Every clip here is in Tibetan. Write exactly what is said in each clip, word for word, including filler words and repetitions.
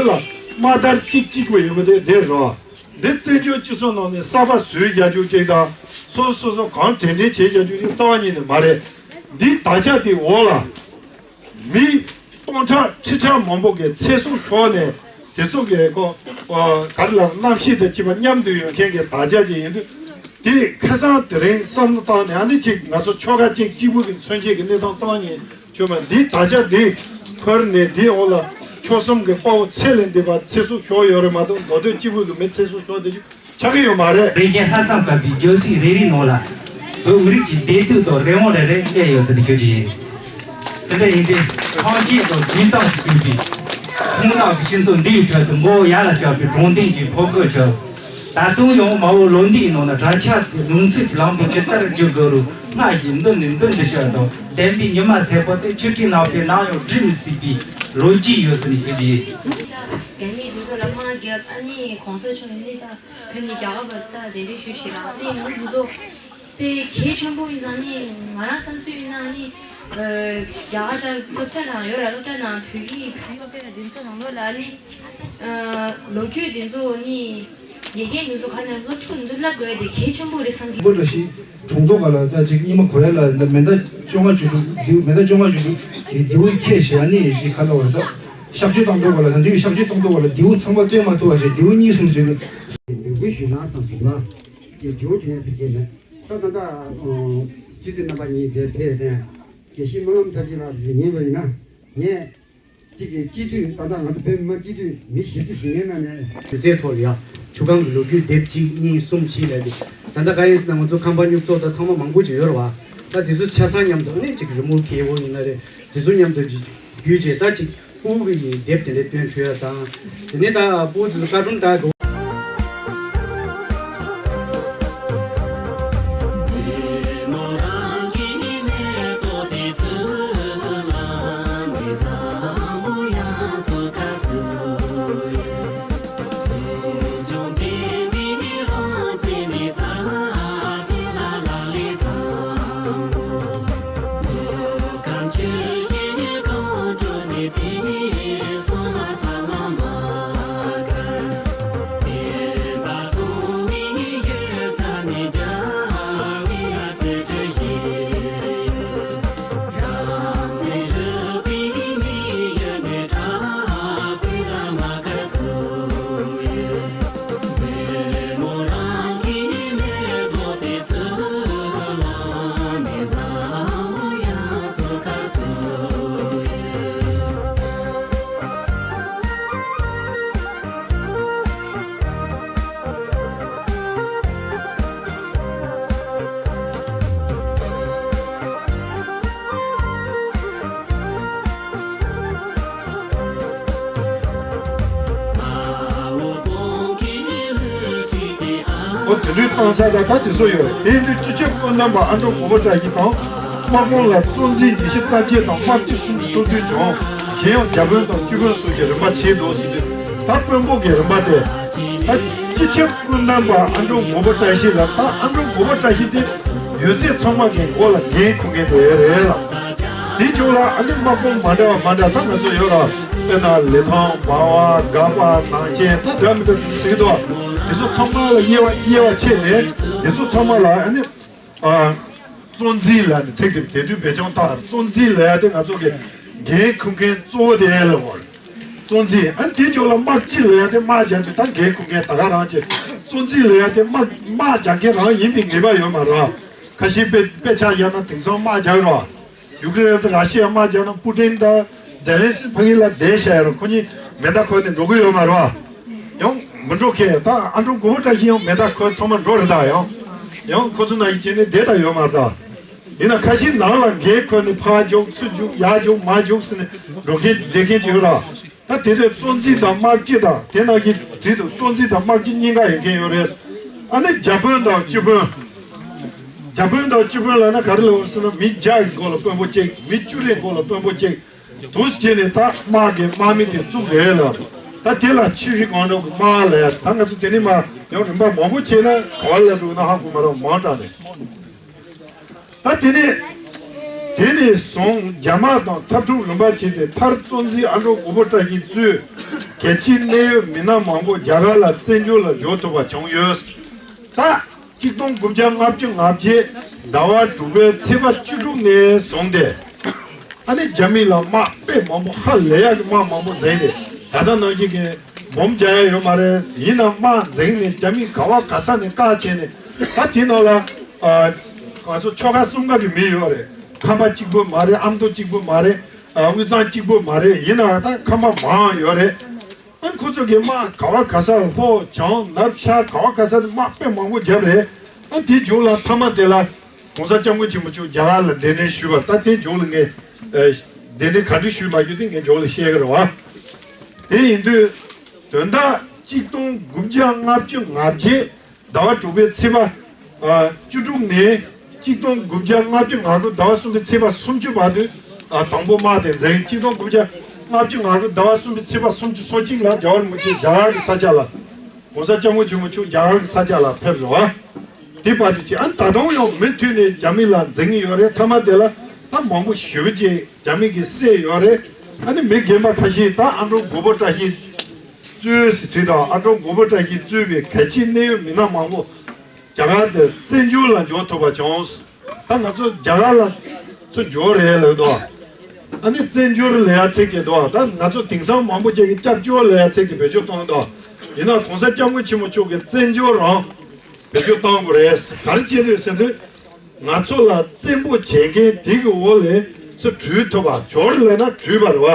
དམག་དར་གཅིག་གཅིག་པ་ཡོད་པ་དེ་དེ་རེད། འདི་བཙན་བྱོལ་སྤྱི་ཚོགས་ནང་ནས་གསར་པ་བཟོས་རྒྱག་རྒྱུ་གཅིག་དང་། སོ་སོ་སོ་སོ་གང་དྲན་དྲན་བྱས་རྒྱག་རྒྱུ་གཅིག་རྩ་བ་ཉིད་ནས་མ་རེད། འདི་དར་ཆ་དེ་འོག་ལ་མི་སྟོང་ཕྲག་ཁྲི་ཕྲག་མང་པོ་གི་ཚེ་སྲོག་ཤོར་ནས། དེ་ཚོ་གི་ཁོ་ཨ་ག་རེ་ལབ། རྣམ་ཤེས་དང་བཅས་པ་མཉམ་དུ་ཡོད་མཁན་གྱི་དར་ཆ་ཅིག་ཡིན་དུས། དེ་ཁ་སང་དེ་རིང་བསམ་བློ་བཏང་ནས། ཨ་ནི་ཅིག་ང་ཚོ་ཆོལ་ཁ་གཅིག་གཅིག་པུ་གི་མཚོན་བྱེད་ཀྱི་གནས་སྟངས་གཙང་ཡིན་ཆོག་མ། འདི་དར་ཆ་འདི་འཁུར་ནས་འདིའི་འོག་ལ་ཆོལ་གསུམ་གྱི་དཔའ་བོ་ཚེ་ལས་འདས་པ་ཚེ་སྲོག་ཤོར་ཡོད་རེད་མ་གཏོགས། མདོ་སྟོད་གཅིག་པུ་གི་མི་ཚེ་སྲོག་ཤོར་བསྡད་རྒྱུ་ཆགས་ཀྱི་ཡོད་མ་རེད། རེ་ཞིག་ལྷག་བསམ་དཀར་པོའི་རྒྱལ་སྲིད་རེ་རེའི་ནང་ལ། བོད་མི་རིགས་ཀྱི་བདེ་སྡུག་དང་རང་དབང་རེ་རེ་གནས་ཡོད་ཟེར་ནས་ཞུ་རྒྱུ་ཡིན། དེ་འདྲ་ཡིན་དུས་ཁོང་ཆེད་དུ་སྦྱིན་བཏང་ཞིག་ཕུལ་བའི་ཁོང་རྣམས་ཀྱི་སྤྱི་ཚོགས་འདིའི་ཁྲོད་དུ་མགོ་བོ་ཡར་ལ་བཀྱགས་པའི་དྲང་བདེན་གྱི་ཕོ་རྒོད་ཚོ། ད་དུང་ཡང་མ་འོངས་ལོ་འདིའི་ནང་ན་གྲྭ་ཆས་ཀྱི་ལུང་ཚིགས་ཀྱི་ལམ་བུ་ཇི་ལྟར་བརྒྱུད་དགོས་རུང་སྔར་གྱི་མདུན་ནས་མདུན་དུ་བསྐྱོད་དང་། བདེན་པའི་ཉི་མ་སེར་པོ་དེ་ཆུ་ཁྲིའི་ནགས་པའི་ནམ་ཡང་བྲི་མི་སྲིད་པའི་ལོ་རྒྱུས་ཡོད་ཟེར་ནས་ཞུ་རྒྱུ་ཡིན། རྒྱ་མི་དེ་ཚོ་ལ་དམག་རྒྱབ། ཨ་ནི་གོང་ས་མཆོག་ཡིན་ནི་ད་བོད་ནས་རྒྱ་གར་བར་ད་གདན་འདྲེན་ཞུས་ཤིག་ར། ཨ་ནི་ང་ཚོ་དེ་ཚོ་དཔེ་གལ་ཆེན་པོ་ཡིན་ཙང་། ཨ་ནི་ང་རང་བསམ་ཚུལ་ཡིན་ན། ཨ་ནི་ཨ་རྒྱ་གར་ད་སློབ་གྲྭ་ནང་ཡོད་ར། སློབ་གྲྭ་ནང་བོད་ཡིག་བོད་ཡིག་ཚད་དང་དེ་ཚོ་ནང་ལོགས་ལ། ཨ་ནི་ཨ་ལོ་རྒྱུས་དེ་ཚོ་ནི་དགེ་རྒན་དེ་ཚོ་ག་ནས་སློབ་ཕྲུག་དེ་ཚོ་བསླབ་དགོས་ཡ་དེ་གལ་ཆེན་པོ་རེད་བསམ་གི། སྒོ་འདྲ་ཞིག་གྲོང་ཚོ་ག་ལ་ད་ཅིག་སྙེ་མ་གོ་ཡ་ལ་མེ་མདའ་བཅོ་ལྔ་བཅུ་དྲུག་མདེའུ། མེ་མདའ་བཅོ་ལྔ་བཅུ་དྲུག་གི་མདེའུ་ཁྱེར་བྱས། ཨ་ནི་ཅིག་ག་ལ་བར་ད་གཤག་བཅོས་བཏང་དུས་ག་ལ། ད་འདིའི་གཤག་བཅོས་བཏང་དུས་ག་ལ་མདེའུ་ཚང་མ་བཏོན་མ་ཐུབ་པ་བྱས། མདེའུ་གཉིས་གསུམ་ཞིག་འབོད་སྐུལ་ཞུས་ན་བསམ་སོང་ལ། ཅིག་འབྲས་བུ་དྲན་ཟེར་གྱི་མེད། ད་ད་ལྟ་སྤྱི་འཐུས་རྣམ་པ་གཉིས་དེ་ཕེབས་ནས་དགེ་བཤེས་སྨོན་ལམ་མཐར་ཕྱིན་ལགས་ཞུ་ཉན་པ་ཡིན་ན། ངས་གཅིག་གི་སྤྱི་འཐུས། ད་ལྟ་ང་ཚོ་བོད་མི་མང་སྤྱི་འཐུས་མི་བཞི་བཅུ་ཞེ་ལྔའི་ནང་ནས། སྒྱུ་རྩལ་ཐོག་ལ་ཡ་ཆུ་སྒང་གི་ལོ་རྒྱུས་དེབ་གཅིག་གཉིས་གསུམ་བཞི་ལས་དེ། ད་ལྟ་ག་ཡིན་ཟེར་ན་ང་ཚོ་ཁམས་པ་སྨྱུག་ཚོགས་དང་ཚང་མ་མང་པོ་ཅིག་ཡོད་རེད་བ། ད་དེ་ཚོ་ཆ་ཚང་མཉམ་དུ་ནི་ཅིག་རི་མོ་མཁས་པོ་ཡིན་ན་རེད། དེ་ཚོ་མཉམ་དུ་བརྒྱུད་བྱས་ད་ཅིག་སྤུ་གུ་ཡི་དེབ་དེ་འདྲ་སྟོན་ཐུབ་ཡ་དང་། དེ་ནས་ད་སྤུ་གུ་དེ་ཚོ་བཀའ་དྲུང་ད་དགོས། ཨོ་དེ་དུས་གཏོང་ས་ད་ད་དེ་ཚོ་ཡོད་རེད། དེ་ཡིན་དུས་སྤྱི་ཁྱབ་སྐུ་བལྟམས་པ་ཨ་འབྲུག་མགོན་པོ་བཀྲ་ཤིས་དང་། དམག་དཔུང་ལ་གཙོ་འཛིན་ཉི་ཤུ་རྩ་བརྒྱད་དང་། དམག་སྤྱི་སུམ་ཅུ་སོ་བདུན་བྱོན། གཞན་ཡང་བརྒྱ་དཔོན་དང་བཅུ་དཔོན་སོགས་ཀྱི་རིམ་པ་བྱས་འདུག་ཟེར་དུས། ད་དཔོན་པོ་གི་རིམ་པ་དེ། ད་སྤྱི་ཁྱབ་སྐུ་བལྟམས་པ་ཨ་འབྲུག་མགོན་པོ་བཀྲ་ཤིས་ལ། ད་ཨ་འབྲུག་མགོན་པོ་བཀྲ་ཤིས་དེ་ཡོད་ཚད་ཚང་མ་གི་མགོ་ལ་འགན་འཁུར་མཁན་དེ་རེད་ལ། དེ་ཕྱོགས་ལ་ཨ་ནི་དམག་དཔུང་མ་འདྲ་བ་མ་འདྲ་ད་ང་ཚོ་ཡོད་ར། དཔེར་ན་ལི་ཐང་། འབའ་བ། སྒར་པ། ནང་ཆེན། ད་འདྲ་མི་འདྲ་དེ་ཚོ་ཟེར་གི་འདུག་བ། དེ་ཚོ་ཚང་མ་ལ་དབྱེ་བ་དབྱེ་བ་ཕྱེ་ནས། དེ་ཚོ་ཚང་མ་ལ་ཨ་ནི་ཨ་གཙོ་འཛིན་ལ་ནི་ཚིག་དེ་དེ་དུས་བེད་སྤྱོད་བཏང་། གཙོ་འཛིན་ལ་ཡ་དེ་ང་ཚོ་གི་འགན་འཁུར་མཁན་གཙོ་བོ་དེ་ལ་འོ། གཙོ་འཛིན། ཨ་ནི་དེ་ཕྱོགས་ལ་དམག་སྤྱི་ལ་ཡ་དེ་དམག་རྒྱག་དུས་ད་འགན་འཁུར་མཁན་ད་ག་རང་གི། གཙོ་འཛིན་ལ་ཡ་དེ་དམག་དམག་རྒྱག་མཁན་རང་ཡིན་པའི་ངེས་པ་ཡོད་མ་རེད་བ། ཁ་ཤས་དཔེ་དཔེ་ཆ་བཞག་ན་དེང་སང་དམག་རྒྱག་རོགས། ཡུ་ཀེ་རེན་དང་ར་ཤི་ཡ་དམག་རྒྱག་ན་པུ་ཏིན་དང་ཛེ་ལན་སི་ཕ་གི་ལ་བསྡད་བཞག་ཡ་རོགས། ཁོ་གཉིས་མེ་མདའ་འཁོར་ནས་འགྲོ་གི་ཡོད་མ་རེད་བ། ཡང་མི་འགྲོ་མཁན། ད་ཨ་འབྲུག་མགོན་པོ་བཀྲ་ཤིས་ཡང་མེ་མདའ་འཁོར་ཚང་མ་འགྲོ་རེད། ད་ཡང་ཡང་ཁོ་ཚོ་ནང་བཞིན་བྱས་ནས་བསྡད་ད་ཡོད་མ་རེད་ད། ཡིན་ན་ཁ་ཤས་ནང་ལ་འགན་འཁུར་ནས་ཕར་རྒྱུག་ཚུར་རྒྱུག་ཡར་རྒྱུག་མར་རྒྱུག་ཟེར་ནས་འགྲོ་མཁན་བསྡད་མཁན་ཅིག་ཡོད་ར། ད་དེ་དུས་གཙོ་འཛིན་དང་དམག་སྤྱི་དང་། དེ་ནང་གི་བྲིས་འདུག་གཙོ་འཛིན་དང་དམག་སྤྱི་གཉིས་ཀ་ཡོད་མཁན་ཡོད་རེད། ཨ་ནི་བརྒྱ་དཔོན་དང་བཅུ་དཔོན། བརྒྱ་དཔོན་དང་བཅུ་དཔོན་ལབ་ན་ག་རེ་ལབ་ཟེར་ན། མི་བརྒྱ་གི་མགོ་ལ་དཔོན་པོ་གཅིག་མི་བཅུ་རེ་མགོ་ལ་དཔོན་པོ་གཅིག་འདུག་སེ་བྱས་ནས་ད་དམག་གི་དམག་མི་དེ་བཙུགས་རེད་ལ། ད་དེ་ལ་ཆི་ཧྲི་ཀོང་ཀྲོའུ་གི་དམག་ལ་ཡ། ད་ང་ཚོ་དེ་ནས་མར་ཡང་རིམ་པ་མང་པོ་བྱས་ན་ག་བ་ལ་འགྲོ་ན་ཧ་གོ་མ་རེད། མང་དྲགས་ནས། ད་དེ་ནས་དེ་ནས་བཟུང་རྒྱ་དམག་དང་འཐབ་འཁྲུག་རིམ་པ་བྱས་ཏེ། མཐར་གཙོ་འཛིན་ཨ་འབྲུག་མགོན་པོ་བཀྲ་ཤིས་གཙོས་ གལ་ཆེའི་གནད་ཡོད་མི་སྣ་མང་པོ་རྒྱ་གར་ལ་བཙན་བྱོལ་ལ་འབྱོར་ཐུབ་པ་བྱུང་ཡོད། ད་གཅིག་སྟོང་དགུ་བརྒྱ་ལྔ་བཅུ་ང་བརྒྱད་ཟླ་བ་དྲུག་པའི་ཚེས་པ་བཅུ་དྲུག་ནས་བཟུང་སྟེ། ཨ་ནི་རྒྱ་མི་ལ་དམག་དཔེ་མང་པོ་ཧ་ལས་ཡག་གི་དམག་མང་པོ་འཛིང་སྟེ། ད་ལྟ་ནང་བཞིན་གྱི་འབོམ་རྒྱག་ཡ་ཡོད་མ་རེད། ཡིན་ན་དམག་འཛིང་ནས་རྒྱ་མི་ག་བ་ག་ས་ནས་བཀག་བྱས་ནས། ད་དེ་ནང་ལ་ཨ་ང་ཚོ་ཆོལ་ཁ་གསུམ་ཀ་གི་མི་ཡོད་རེད། ཁམས་པ་གཅིག་པུ་མ་རེད། ཨ་མདོ་གཅིག་པུ་མ་རེད། ཨ་དབུས་གཙང་གཅིག་པུ་མ་རེད། ཡིན་ནའང་ད་ཁམས་པ་མང་ཡོད་རེད། ཨ་ཁོ་ཚོ་གི་དམག་ག་བ་ག་ས་ལྷོ་བྱང་ནུབ་ཤར་ག་བ་ག་ས་ནས་དམག་དཔེ་མང་པོ་བརྒྱབ་རེད། ཨ་དེ་མཇུག་ལ་མཐའ་མ་དེ་ལ་༸གོང་ས་༸སྐྱབས་མགོན་ཆེན་པོ་མཆོག་རྒྱ་གར་ལ་གདན་འདྲེན་ཞུས་པ་རེད། ད་དེ་མཇུག་ལ་ངས་ཨ་གདན་འདྲེན་ག་འདྲ་ཞུས་མ་ཞུས་དེ་ངས་མཇུག་ལ་བཤད་གི་རེད་བ། དེ་ཡིན་དུས་དོན་དག་གཅིག་སྟོང་དགུ་བརྒྱ་ལྔ་བཅུ་ང་བརྒྱད་ཟླ་བ་དྲུག་པའི་ཚེས་པ་ཨ་བཅུ་དྲུག་ནས་གཅིག་སྟོང་དགུ་བརྒྱ་ལྔ་བཅུ་ང་དགུ་ཟླ་བ་གསུམ་པའི་ཚེས་པ་སུམ་ཅུ་བར་དུ་ཨ་དང་པོ་དམག་དེ་འཛིང་། གཅིག་སྟོང་དགུ་བརྒྱ་ལྔ་བཅུ་ང་དགུ་ཟླ་བ་གསུམ་པའི་ཚེས་པ་སུམ་ཅུ་སོ་གཅིག་ལ་རྒྱལ་བ་རིན་པོ་ཆེ་རྒྱ་གར་གྱི་ས་ཆ་ལ་༸གོང་ས་༸སྐྱབས་མགོན་ཆེན་པོ་མཆོག་རྒྱ་གར་གྱི་ས་ཆ་ལ་ཕེབས་རེད་བ། དེ་བར་དུ་ཅི་ཨ་ད་དུང་ཡང་མུ་མཐུད་ནས་རྒྱ་མི་ལ་འཛིང་གི་ཡོད་རེད། མཐའ་མ་དེ་ལ་ད་མང་པོ་ཞེ་པོ་ཅིག་རྒྱ་མི་གིས་བསད་ཡོད་རེད། ཨ་ནི་མི་རྒན་པ་ཁ་ཤས་ད་ཨ་འབྲུག་མགོན་པོ་བཀྲ་ཤིས་གཙོས་སུ་བྲིས་དང་། ཨ་འབྲུག་མགོན་པོ་བཀྲ་ཤིས་གཙོས་པའི་གལ་ཆེའི་གནད་ཡོད་མི་སྣ་མང་པོ་རྒྱ་གར་དུ་བཙན་བྱོལ་ལ་འབྱོར་ཐུབ་པ་བྱུང་། ད་ང་ཚོ་རྒྱ་གར་ལ་ཚུར་འབྱོར་རེད་ལབ་དོ། ཨ་ནི་བཙན་བྱོལ་ལབ་ཡ་ཚིག་གི་དོ། ད་ང་ཚོ་དེང་སང་མང་པོ་ཅིག་གིས་སྐྱབས་བཅོལ་ལབ་ཡ་ཚིག་གི་བེད་སྤྱོད་གཏོང་དོ། ཡིན་ན་༸གོང་ས་༸སྐྱབས་མགོན་ཆེན་པོ་མཆོག་གིས་བཙན་བྱོལ་རང་བེད་སྤྱོད་གཏོང་དགོས་རེད། ག་རེ་བྱས་རེད་ཟེར་དུས། ང་ཚོ་ལ་བཙན་པོ་བྱེད་མཁན་དེ་གི་འོག་ལས་ཚུར་བྲོས་ཐུབ་པ། འབྱོར་ལབ་ན་བྲོས་པ་རེད་བ།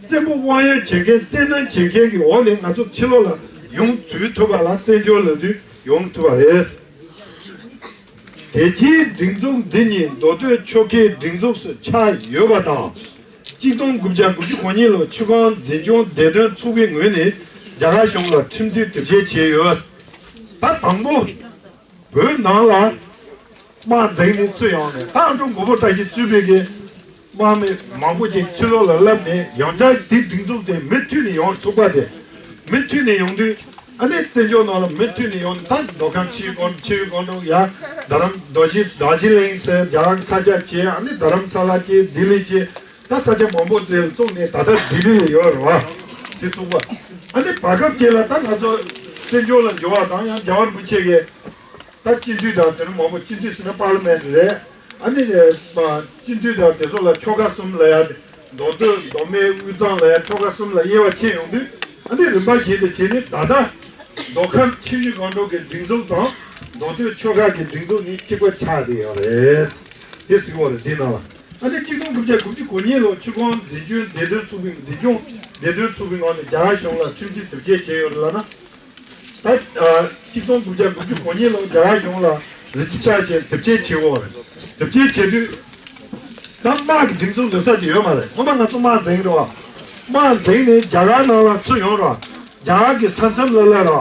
བཙན་པོ་དབང་ཡོད་བྱེད་མཁན་བཙན་གནོན་བྱེད་མཁན་གི་འོག་ནས་ང་ཚོ་ཕྱི་ལོགས་ལ་ཡོང་བྲོས་ཐུབ་པ་ལ་བཙན་བྱོལ་ལབ་དུས་ཡོང་ཐུབ་པ་རེད། དེ་རྗེས་སྒྲིག་འཛུགས་འདི་ཉིད་མདོ་སྟོད་ཆོལ་ཁའི་སྒྲིག་འཛུགས་སུ་ཆགས་ཡོད་པ་དང་། གཅིག་སྟོང་དགུ་བརྒྱ་དགུ་བཅུ་གོ་གཉིས་ལོར་ཆུ་སྒང་འཛིན་སྐྱོང་བདེ་དོན་ཚོགས་པའི་ངོས་ནས་རྒྱ་གར་གཞུང་ལ་ཁྲིམས་མཐུན་དེབ་སྐྱེལ་བྱས་ཡོད། ད་དང་པོ། བོད་ནང་ལ་དམག་འཛིང་ནས་ཚུར་ཡོང་ནས། ད་ཨ་འབྲུག་མགོན་པོ་བཀྲ་ཤིས་གཙོས་པའི་གི་དམག་མི་མང་པོ་ཅིག་ཕྱི་ལོགས་ལ་བསླབས་ནས། ཡང་བསྐྱར་དེ་སྒྲིག་འཛུགས་དེ་མུ་མཐུད་ནས་ཡོང་ཚུགས་པ་དེ། མུ་མཐུད་ནས་ཡོང་དུས་ཨ་ནི་བཙན་བྱོལ་ནང་ལ་མུ་མཐུད་ནས་ཡོང་ནས། ད་མདོ་ཁམས་ཆུ་བཞི་སྒང་། ཆུ་བཞི་སྒང་དྲུག་ཡ། རྡ་རམ་རྡོ་རྗེ་རྡོ་རྗེ་གླིང་ཟེར་རྒྱ་གར་གྱི་ས་ཆ་བྱས། ཨ་ནི་རྡ་རམ་ས་ལ་བྱས། ལྡི་ལི་བྱས། ད་ས་ཆ་མང་པོ་ཙམ་བཙུགས་ནས་ད་ལྟ་ལྡི་ལི་ལ་ཡོད་རེད་བ། དེ་ཚུགས་པ། ཨ་ནི་བར་སྐབས་དེ་ལ་ད་ང་ཚོ་བཙན་བྱོལ་ལ་འབྱོར་བ་དང་། ཡང་རྒྱལ་བ་རིན་པོ་ཆེ་གིས་ད་སྤྱི་འཐུས་དང་། དེ་ནི་མང་པོ་སྤྱི་འཐུས་ཟེར་ན་པར་ལི་མེན་ཊི་རེད། ཨ་ནི་སྤྱི་འཐུས་དང་དེ་ཚོ་ལ་ཆོལ་ཁ་གསུམ་ལ་ཡ། མདོ་སྟོད་མདོ་སྨད་དབུས་གཙང་ལ་ཡ་ཆོལ་ཁ་གསུམ་ལ་དབྱེ་བ་ཕྱེ་ཡོང་དུས། ཨ་ནི་རིམ་པ་བཞིན་དུ་བྱས་ནས་ད་ལྟ་མདོ་ཁམས་ཆུ་བཞི་སྒང་དྲུག་གི་སྒྲིག་འཛུགས་དང་མདོ་སྟོད་ཆོལ་ཁ་གི་སྒྲིག་འཛུགས་ནི་གཅིག་པ་ཆགས་བསྡད་ཡོད་རེད། དེ་གཟིགས་པ་རེད། དེའི་ནང་ལ་ཨ་ནི་གཅིག་སྟོང་དགུ་བརྒྱ་དགུ་བཅུ་གོ་གཉིས་ལོར་ཆུ་སྒང་འཛིན་སྐྱོང་བདེ་དོན་ཚོགས་པའི། འཛིན་སྐྱོང་བདེ་དོན་ཚོགས་པའི་ངོས་ནས་རྒྱ་གར་གཞུང་ལ་ཁྲིམས་མཐུན་དེབ་སྐྱེལ་བྱས་ཡོད་རེད་ལབ་ན། ད་ཨ་གཅིག་སྟོང་དགུ་བརྒྱ་དགུ་བཅུ་གོ་གཉིས་ལོར་རྒྱ་གར་གཞུང་ལ་རི་ཇི་སི་ཊར་བྱས་དེབ་སྐྱེལ་བྱས་ཡོད་རེད། དེབ་སྐྱེལ་བྱས་དུས་ད་དམག་གི་སྒྲིག་འཛུགས་ལབ་ས་ཅིག་ཡོད་མ་རེད། སྔོན་མ་ང་ཚོ་དམག་འཛིང་རེད་བ། དམག་འཛིང་ནས་རྒྱ་གར་ནང་ལ་ཚུར་ཡོང་རེད་བ། རྒྱ་གར་གྱི་ས་མཚམས་ལ་སླེབས་རེད་བ།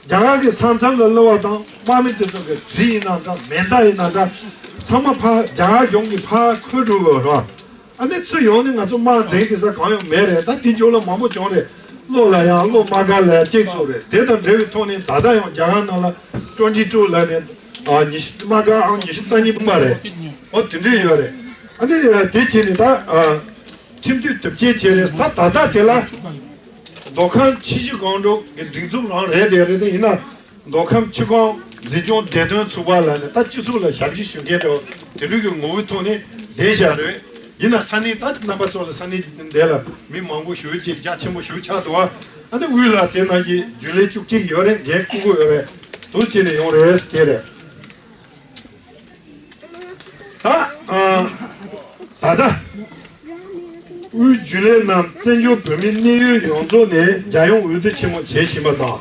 རྒྱ་གར་གྱི་ས་མཚམས་ལ་སླེབས་པ་དང་དམག་མི་དེ་ཚོ་གི་གྲི་ཡིན་ན་འདྲ། མེ་མདའ་ཡིན་ན་འདྲ། ཚང་མ་ཕར་རྒྱ་གར་གཞུང་གིས་ཕར་འཁུར་འགྲོ་དགོས་རེད་བ། ཨ་ནི་ཚུར་ཡོང་ནས་ང་ཚོ་དམག་འཛིང་གི་ས་གང་ཡང་མེད་རེད། ད་དེ་མཇུག་ལ་མང་པོ་བྱུང་རེད། གློ་ལ་ཡང་གློ་དམག་སྒར་ལ་ཡང་གཅིག་བཙུགས་རེད། དེ་དང་འབྲེལ་བའི་ཐོག་ནས་ད་ལྟ་ཡང་རྒྱ་གར་ནང་ལ་ཀྲོན་ཇི་ཀྲུའུ་ལབ་ནས་ཨ་ཉི་ཤུ་དམག་སྒར་ཨང་ཉི་ཤུ་རྩ་གཉིས་འདུག་པ་རེད། ཨོ་དེ་འདྲས་ཡོད་རེད། ཨ་ནི་དེ་བྱས་ནས་ད་ཨ་ཁྲིམས་མཐུན་དེབ་སྐྱེལ་བྱས་རེད། ད་ད་ལྟ་དེ་ལ་མདོ་ཁམས་ཆུ་བཞི་སྒང་དྲུག་གི་སྒྲིག་འཛུགས་རང་རེད། དེ་རེད། དེ་ཡིན་ན། མདོ་ཁམས་ཆུ་སྒང་འཛིན་སྐྱོང་བདེ་དོན་ཚོགས་པ་ལབ་ནས་ད་སྤྱི་ཚོགས་ལ་ཞབས་ཕྱི་ཞུ་མཁན་འདྲ་བོ་དེ་འདྲ་གི་ངོ་བོའི་ཐོག་ནས་བསྡད་བཞག་རེད། ཡིན་ན་ས་གནས་ད་རྣམ་པ་ཚོ་ལ་ས་གནས་འདི་ལ་མི་མང་པོ་ཞེ་པོ་ཅིག་རྒྱ་ཆེན་པོ་ཞེ་པོ་ཆགས་འདུག་ཨ་ནི་དབུས་ལ་དེ་ནང་གི་རྒྱུན་ལས་བཅུ་གཅིག་ཡོད་རེད། འགན་འཁུར་གྱི་ཡོད་རེད། དུ་བྱས་ནས་ཡོང་རེད་དེ་རེད། ད་ཨ་ད་ལྟ་དབུས་རྒྱུན་ལས་རྣམས་བཙན་བྱོལ་བོད་མིའི་གནས་ཡུལ་ཡོངས་རྫོགས་ནས་རྒྱལ་ཡོངས་འོས་བསྡུ་ཆེན་མོ་བྱེད་བཞིན་པ་དང་།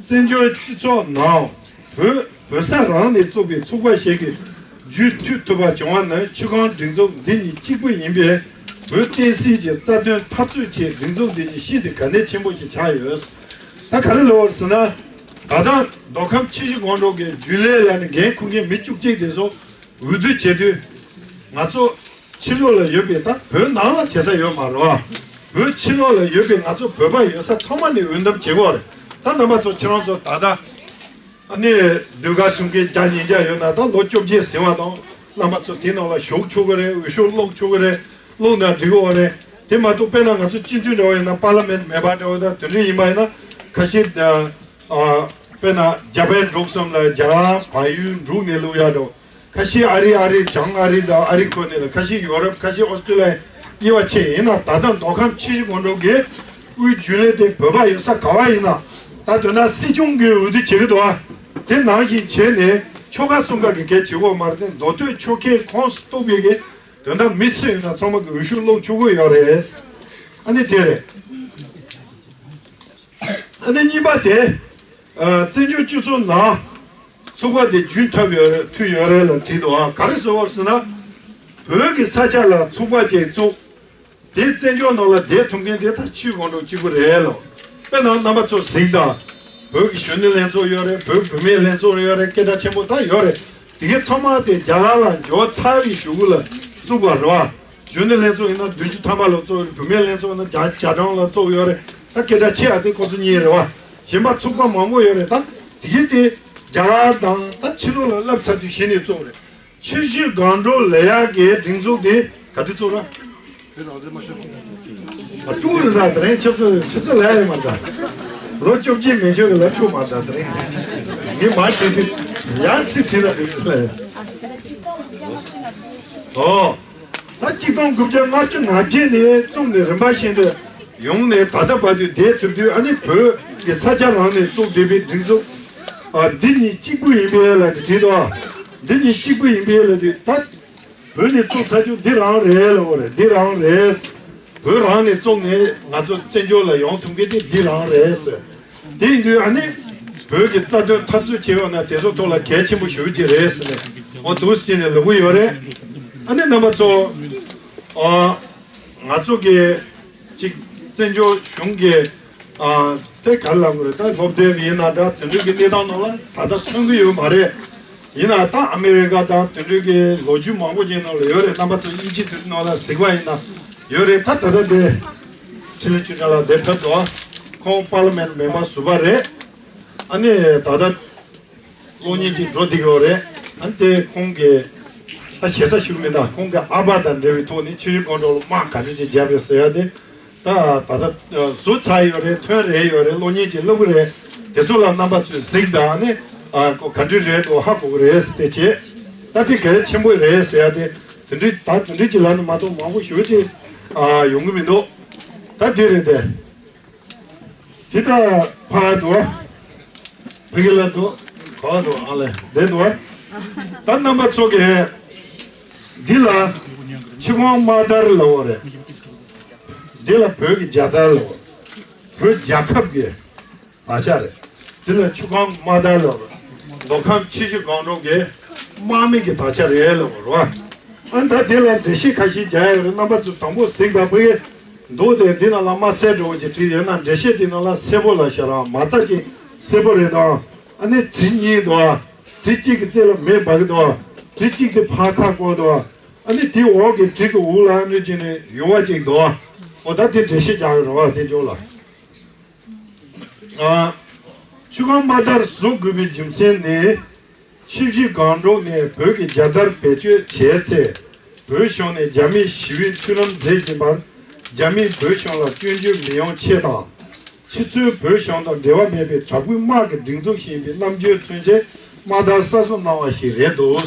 བཙན་བྱོལ་སྤྱི་ཚོགས་ནང་བོད་བོད་ས་རང་ནས་བཙུགས་པའི་ཚོགས་པ་ཞིག་གི་རྒྱུད་མཐུད་ཐུབ་པ་བྱུང་བ་ནི་ཆུ་སྒང་སྒྲིག་འཛུགས་འདི་ཉིད་གཅིག་པུ་ཡིན་པས། བོད་བསྟན་སྲིད་ཀྱི་རྩ་དོན་འཐབ་རྩོད་ཆེད་སྒྲིག་འཛུགས་འདི་ཉིད་ཤིན་ཏུ་གལ་གནད་ཆེན་པོ་ཞིག་ཆགས་ཡོད། ད་ག་རེ་ལབ་པ་རེད་ཟེར་ན། ད་ལྟ་མདོ་ཁམས་ཆུ་བཞི་སྒང་དྲུག་གི་རྒྱུན་ལས་ལ་ནི་འགན་འཁུར་མཁན་མི་བཅུ་གཅིག་དེ་ཚོ་འོས་བསྡུ་བྱེད་དུས། ང་ཚོ་ཕྱི་ལོགས་ལ་ཡོད་པའི། ད་བོད་ནང་ལ་བྱེད་ས་ཡོད་མ་རེད་བ། བོད་ཕྱི་ལོགས་ལ་ཡོད་པའི་ང་ཚོ་བོད་པ་ཡོད་ས་ཚང་མ་ནས་འོས་འདེམས་བྱེད་དགོས་རེད། ད་རྣམ་པ་ཚོ་ཁྱེད་རང་ཚོ་ད་ལྟ་ཨ་ནི་ཟློས་གར་ཁྲིམས་འགལ་རྒྱག་ཉེན་རྒྱག་ཡོད་ན། ད་ལོ་བཅོ་བརྒྱད་ཟིན་པ་དང་། རྣམ་པ་ཚོ་དེའི་ནང་ལ་ཞུགས་ཆོག་གི་རེད། འོས་ཤོག་སློག་ཆོག་གི་རེད། སློག་ན་འགྲིག་གི་རེད། དེ་མ་གཏོགས་དཔེར་ན་ང་ཚོ་སྤྱི་འཐུས་འདྲ་བོ་ཡིན་ན་པར་ལི་མེན་ཊི་མེམ་བར་འདྲ་བོ་དང་དེ་འདྲ་ཡིན་པ་ཡིན་ན་ཁ་ཤས་ཨ་ཨ་དཔེར་ན་ཇ་པན་འབྲུག་གསུམ་ལ་རྒྱ་གར་བལ་ཡུལ་འབྲུག་ནས་བླུག་ཡག་འདྲ་བོ། ཁ་ཤས་ཨ་རི་ཨ་རི་བྱང་ཨ་རི་དང་ཨ་རི་ཁུལ་ནས་ལ། ཁ་ཤས་ཡོ་རོབ། ཁ་ཤས་ཨོ་སི་ཀྲི་ལི་ཡ། དབྱེ་བ་ཕྱེ། ཡིན་ན་ད་ལྟ་མདོ་ཁམས་ཆུ་བཞི་སྒང་དྲུག་གི་དབུས་རྒྱུན་ལས་དེ་བོད་པ་ཡོད་ས་ག་བ་ཡིན་ན་ད་དོན་དག་སྲིད་སྐྱོང་གི་འོས་བསྡུ་བྱེད་ཀྱི་འདུག་ཨ། དེ་ནང་བཞིན་བྱས་ནས་ཆོལ་ཁ་གསུམ་ཀ་གི་གལ་ཆེ་གོ་མ་རེད་དེ། མདོ་སྟོད་ཆོལ་ཁའི་ཁོངས་སུ་གཏོགས་པའི་གི་དོན་དག་མི་སུ་ཡིན་ན་ཚང་མ་གི་འོས་ཤོག་སློག་ཆོག་གི་ཡོད་རེད། ཨ་ནི་དེ་རེད། ཨ་ནི་གཉིས་པ་དེ། ཨ། བཙན་བྱོལ་སྤྱི་ཚོགས་ནང་ཚོགས་པ་དེ་རྒྱུན་མཐུད་ཡོད་རེད། མཐུད་ཡོད་རེད་ལ་བྲིས་འདུག་ཨ། ག་རེ་ཟེར་བ་ཟེར་ན། བོད་ཀྱི་ས་ཆ་ལ་ཚོགས་པ་ཅིག་བཙུགས། དེ་བཙན་བྱོལ་ནང་ལ་བསྡད་ཐུབ་མཁན་དེ་ད་ཆུ་སྒང་དྲུག་གཅིག་པུ་རེད་ལོ། དཔེར་ན་རྣམ་པ་ཚོ་གཟིགས་དང་། བོད་ཀྱི་གཞོན་ནུ་ལྷན་ཚོགས་ཡོད་རེད། བོད་བུད་མེད་ལྷན་ཚོགས་ཡོད་རེད། སྐད་གྲགས་ཆེན་པོ་ད་ཡོད་རེད། དེ་གའི་ཚང་མ་དེ་རྒྱ་གར་ལ་འབྱོར་ཚར་བའི་གཞུག་གུ་ལ་བཙུགས་པ་རེད་བ། གཞོན་ནུ་ལྷན་ཚོགས་ཡིན་ན་བདུན་ཅུ་ཐམ་པ་ལ་བཙུགས་རེད། བུད་མེད་ལྷན་ཚོགས་ཡིན་ན་རྒྱ་རྒྱ་གྲམ་ལ་བཙུགས་ཡོད་རེད། ད་སྐད་གྲགས་ཆེ་ཡ་དེ་ཁོ་ཚོ་གཉིས་རེད་བ། གཞན་པ་ཚོགས་པ་མང་པོ་ཡོད་རེད། ད་དེ་གའི་དེ་རྒྱ་གར་དང་ད་ཕྱི་ལོགས་ལ་བསླབ་ཚར་དུས་གཞི་ནས་བཙུགས་རེད། ཆུ་བཞི་སྒང་དྲུག་ལབ་ཡག་གི་སྒྲིག་འཛུགས་དེ་ག་དུས་བཙུགས་ར། ཨ། ཀྲུའུ་རེད་ད། དེ་རིང་ཆུ་ཚོད་ཆུ་ཚོད་ལབ་ཡོད་མ་རེད་ད། ལོ་བཅོ་བརྒྱད་མན་ཆད་ཀྱི་ལབ་ཆོག་མ་རེད་ད། དེ་རིང་མི་མང་ཆེ་དེ་ཡང་སྲིད་བྲིས་ན་འགྲིག་གི་ལབ། ཨོ། ད་གཅིག་སྟོང་དགུ་བརྒྱ་ལྔ་བཅུ་ང་བརྒྱད་ནས་བཙུགས་ནས་རིམ་པ་བཞིན་དུ་ཡོང་ནས་ད་ལྟ་བར་དུ་བསྡད་ཐུབ་དུས། ཨ་ནི་བོད་ཀྱི་ས་ཆ་རང་ནས་བཙུགས་བསྡད་པའི་སྒྲིག་འཛུགས། ཨ། འདི་གཉིས་གཅིག་པུ་ཡིན་པས་ལབ་ནས་བྲིས་འདུག་འདི་གཉིས་གཅིག་པུ་ཡིན་པས་ལབ་དུས་ད། བོད་ནས་བཙུགས་ཚར་རྒྱུ་འདི་རང་རེད་ལབ་པ་རེད། འདི་རང་རེད། བོད་རང་ནས་བཙུགས་ནས་ང་ཚོ་བཙན་བྱོལ་ལ་ཡོང་ཐུབ་མཁན་དེ་འདི་རང་རེད་ཟེར། དེ་ཡིན་དུས་ཨ་ནི་བོད་ཀྱི་རྩ་དོན་འཐབ་རྩོད་བྱེད་ཡོང་ན་དེ་ཚོ་ཐོག་ལ་གལ་ཆེན་པོ་ཞེ་པོ་ཅིག་རེད་ཟེར་ནས་འོ་འདུག་སེ་བྱས་ནས་ལབ་ཀྱི་ཡོད་རེད། ཨ་ནི་རྣམ་པ་ཚོ། ཨ། ང་ཚོ་གི་ཅིག་བཙན་བྱོལ་གཞུང་གི། ཨ། དེ་ག་རེ་ལབ་དགོས་རེད། ད་སློབ་དེབ་ཡིན་ན་འདྲ་དེ་འདྲ་གི་གནས་སྟངས་ནང་ལ་ད་ལྟ་ཐོན་གྱི་ཡོད་མ་རེད། ཡིན་ན་ད་ཨ་མི་རི་ཀ་དང་དེ་འདྲ་གི་ལོ་རྒྱུས་མང་པོ་ཅིག་ནང་ལ་ཡོད་རེད། རྣམ་པ་ཚོ་དབྱིན་ཇི་དེ་ནང་ལ་གཟིགས་པ་ཡིན་ན་ཡོད་རེད། ད་ད་ལྟ་དེ་ཁྲི་ལི་ཆོས་གྲགས་ལགས་དེ་ཕེབས་འདུག་ཁོང་པར་ལི་མེན་ཊི་མེམ་བར་ཟུར་པ་རེད། ཨ་ནི་ད་ལྟ། གློག་བརྙན་ཅིག་འགྲོ་བསྡད་ཡོད་རེད། ཨ་ནི་དེ་ཁོང་གིས་ད་ཞེ་ས་ཞུ་གི་མི་འདུག་ཁོང་གི་ཨ་ཕ་དང་འབྲེལ་བའི་ཐོག་ནས་ཆུ་བཞི་སྒང་དྲུག་ལ་དམག་ག་འདྲ་ཅིག་བརྒྱབ་ཡོད་ཟེར་ཡ་དེ་ད་ད་ལྟ་བཟོ་ཚར་ཡོད་རེད། ཐོན་རན་ཡོད་རེད། གློག་བརྙན་ཅིག་བླུག་གི་རེད། དེ་ཚོ་ལ་རྣམ་པ་ཚོས་གཟིགས་དང་ནི། ཨ། ཁོ་ག་འདྲ་རེད་འདུག་ཧ་གོ་གི་རེད་ཟེར་དེ་བྱས། ད་དེ་གལ་ཆེན་པོ་རེད་ཟེར་ཡ་དེ་དེ་འདྲ་ད་དེ་འདྲ་ཅིག་ལབ་ནས་མ་གཏོགས་མང་པོ་ཞེ་པོ་ཅིག་ཨ། ཡོང་གི་མི་འདུག་ད་དེ་རེད་དེ། དེ་ད་ཕ་འདུག་ཕ་གི་ལ་འདུག་ག་འདུག་ཨ་ལས་བསྡད་འདུག་ད་རྣམ་པ་ཚོ་གིས་འདི་ལ་ཆུ་སྒང་དམག་དར་ལབ་པ་རེད། འདི་ལ་བོད་ཀྱི་རྒྱལ་དར་ལབ་པ། བོད་རྒྱལ་ཁབ་ཀྱི་དར་ཆ་རེད། འདི་ལ་ཆུ་སྒང་དམག་དར་ལབ་པ་རེད། མདོ་ཁམས་ཆུ་བཞི་སྒང་དྲུག་གི་དམག་མི་གི་དར་ཆ་རེད་ལབ་པ་རེད་བ། ཨ་ད་དེ་ལ་འགྲེལ་བཤད་ཁ་ཤས་རྒྱག་ཡ་རེད། རྣམ་པ་ཚོ་དང་པོ་གཟིགས་པ་ཕ་གི་འདུག་དེ་འདི་ནང་ལ་དམར་གསལ་འདྲ་བོ་ཅིག་བྲིས་ཡོད་ན་འགྲེལ་བཤད་འདི་ནང་ལ་སེར་པོ་ལ་ཤར་ར་མ་རྩ་ཅིག་སེར་པོ་རེད་དོ། ཨ་ནི་གྲི་གཉིས་འདུག་གྲི་གཅིག་གི་རྩེ་ལ་མེ་འབར་གི་འདུག་གྲི་གཅིག་དེ་ཕར་ཁ་བསྐོར་འདུག་ཨ་ནི་དེའི་འོག་གི་གྲི་གི་འོག་ལ་ཨ་ནི་ཅིག་ནས་ཡུ་བ་ཅིག་འདུག་འོ་ད་དེ་འགྲེལ་བཤད་རྒྱག་གི་རེད་བ་དེ་ཅོག་ལ། ཨ། ཆུ་སྒང་དམག་དར་བཟོ་དགོས་པའི་རྒྱུ་མཚན་ནི། ཆུ་བཞི་སྒང་དྲུག་ནས་བོད་ཀྱི་རྒྱལ་དར་བེད་སྤྱོད་བྱས་ཚེ། བོད་གཞུང་ནས་རྒྱ་མིའི་ཞི་བའི་མཐུན་ལམ་མཛད་བཞིན་པར། རྒྱ་མིས་བོད་གཞུང་ལ་སྐྱོན་བརྗོད་མི་ཡོང་ཆེད་དང་། ཕྱི་ཚུལ་བོད་གཞུང་དང་འབྲེལ་བ་མེད་པའི་དྲག་པོའི་དམག་གི་སྒྲིག་འཛུགས་ཤིག་ཡིན་པའི་རྣམ་འགྱུར་མཚོན་ཆེད་དམག་དར་གསར་བཟོ་གནང་བ་ཞིག་རེད་འདུག་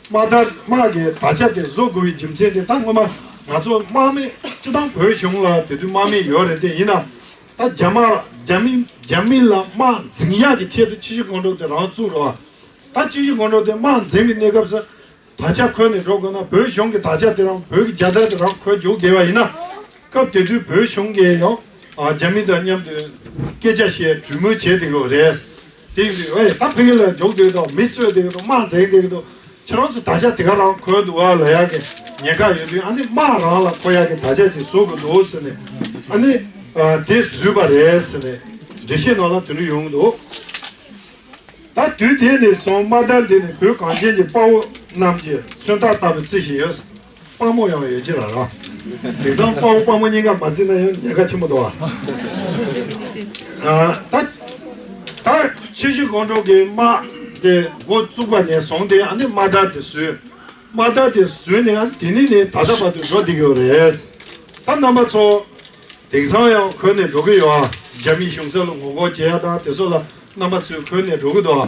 དམག་དར་དམག་གི་དར་ཆ་དེ་བཟོ་དགོས་པའི་རྒྱུ་མཚན་དེ་ད་སྔོན་མ་ང་ཚོ་དམག་མི་སྤྱི་བཏང་བོད་གཞུང་ལ་དེ་དུས་དམག་མི་ཡོད་རེད། དེ་ཡིན་ན་ད་རྒྱ་དམག་རྒྱ་མི་རྒྱ་མི་ལ་དམག་འཛིང་ཡག་གི་ཆེད་དུ་ཆུ་བཞི་སྒང་དྲུག་དེ་རང་བཙུགས་རེད་བ། ད་ཆུ་བཞི་སྒང་དྲུག་དེ་དམག་འཛིང་བའི་གནས་སྐབས་སུ་དར་ཆ་འཁོར་ནས་འགྲོ་དགོས་ན་བོད་གཞུང་གི་དར་ཆ་དེ་རང་བོད་ཀྱི་རྒྱལ་དར་དེ་རང་འཁོར་རྒྱུགས་བསྡད་པ་ཡིན་ན། སྐབས་དེ་དུས་བོད་གཞུང་གིས་ཡང་ཨ་རྒྱ་མི་དང་མཉམ་དུ་སྐད་ཆ་བཤད་གྲོས་མོལ་བྱས་བསྡད་ཡོད་རེད། དེ་ཡིན་དུས་ཨེ་ད་ཕ་གི་ལ་རྒྱུགས་བསྡད་འདུག་མི་གསོད་བསྡད་འདུག་དམག་འཛིང་བསྡད་འདུག་ཁྱེད་རང་ཚོ་དར་ཆ་དེ་ག་རང་འཁོར་འདུག་ཨ་ལབ་ཡག་གི་ཉེན་ཁ་ཡོད་དུས། ཨ་ནི་དམག་རང་ལ་འཁོར་ཡག་གི་དར་ཆ་ཅིག་བཟོ་དགོས་འདུག་ཟེར་ནས། ཨ་ནི་ཨ་དེ་བཟོས་པ་རེད་ཟེར་ནས་འགྲེལ་བཤད་ནང་ལ་དེ་འདྲ་ཡོང་གི་འདུག་ད་དུས་དེ་ནས་བཟུང་དམག་དར་འདི་ནི་བོད་གངས་ཅན་གྱི་དཔའ་བོ་རྣམས་ཀྱི་མཚོན་རྟགས་ལྟ་བུ་བརྩི་བཞིན་ཡོད། དཔའ་མོ་ཡང་ཡོད་ཀྱི་ར་ར། དེང་སང་དཔའ་བོ་དཔའ་མོ་གཉིས་ཀ་མ་བརྩིས་ན་ཡང་ཉེན་ཁ་ཆེན་པོ་འདུག་ཨ། ད་ད་ཆུ་བཞི་སྒང་དྲུག་གི་དམག་དེ་འགོ་བཙུགས་པ་ནས་བཟུང་སྟེ་ཨ་ནི་དམག་དར་དེ་བཟོས། དམག་དར་དེ་བཟོས་ནས་ཨ་ནི་དེ་ནས་ནས་ད་ལྟ་བར་དུ་འགྲོ་བསྡད་ཀྱི་ཡོད་རེད། ད་རྣམ་པ་ཚོ་དེང་སང་ཡང་གོ་ནས་འགྲོ་གི་ཡོད་ཨ། རྒྱ་མི་གཞུང་ཚབ་ལ་ངོ་རྒོལ་བྱེད་ཡ་དང་དེ་ཚོ་ལ་རྣམ་པ་ཚོས་གོ་ནས་འགྲོ་གི་འདུག་ཨ།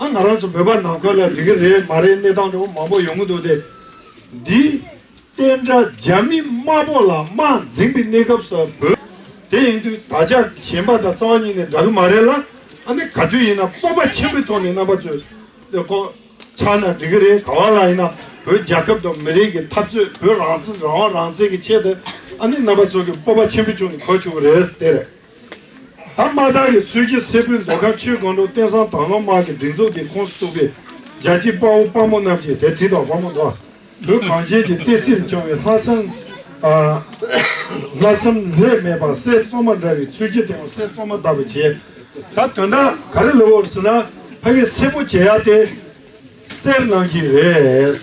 ཨ་ང་རང་ཚོ་བོད་པ་ནང་ཁུལ་ལ་འགྲིག་གི་རེད་མ་རེད་གནས་སྟངས་འདྲ་བོ་མང་པོ་ཡོང་གི་འདུག་སྟེ། འདི་བསྟན་དགྲ་རྒྱ་མི་དམར་པོ་ལ་དམག་འཛིང་པའི་གནས་སྐབས་སུ་བོད་དེ་ཡིན་དུས་ད་ཆ་གཞན་པ་དང་རྩ་བ་ཉིད་ནས་འདྲ་གི་མ་རེད་ལ། ཨ་ནི་ག་དུས་ཡིན་ན་སྤོབས་པ་ཆེན་པོའི་ཐོག་ནས་རྣམ་པ་ཚོས་ཀོ་ཚར་ན་འགྲིག་གི་རེད། ག་བ་ལ་ཡིན་ན་བོད་རྒྱལ་ཁབ་དང་མི་རིགས་ཀྱི་འཐབ་རྩོད་བོད་རང་བཙན་རང་དབང་རང་བཙན་གྱི་ཆེད་དུ་ཨ་ནི་རྣམ་པ་ཚོ་གི་སྤོབས་པ་ཆེན་པོའི་ཕྱོགས་ནས་གོ་ཆོག་གི་རེད་དེ་རེད། ད་དམག་དར་གྱི་ཚུལ་གྱིས་སེར་པོའི་མདོ་ཁམས་ཆོས་སྒང་དྲུག་བསྟན་སྲུང་དྭང་བླངས་དམག་གི་སྒྲིག་འཛུགས་དེ་ཁོངས་སུ་གཏོགས་པའི་རྒྱལ་གཅེས་དཔའ་བོ་དཔའ་མོ་རྣམས་ཀྱིས་དེ་བྲིས་དང་དཔའ་མོ་འདུག་བོད་གངས་ཅན་གྱི་གཏེར་སྲིད་ལ་བཅངས་པའི་ལྷག་བསམ། ཨ། ལྷག་བསམ་ལྷད་མེད་པ་སྲས་གཙང་མ་འདྲ་བའི་ཚུལ་གྱིས་དེ་ཡང་སྲས་གཙང་མ་ལྟ་བུ་བྱས། ད་དོན་དག་ག་རེ་ལབ་དགོས་ཟེར་ན་ཕ་གི་སེར་པོ་བྱེད་ཡ་དེ་གསེར་ནང་བཞིན་རེད།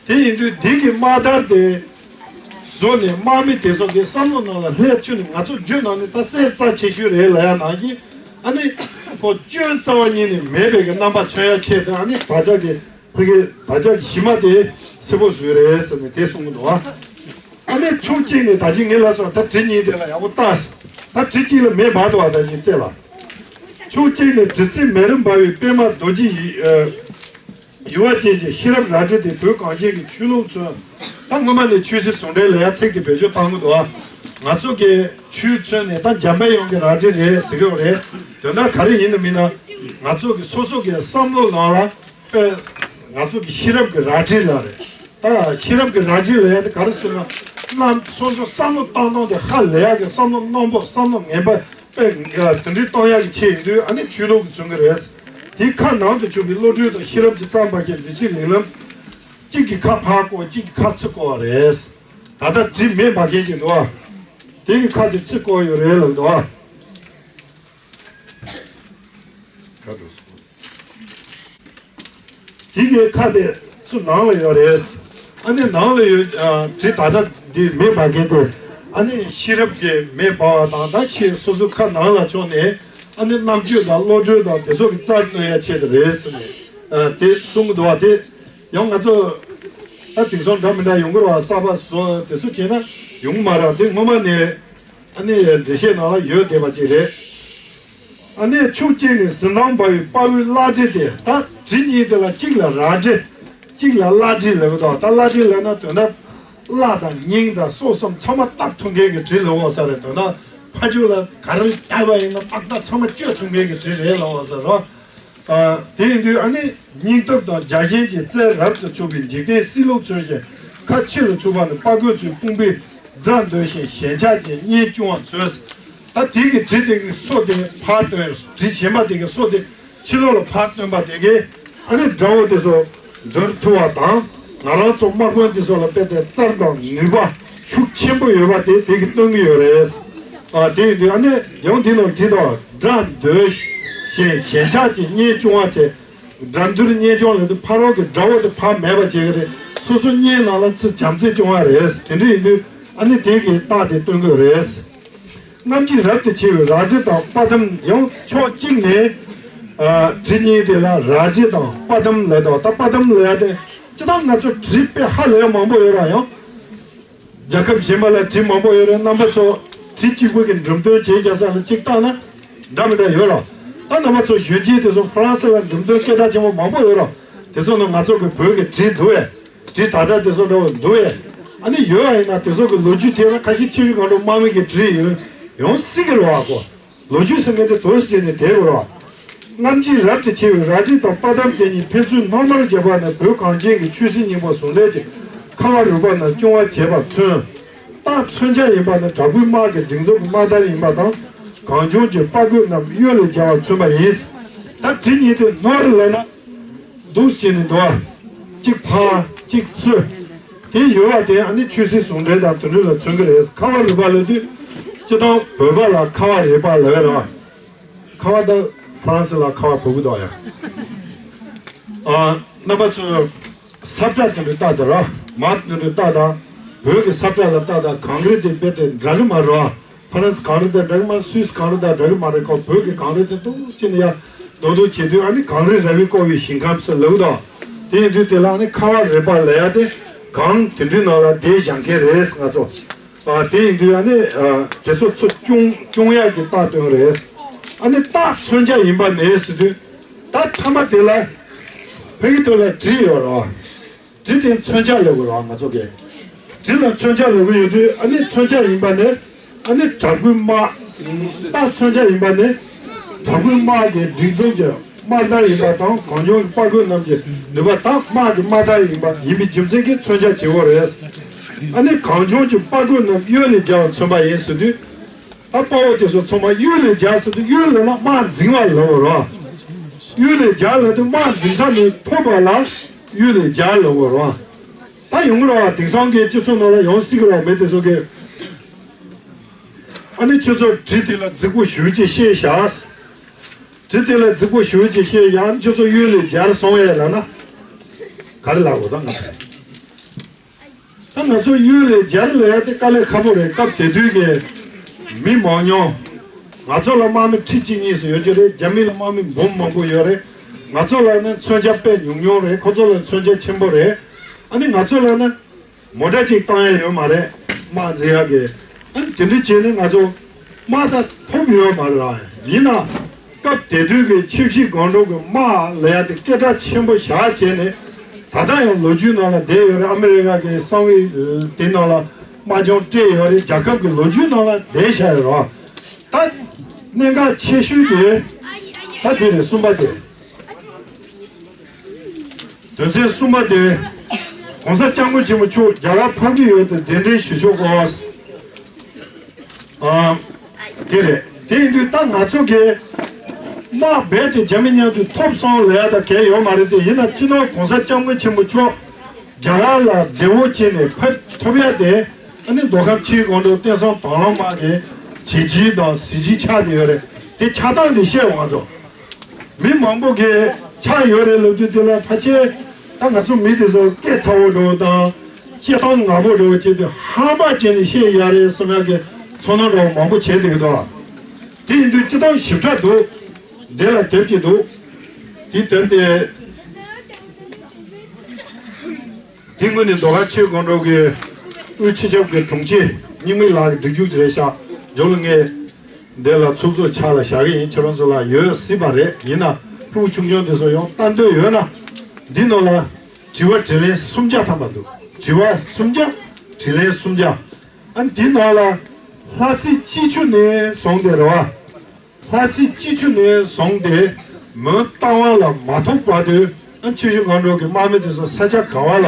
དེ་ཡིན་དུས་འདི་གི་དམག་དར་དེ་བཟོ་ནས་དམག་མི་དེ་ཚོ་གི་བསམ་བློ་ནང་ལ་ལྷད་ཆུ་ནས་ང་ཚོ་རྒྱུད་ནང་ནས་ད་གསེར་རྩ་ཆེ་ཤོས་རེད་ལབ་ཡ་ནང་བཞིན་ཨ་ནི་ཁོ་སྐྱོན་རྩ་བ་ཉིད་ནས་མེད་པའི་གི་རྣམ་པ་མཚོན་ཡ་ཆེད་དུ་ཨ་ནི་ད་ཆ་གི་ཕ་གི་ད་ཆ་གི་གཞི་མ་དེ་སེར་པོ་བཟོས་རེད་ཟེར་ནས་དེ་གསུང་གི་འདུག་ཨ། ཨ་ནི་ཕྱོགས་གཅིག་ནས་ད་ཅི་ངས་ལབ་སོང་ད་བྲིས་ཉིན་དེ་ལ་ཡག་པོ་ལྟ། ད་བྲིས་གཅིག་ལ་མེ་འབར་འདུག་ཨ་ད་ཅི་རྩེ་ལ། ཕྱོགས་གཅིག་ནས་བྲིས་རྩེ་མེ་རུ་འབར་བའི་པདྨ་རྡོ་རྗེ་ཡི་ཨ། ཡུ་བ་ཅན་གྱི་ཤེས་རབ་རལ་གྲི་དེ་བོད་གངས་ཅན་གྱི་ཆོས་ལུགས་མཚོན། ད་སྔོན་མ་ནས་ཆོས་སྲིད་ཟུང་འབྲེལ་ལ་ཡ་ཚིག་དེ་བེད་སྤྱོད་བཏང་གི་འདུག་ཨ། ང་ཚོ་གི་ཆོས་མཚོན་ནས་ད་འཇམ་དཔལ་དབྱངས་ཀྱི་རལ་གྲི་རེད་ཟེར་གི་ཡོད་རེད། དོན་དག་ག་རེ་ཡིན་ནམ་མིན་ན་ང་ཚོ་གི་སོ་སོ་གི་བསམ་བློ་ནང་ལ་དཔེ་ང་ཚོ་གི་ཤེས་རབ་ཀྱི་རལ་གྲི་ལ་རེད། ད་ཤེས་རབ་ཀྱི་རལ་གྲི་ལ་ཡ་དེ་ག་རེ་ཟེར་ན་རྣམ་སོ་སོ་བསམ་བློ་བཏང་སྟངས་དེ་ཧ་ལས་ཡག་གི་བསམ་བློ་རྣོན་པོ་བསམ་བློ་ངན་པ་དཔེ་དེ་འདྲའི་གཏོང་ཡག་གི་ཆེད་ཡིན་དུས་ཨ་ནི་ཆོས་ལུགས་ཀྱི་མཚོན་གྱི་རེད། དེའི་ཁ་ནང་དུ་བཅུག་པའི་བློ་གྲོས་དང་ཤེས་རབ་ཀྱི་རྩལ་འབར་མཁན་འདི་ཕྱི་གླེང་ལམ། གཅིག་གི་ཁ་ཕར་བསྐོར་གཅིག་གི་ཁ་ཚུར་བསྐོར་བ་རེད། ད་ལྟ་གྲི་མེ་འབར་མཁན་གྱི་འདུག་ཨ། དེ་གི་ཁ་དེ་ཚུར་བསྐོར་ཡོད་རེད་ལབ་འདུག་ཨ། དེ་གི་ཁ་དེ་ཚུར་ནང་ལ་ཡོད་རེད། ཨ་ནི་ནང་ལ་ཡོད་ཨ། གྲི་ད་ལྟ་འདི་མེ་འབར་མཁན་དེ་ཨ་ནི་ཤེས་རབ་ཀྱི་མེ་འབར་བ་དང་ད་ཁྱེད་སོ་སོ་ཁ་ནང་ལ་ཕྱོགས་ནས་ཨ་ནི་རྣམ་དཔྱོད་དང་བློ་གྲོས་དང་དེ་ཚོ་གི་རྩལ་སྟོན་ཡ་ཆེད་དུ་རེད་ཟེར་ནས་ཨ། དེ་གསུང་གི་འདུག་བ། དེ་ཡང་ང་ཚོ་ད་དེང་སང་འདྲ་མི་འདྲ་ཡོང་གི་རེད་བ། གསར་པ་བཟོ་དེ་ཚོ་བྱས་ན་ཡོང་གི་མ་རེད། དེ་སྔོན་མ་ནས་ཨ་ནི་འགྲེལ་བཤད་ནང་ལ་ཡོད་བསྡད་པ་ཅིག་རེད། ཨ་ནི་ཕྱོགས་གཅིག་ནས་གཟི་མདངས་འབར་བའི་དཔའ་བོའི་བླ་གྲི་དེ་ད་གྲི་གཉིས་དེ་ལ་གཅིག་ལ་རལ་གྲི་གཅིག་ལ་བླ་གྲི་ལབ་ཀྱི་འདུག་ད་བླ་གྲི་ལབ་ན་དོན་དག་བླ་དང་སྙིང་དང་སྲོག་གསུམ་ཚང་མ་བཏབ་ཐུབ་མཁན་གྱི་གྲི་ལབ་འོ་ས་རེད། དོན་དག་ཕ་ཇོ་ལ་ག་རེ་བཏབ་པ་ཡིན་ན་ཏག་ཏག་ཚང་མ་གཅོད་ཐུབ་མཁན་གྱི་གྲི་རེད་ལབ་འོ་ས་རེད། ཨ། དེ་ཡིན་དུས་ཨ་ནི་སྙིང་སྟོབས་དང་རྒྱལ་ཞེན་གྱི་རྩལ་རབ་ཏུ་ཕྱུག་པའི་འཇིག་རྟེན་སྲིད་ལུགས་མཚོན་ཞིང་ཁ་ཕྱི་ལ་ཕྱུག་པ་ནི་དཔའ་རྒོད་ཚོའི་དཔུང་པའི་དགྲ་འདོད་ཞེན་ཞེན་ཆགས་ཀྱི་གཉེན་སྐྱོང་བ་མཚོན། ད་དེ་གི་གྲི་དེ་གི་སོ་དེ་ཕར་བཏོན། གྲི་གཞན་པ་དེ་གི་སོ་དེ་ཕྱི་ལོགས་ལ་ཕར་བཏོན་པ་དེ་གིས་ཨ་ནི་དགྲ་བོ་དེ་ཚོ་འདོར་ཐུབ་པ་དང་ང་རང་ཚོ་དམག་དཔོན་དེ་ཚོ་ལ་དཔེ་དེ་རྩལ་དང་ནུས་པ་ཤུགས་ཆེན་པོ་ཡོད་པ་དེ་དེ་གི་སྟོན་གི་ཡོད་རེད། ཨ། དེ་ཡིན་དུས་ཨ་ནི་ཡང་དེ་ནང་གྲི་དང་དགྲ་འདོད་ཞེན་ཞེན་ཆགས་ཀྱི་གཉེན་སྐྱོང་བ་བྱས། དགྲ་འདུལ་གཉེན་སྐྱོང་ལབ་དུས་ཕ་རོལ་གྱི་དགྲ་བོ་དེ་ཕར་མེད་པ་བྱེད་ཀྱི་རེད། སོ་སོ་གཉེན་ནང་ལ་ཚུར་བྱམས་བརྩེ་སྐྱོང་བ་རེད། དེ་འདྲ་ཡིན་དུས་ཨ་ནི་དེ་གི་རྟགས་དེ་སྟོན་གྱི་རེད། རྔམ་བརྗིད་རབ་ཏུ་ཆེ་བའི་རལ་གྲི་དང་དཔའ་གདམས། ཡང་ཕྱོགས་གཅིག་ནས་ཨ། གྲི་གཉིས་དེ་ལ་རལ་གྲི་དང་དཔའ་གདམས་ལབ་དང་། ད་དཔའ་གདམས་ལབ་ཡ་དེ་སྤྱིར་བཏང་ང་ཚོ་གྲི་དཔེ་ཧ་ལས་མང་པོ་ཡོད་ར། ཡང་རྒྱལ་ཁབ་གཞན་པ་ལ་གྲི་མང་པོ་ཡོད་རེད། རྣམ་པ་ཚོ་གྲི་གཅིག་པུ་གི་འགྲེམས་སྟོན་བྱེད་རྒྱག་ས་ལ་གཅིག་བལྟས་ན་འདྲ་མི་འདྲ་ཡོད་ར། ད་རྣམ་པ་ཚོ་གཞོན་སྐྱེས་དེ་ཚོ་ཧྥ་རན་སི་ལ་འགྲེམས་སྟོན་སྐད་གྲགས་ཆེན་པོ་མང་པོ་ཡོད་ར། དེ་ཚོ་ནང་ང་ཚོ་གི་བོད་ཀྱི་གྲི་འདུག་ཨེ། གྲི་ད་ལྟ་དེ་ཚོ་འདྲ་བོ་འདུག་ཨེ། ཨ་ནི་ཡོད་ཨ། ཡིན་ན་དེ་ཚོ་གི་ལོ་རྒྱུས་དེ་ལ་ཁ་ཤས་ཆེ་ཆུང་གང་འགྲོ་དམག་མི་གི་གྲི་ཡོད་ཡོང་སྲིད་ཀྱི་རེད་བ་ཁོ། ལོ་རྒྱུས་ཟེར་མཁན་དེ་དོ་ཞིག་བྱས་ནས་བསྡད་དགོས་རེད་བ། རྔམ་བརྗིད་རབ་ཏུ་ཆེ་བའི་རལ་གྲི་དང་དཔའ་གདམས་དེ་གཉིས་ཕན་ཚུན་སྣང་མར་བརྒྱབ་པ་ནི་བོད་གངས་ཅན་གྱི་ཆོས་སྲིད་གཉིས་པོ་ཟུང་འབྲེལ་གྱི་ཁ་བ་རི་པ་ན་སྐྱོང་བ་བྱས་པ་མཚོན། རྟགས་མཚོན་ཆ་ཡིན་པ་ནི་དྲག་པོའི་དམག་གི་སྒྲིག་འཛུགས་ཀྱི་དམག་དར་ཡིན་པ་དང་། གངས་ལྗོངས་ཀྱི་དཔའ་རྒོད་རྣམས་གཡོལ་ལས་རྒྱལ་བ་མཚོན་པ་ཡིན། ད་གྲི་གཉིས་དེ་ནོར་ལབ་ན། འདུག་སེ་བྱས་ནས་འདུག་ཨ། གཅིག་ཕར་གཅིག་ཚུར། དེ་ཡོད་པ་དེ་ཨ་ནི་ཆོས་སྲིད་ཟུང་འབྲེལ་དང་དེ་འདྲ་ལ་མཚོན་གྱི་རེད། ཁ་བ་རི་པ་ལབ་དུས་སྤྱིར་བཏང་བོད་པ་ལ་ཁ་བ་རི་པ་ལབ་ཡ་རེད་བ། ཁ་བ་ད་ཧྥ་རན་སི་ལ་ཁ་བ་བབས་ཀྱི་འདུག་ཡ། ཨ། རྣམ་པ་ཚོས་ས་བཀྲ་དེ་འདྲ་ལྟ་དང་ར། མ་དེ་འདྲ་ལྟ་དང་། བོད་ཀྱི་ས་བཀྲ་ལ་ལྟ་དང་། གངས་རི་དེ་དཔེ་དེ་འདྲ་གི་མ་རེད་བ། ཧྥ་རན་སི་གངས་རི་དང་འདྲ་གི་མ་རེད། སུད་སི་གངས་རི་དང་འདྲ་གི་མ་རེད། ཁོ་བོད་ཀྱི་གངས་རི་དེ་འདུག་སེ་བྱས་ནས་ཡ་རྡོག་རྡོག་བྱེད་དུས་ཨ་ནི་གངས་རི་ར་བས་བསྐོར་བའི་ཞིང་ཁམས་སུ་ལབ་དང་། དེ་ཡིན་དུས་དེ་ལ་ཨ་ནི་ཁ་བ་རི་པ་ལབ་ཡ་དེ་གངས་དེ་འདྲའི་ནང་ལ་བསྡད་བཞག་མཁན་རེད། ང་ཚོ་ ཨ་དེ་ཡིན་དུས་ཨ་ནི་ཨ་དེ་ཚོ་ཚུར་སྐྱོང་སྐྱོང་ཡག་གི་རྟགས་སྟོན་རེད། ཨ་ནི་རྟགས་མཚོན་ཆ་ཡིན་པ་ནས་ཟེར་དུས་ད་མཐའ་མ་དེ་ལ་བོད་ཀྱི་ཐོག་ལ་གྲི་ཡོད་རེད་བ། གྲི་དེ་མཚོན་ཆ་ལབ་དགོས་རེད་བ་ང་ཚོ་གས། གྲི་ལ་མཚོན་ཆ་ལབ་གི་ཡོད་དུས་ཨ་ནི་མཚོན་ཆ་ཡིན་པ་ནས་ཨ་ནི་དྲག་པོའི་དམག་རྟགས་མཚོན་ཆ་ཡིན་པ་ནས་དྲག་པོའི་དམག་གི་སྒྲིག་འཛུགས་ཀྱི་དམག་དར་ཡིན་པ་དང་གངས་ལྗོངས་ཀྱི་དཔའ་རྒོད་རྣམས་ཀྱི་ནུས་པ་དང་དམག་གི་དམག་དར་ཡིན་པ་ཡིན་པའི་རྒྱུ་མཚན་གྱིས་མཚོན་ཆ་བྱེད་དགོས་རེད། ཨ་ནི་གངས་ལྗོངས་ཀྱི་དཔའ་རྒོད་རྣམས་གཡུལ་ལས་རྒྱལ་བར་མཚོན་པ་ཡིན་ཟེར་དུས། ཨ་དཔའ་བོ་དེ་ཚོ་ཚང་མ་གཡུལ་ལས་རྒྱལ་ཟེར་དུས་གཡུལ་ལ་ན་དམག་འཛིང་བ་ལབ་རོ། གཡུལ་ལས་རྒྱལ་ལབ་དུས་དམག་འཛིང་ས་ནས་ཐོབ་པ་ལ་གཡུལ་ལས་རྒྱལ་ལབ་རོ། ད་ཡོང་རོ་དེང་སང་གི་སྤྱི་ཚོགས་ནང་ལ་ཡོང་སྲིད་གི་རོ་མེད་དེ་ཚོ་གི། ཨ་ནི་ཁྱོད་ཚོ་གྲི་དེ་ལ་རྫིག་པོ་ཞུ་ཅེས་བཤད་བཞག་གྲི་དེ་ལ་རྫིག་པོ་ཞུ་ཅེས་བཤད་ཡང་ཁྱོད་ཚོ་གཡུལ་ལས་རྒྱལ་སོང་ཡས་ལ་ན། ག་རེ་ལབ་དགོས་ད་ང་། ད་ང་ཚོ་གཡུལ་ལས་རྒྱལ་ལ་ཡ་དེ་དཀའ་ལས་ཁག་པོ་རེད། སྐབས་དེ་དུས་ཀྱི་མི་མང་ཉུང་། ང་ཚོ་ལ་དམག་མི་ཁྲི་གཅིག་གཉིས་སུ་ཡོད་ཀྱི་རེད། རྒྱ་མི་ལ་དམག་མི་འབུམ་མང་པོ་ཡོད་རེད། ང་ཚོ་ལ་ནི་མཚོན་ཆ་དཔེ་ཉུང་ཉུང་རེད། ཁོ་ཚོ་ལ་མཚོན་ཆ་ཆེན་པོ་རེད། ཨ་ནི་ང་ཚོ་ལ་ནི་མོ་ཊ་གཅིག་བཏང་ཡ་ཡོད་མ་རེད། དམག་འཛིང་ཡ་གི། ཨ་ནི་དེ་འདྲ་བྱས་ནས་ང་ཚོ་དམག་ད་ཐོབ་ཡོད་མ་རེད་ར། ཡིན་ན། སྐབས་དེ་དུས་ཀྱི་ཆུ་བཞི་སྒང་དྲུག་གི་དམག་ལ་ཡ་དེ་སྐད་གྲགས་ཆེན་པོ་བཞག་བྱས་ནས་ད་ལྟ་ཡང་ལོ་རྒྱུས་ནང་ལ་བསྡད་ཡོད་རེད། ཨ་མི་རི་ཀ་གི་གསང་བའི་དེ་ནང་ལ་དམག་སྦྱོང་སྤྲད་ཡོད་རེད། རྒྱལ་ཁབ་ཀྱི་ལོ་རྒྱུས་ནང་ལ་བསྡད་བཞག་ཡོད་རེད། ད་གནད་འགག་ཆེ་ཤོས་དེ་ད་དེ་རེད། གསུམ་པ་དེ། དོན་ཚན་གསུམ་པ་དེ། ༸གོང་ས་༸སྐྱབས་མགོན་ཆེན་པོ་མཆོག་རྒྱ་གར་འཕགས་པའི་ཡུལ་དུ་གདན་འདྲེན་ཞུ་ཆོག་གོ། ཨ། དེ་རེད། དེ་ཡིན་དུས་ད་ང་ཚོ་གིས་དམག་རྦད་དེ་རྒྱ་མི་མཉམ་དུ་ཐོབ་སོང་ལབ་ཡ་ད་གལ་ཡོད་མ་རེད་དེ། ཡིན་ན་སྤྱི་ནོར་༸གོང་ས་༸སྐྱབས་མགོན་ཆེན་པོ་མཆོག་རྒྱ་གར་ལ་བདེ་བོ་བྱས་ནས་ཕེབས་ཐུབ་ཡ་དེ་ཨ་ནི་མདོ་ཁམས་ཆུ་བཞི་སྒང་དྲུག་བསྟན་སྲུང་དྭང་བླངས་དམག་གི་བྱས་རྗེས་དང་གཟི་བརྗིད་ཆགས་ཏེ་ཡོད་རེད། དེ་ཆགས་སྟངས་དེ་བཤད་འོང་ང་ཚོ། མི་མང་པོ་གིས་ཆགས་ཡོད་རེད་ལབ་དུས་དེ་ལ་ཕལ་ཆེར་ད་ང་ཚོ་མི་དེ་ཚོ་སྐད་ཚ་བོ་འདྲ་བོ་དང་། བཤད་སྟངས་ངར་པོ་འདྲ་བོ་བྱས་ཏེ་ཧམ་པ་བྱས་ནས་བཤད་ཡ་རེད་བསམ་ཡ་གི་ཚོར་སྣང་འདྲ་བོ་མང་པོ་བྱས་བསྡད་ཀྱི་འདུག་དེ་ཡིན་དུས་སྤྱིར་བཏང་ཞིབ་ཕྲ་འདུག་དེ་ལ་དེབ་ཅིག་འདུག་དེ་དེབ་དེ། དེ་སྔོན་ནས་མདོ་ཁམས་ཆུ་བཞི་སྒང་དྲུག་གི་དབུས་སྤྱི་ཁྱབ་ཀྱི་དྲུང་ཆེ་རྙིང་མི་ལགས་ཀྱི་སྒྲིག་འཇུག་ཅིག་རེད་ཤག་འཇོག་ལ་ངས་འདི་ལ་ཚུགས་གཙོ་ཕྱག་ལ་བཞག་གི་ཡིན། ཁྱེད་རང་ཚོ་ལ་ཡོད་སྲིད་པ་རེད། ཡིན་ན་ཕྲུ་གུ་ཆུང་ཆུང་དེ་ཚོ་ཡང་ལྟ་འདོད་ཡོད་ན་འདི་ནང་ལ་དྲི་བ་དྲིས་ལན་སུམ་བརྒྱ་ཐམ་པ་འདུག་དྲི་བ་སུམ་བརྒྱ། དྲིས་ལན་སུམ་བརྒྱ། ཨ་འདི་ནང་ལ་ལྷ་སའི་སྐྱིད་ཆུ་ནས་བཟུང་སྟེ་རེད་བ། ལྷ་སའི་སྐྱིད་ཆུ་ནས་བཟུང་སྟེ་མོན་རྟ་དབང་ལ་མ་ཐུག་བར་དུ། ཨ་ཆུ་བཞི་སྒང་དྲུག་གི་དམག་མི་དེ་ཚོ་ས་ཆ་ག་བ་ལ་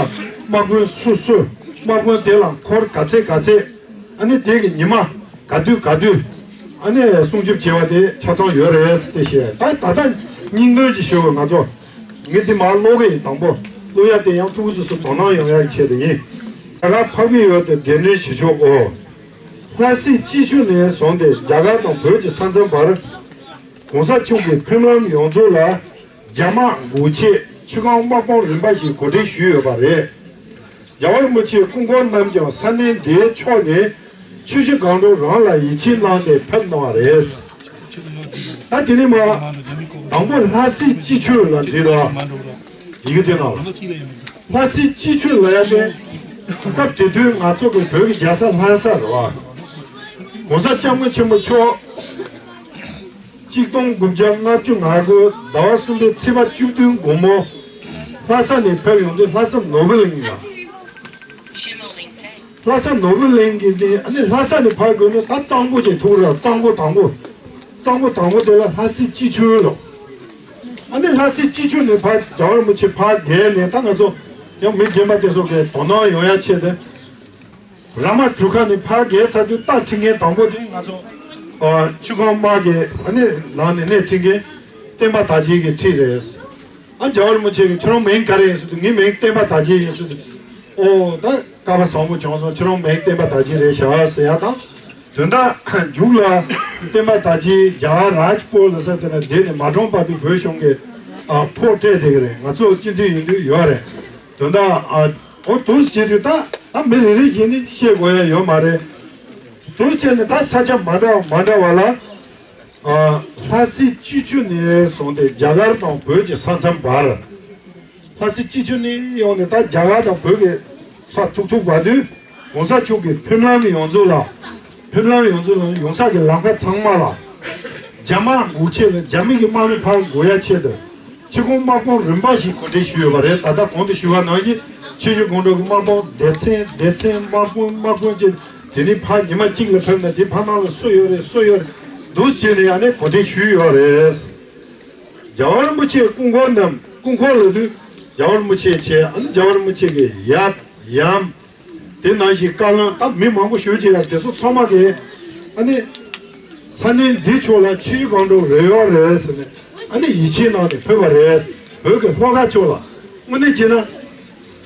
དམག་དཔོན་སུ་སུ། དམག་དཔོན་དེ་ལ་འཁོར་ག་ཚད་ག་ཚད། ཨ་ནི་དེ་གི་ཉི་མ་ག་དུས་ག་དུས། ཨ་ནི་སྲུང་སྐྱོབ་བྱེད་པ་དེ་ཆ་ཚང་ཡོད་རེད་ཟེར་ཏེ་བཤད། ད་ད་ལྟ་སྙིང་དོན་ཅིག་ཞུ་དགོས་ང་ཚོ། ངས་འདི་མར་ཀློག་གི་ཡིན། དང་པོ་ཀློག་ཡ་དེ་ཡང་ཕྲུ་གུ་དེ་ཚོ་དོ་སྣང་ཡོང་ཡ་གི་ཆེད་དུ་ཡིན། རྒྱ་གར་འཕགས་པའི་ཡུལ་དུ་གདན་འདྲེན་ཞུ་ཆོག་གོ། ལྷ་སའི་སྐྱིད་ཆུ་ནས་བཟུང་སྟེ་རྒྱ་གར་དང་བོད་ཀྱི་ས་མཚམས་བར། ༸གོང་ས་མཆོག་གིས་ཕེབས་ལམ་ཡོངས་རྫོགས་ལ་རྒྱ་དམག་འགོག་ཆེད་ཆུ་སྒང་དམག་དཔུང་རིམ་པ་བཞིན་གོ་སྒྲིག་ཞུས་ཡོད་པ་རེད། རྒྱལ་བ་རིན་པོ་ཆེའི་སྐུ་འཁོར་རྣམས་ཀྱང་ས་གནས་འདིའི་ཕྱོགས་ནས་ཆུ་བཞི་སྒང་དྲུག་རང་ལ་ཡིད་ཆེས་གནང་སྟེ་ཕེབས་གནང་བ་རེད། ད་དེ་ནས་མ། དང་པོ་ལྷ་སའི་སྐྱིད་ཆུ་ལ་འབྲི་དང་། ཡི་གེ་དེ་ནང་ལ། ལྷ་སའི་སྐྱིད་ཆུ་ལ་ཡ་དེ། སྐབས་དེ་དུས་ང་ཚོ་གི་བོད་ཀྱི་རྒྱལ་ས་ལྷ་ས་རེད་བ། ༸གོང་ས་༸སྐྱབས་མགོན་ཆེན་པོ་མཆོག་གཅིག་སྟོང་དགུ་བརྒྱ་ལྔ་བཅུ་ང་དགུ་ཟླ་བ་གསུམ་པའི་ཚེས་པ་བཅུ་བདུན་དགོང་མོ། ལྷ་ས་ནས་ཕེབས་ཡོང་དུས་ལྷ་ས་ནོར་བུ་གླིང་ལ། ལྷ་ས་ནོར་བུ་གླིང་གི་ནི་ཨ་ནི་ལྷ་ས་ནས་ཕར་དགོས་ན་ད་གཙང་པོ་ཅིག་ཐུག་ར། གཙང་པོ་དང་པོ། གཙང་པོ་དང་པོ་དེ་ལ་ལྷ་སའི་སྐྱིད་ཆུ་ལོ། ཨ་ནི་ལྷ་སའི་སྐྱིད་ཆུ་ནས་ཕར་རྒྱལ་བ་རིན་པོ་ཆེ་ཕར་བརྒལ་ནས་ད་ང་ཚོ་ཡང་མི་རྒན་པ་དེ་ཚོ་གི་དོ་སྣང་ཡོང་ཡ་ཆེད་དུ། ར་མ་གྲུ་ཁ་ནས་ཕར་བརྒལ་ཚར་དུས་རྟ་ཁྲིད་མཁན་དང་པོ་དེ་ང་ཚོ་ཨ་ཆུ་སྒང་དམག་གི་ཨ་ནི་ནང་ནས་སྣེ་ཁྲིད་མཁན་བསྟན་པ་དར་རྒྱས་ཀྱི་ཁྲིད་རེད། ཨ་རྒྱལ་བ་རིན་པོ་ཆེ་གིས་ཁྱོད་རང་མིང་ག་རེ་ཡིན་ཟེར་དུས་ངའི་མིང་བསྟན་པ་དར་རྒྱས་ཡིན་ཟེར་དུས། ཨོ་ད་སྐལ་བ་བཟང་པོ་བྱུང་སོང་། ཁྱོད་རང་མིང་བསྟན་པ་དར་རྒྱས་རེད་ཤག་ཟེར་ཡ་དང་། དོན་དག་མཇུག་ལ་བསྟན་པ་དར་རྒྱས་རྒྱ་གར་རཱཇ་པོར་ལ་ས་དེ་ན་འདི་ནས་མ་གྲོངས་བར་དུ་བོད་གཞུང་གིས་ཨ་ཕོགས་སྤྲད་བསྡད་ཀྱི་རེད། ང་ཚོ་སྤྱི་འཐུས་ཡིན་དུས་ཡོད་རེད། དོན་དག་ཨ་ཨོ་དུས་བྱེད་དུས་ད་ད་མི་རེ་རེ་བཞིན་ནི་བཤད་དགོས་ཡ་ཡོད་མ་རེད། དུས་བྱས་ནས་ད་ས་ཆ་མ་འདྲ་བ་མ་འདྲ་བ་ལ། ཨ། ལྷ་སའི་སྐྱིད་ཆུ་ནས་བཟུང་སྟེ་རྒྱ་གར་དང་བོད་ཀྱི་ས་མཚམས་བར། ལྷ་སའི་སྐྱིད་ཆུ་ནས་ཡོང་ནས་ད་རྒྱ་གར་དང་བོད་ཀྱི་ས་ཐུག་ཐུག་བར་དུ། ༸གོང་ས་མཆོག་གི་ཕེབས་ལམ་ཡོངས་རྫོགས་ལ། ཕེབས་ལམ་ཡོངས་རྫོགས་ལ་ཡོང་ས་གི་ལམ་ཁ་ཚང་མ་ལ། རྒྱ་དམག་འགོག་ཆེད་ལ་རྒྱ་མི་གི་དམག་མི་ཕར་འགོག་ཡ་ཆེད་དུ། ཆེད་ཁོངས་དམག་དཔུང་རིམ་པ་བཞིན་གོ་སྒྲིག་ཞུས་ཡོད་པ་རེད། ད་ལྟ་གོང་དུ་ཞུས་པ་ནང་བཞིན་ཆུ་བཞི་སྒང་དྲུག་གི་དམག་དཔུང་སྡེ་ཚན་སྡེ་ཚན་དམག་དཔུང་དམག་དཔུང་བཅས་དེ་ནི་ཕར་ཉི་མ་གཅིག་ལ་ཕེབས་ན་དེ་ཕར་ནང་ལ་སུ་ཡོད་རེད་སུ་ཡོད་རེད་འདུག་བྱས་ནས་ཡང་ནས་གོ་སྒྲིག་ཞུས་ཡོད་རེད། རྒྱལ་བ་རིན་པོ་ཆེ་སྐུ་འཁོར་རྣམས་སྐུ་འཁོར་ལ་དུས་རྒྱལ་བ་རིན་པོ་ཆེ་ཆེ་ཨ་ནི་རྒྱལ་བ་རིན་པོ་ཆེ་གི་ཡབ་ཡམ། དེ་ནང་བཞིན་བཀའ་བློན་ད་མི་མང་པོ་ཞུ་བྱེད་ཡ་དེ་ཚོ་ཚང་མ་གིས་ཨ་ནི་ས་གནས་འདི་ཕྱོགས་ལ་ཆུ་བཞི་སྒང་དྲུག་རེ་ཡོད་རེད་ཟེར་ནས་ཨ་ནི་ཡིད་ཆེས་གནང་ནས་ཕེབས་པ་རེད། བོད་ཀྱི་ལྷོ་ཁ་ཕྱོགས་ལ་དངོས་གནས་བྱས་ན་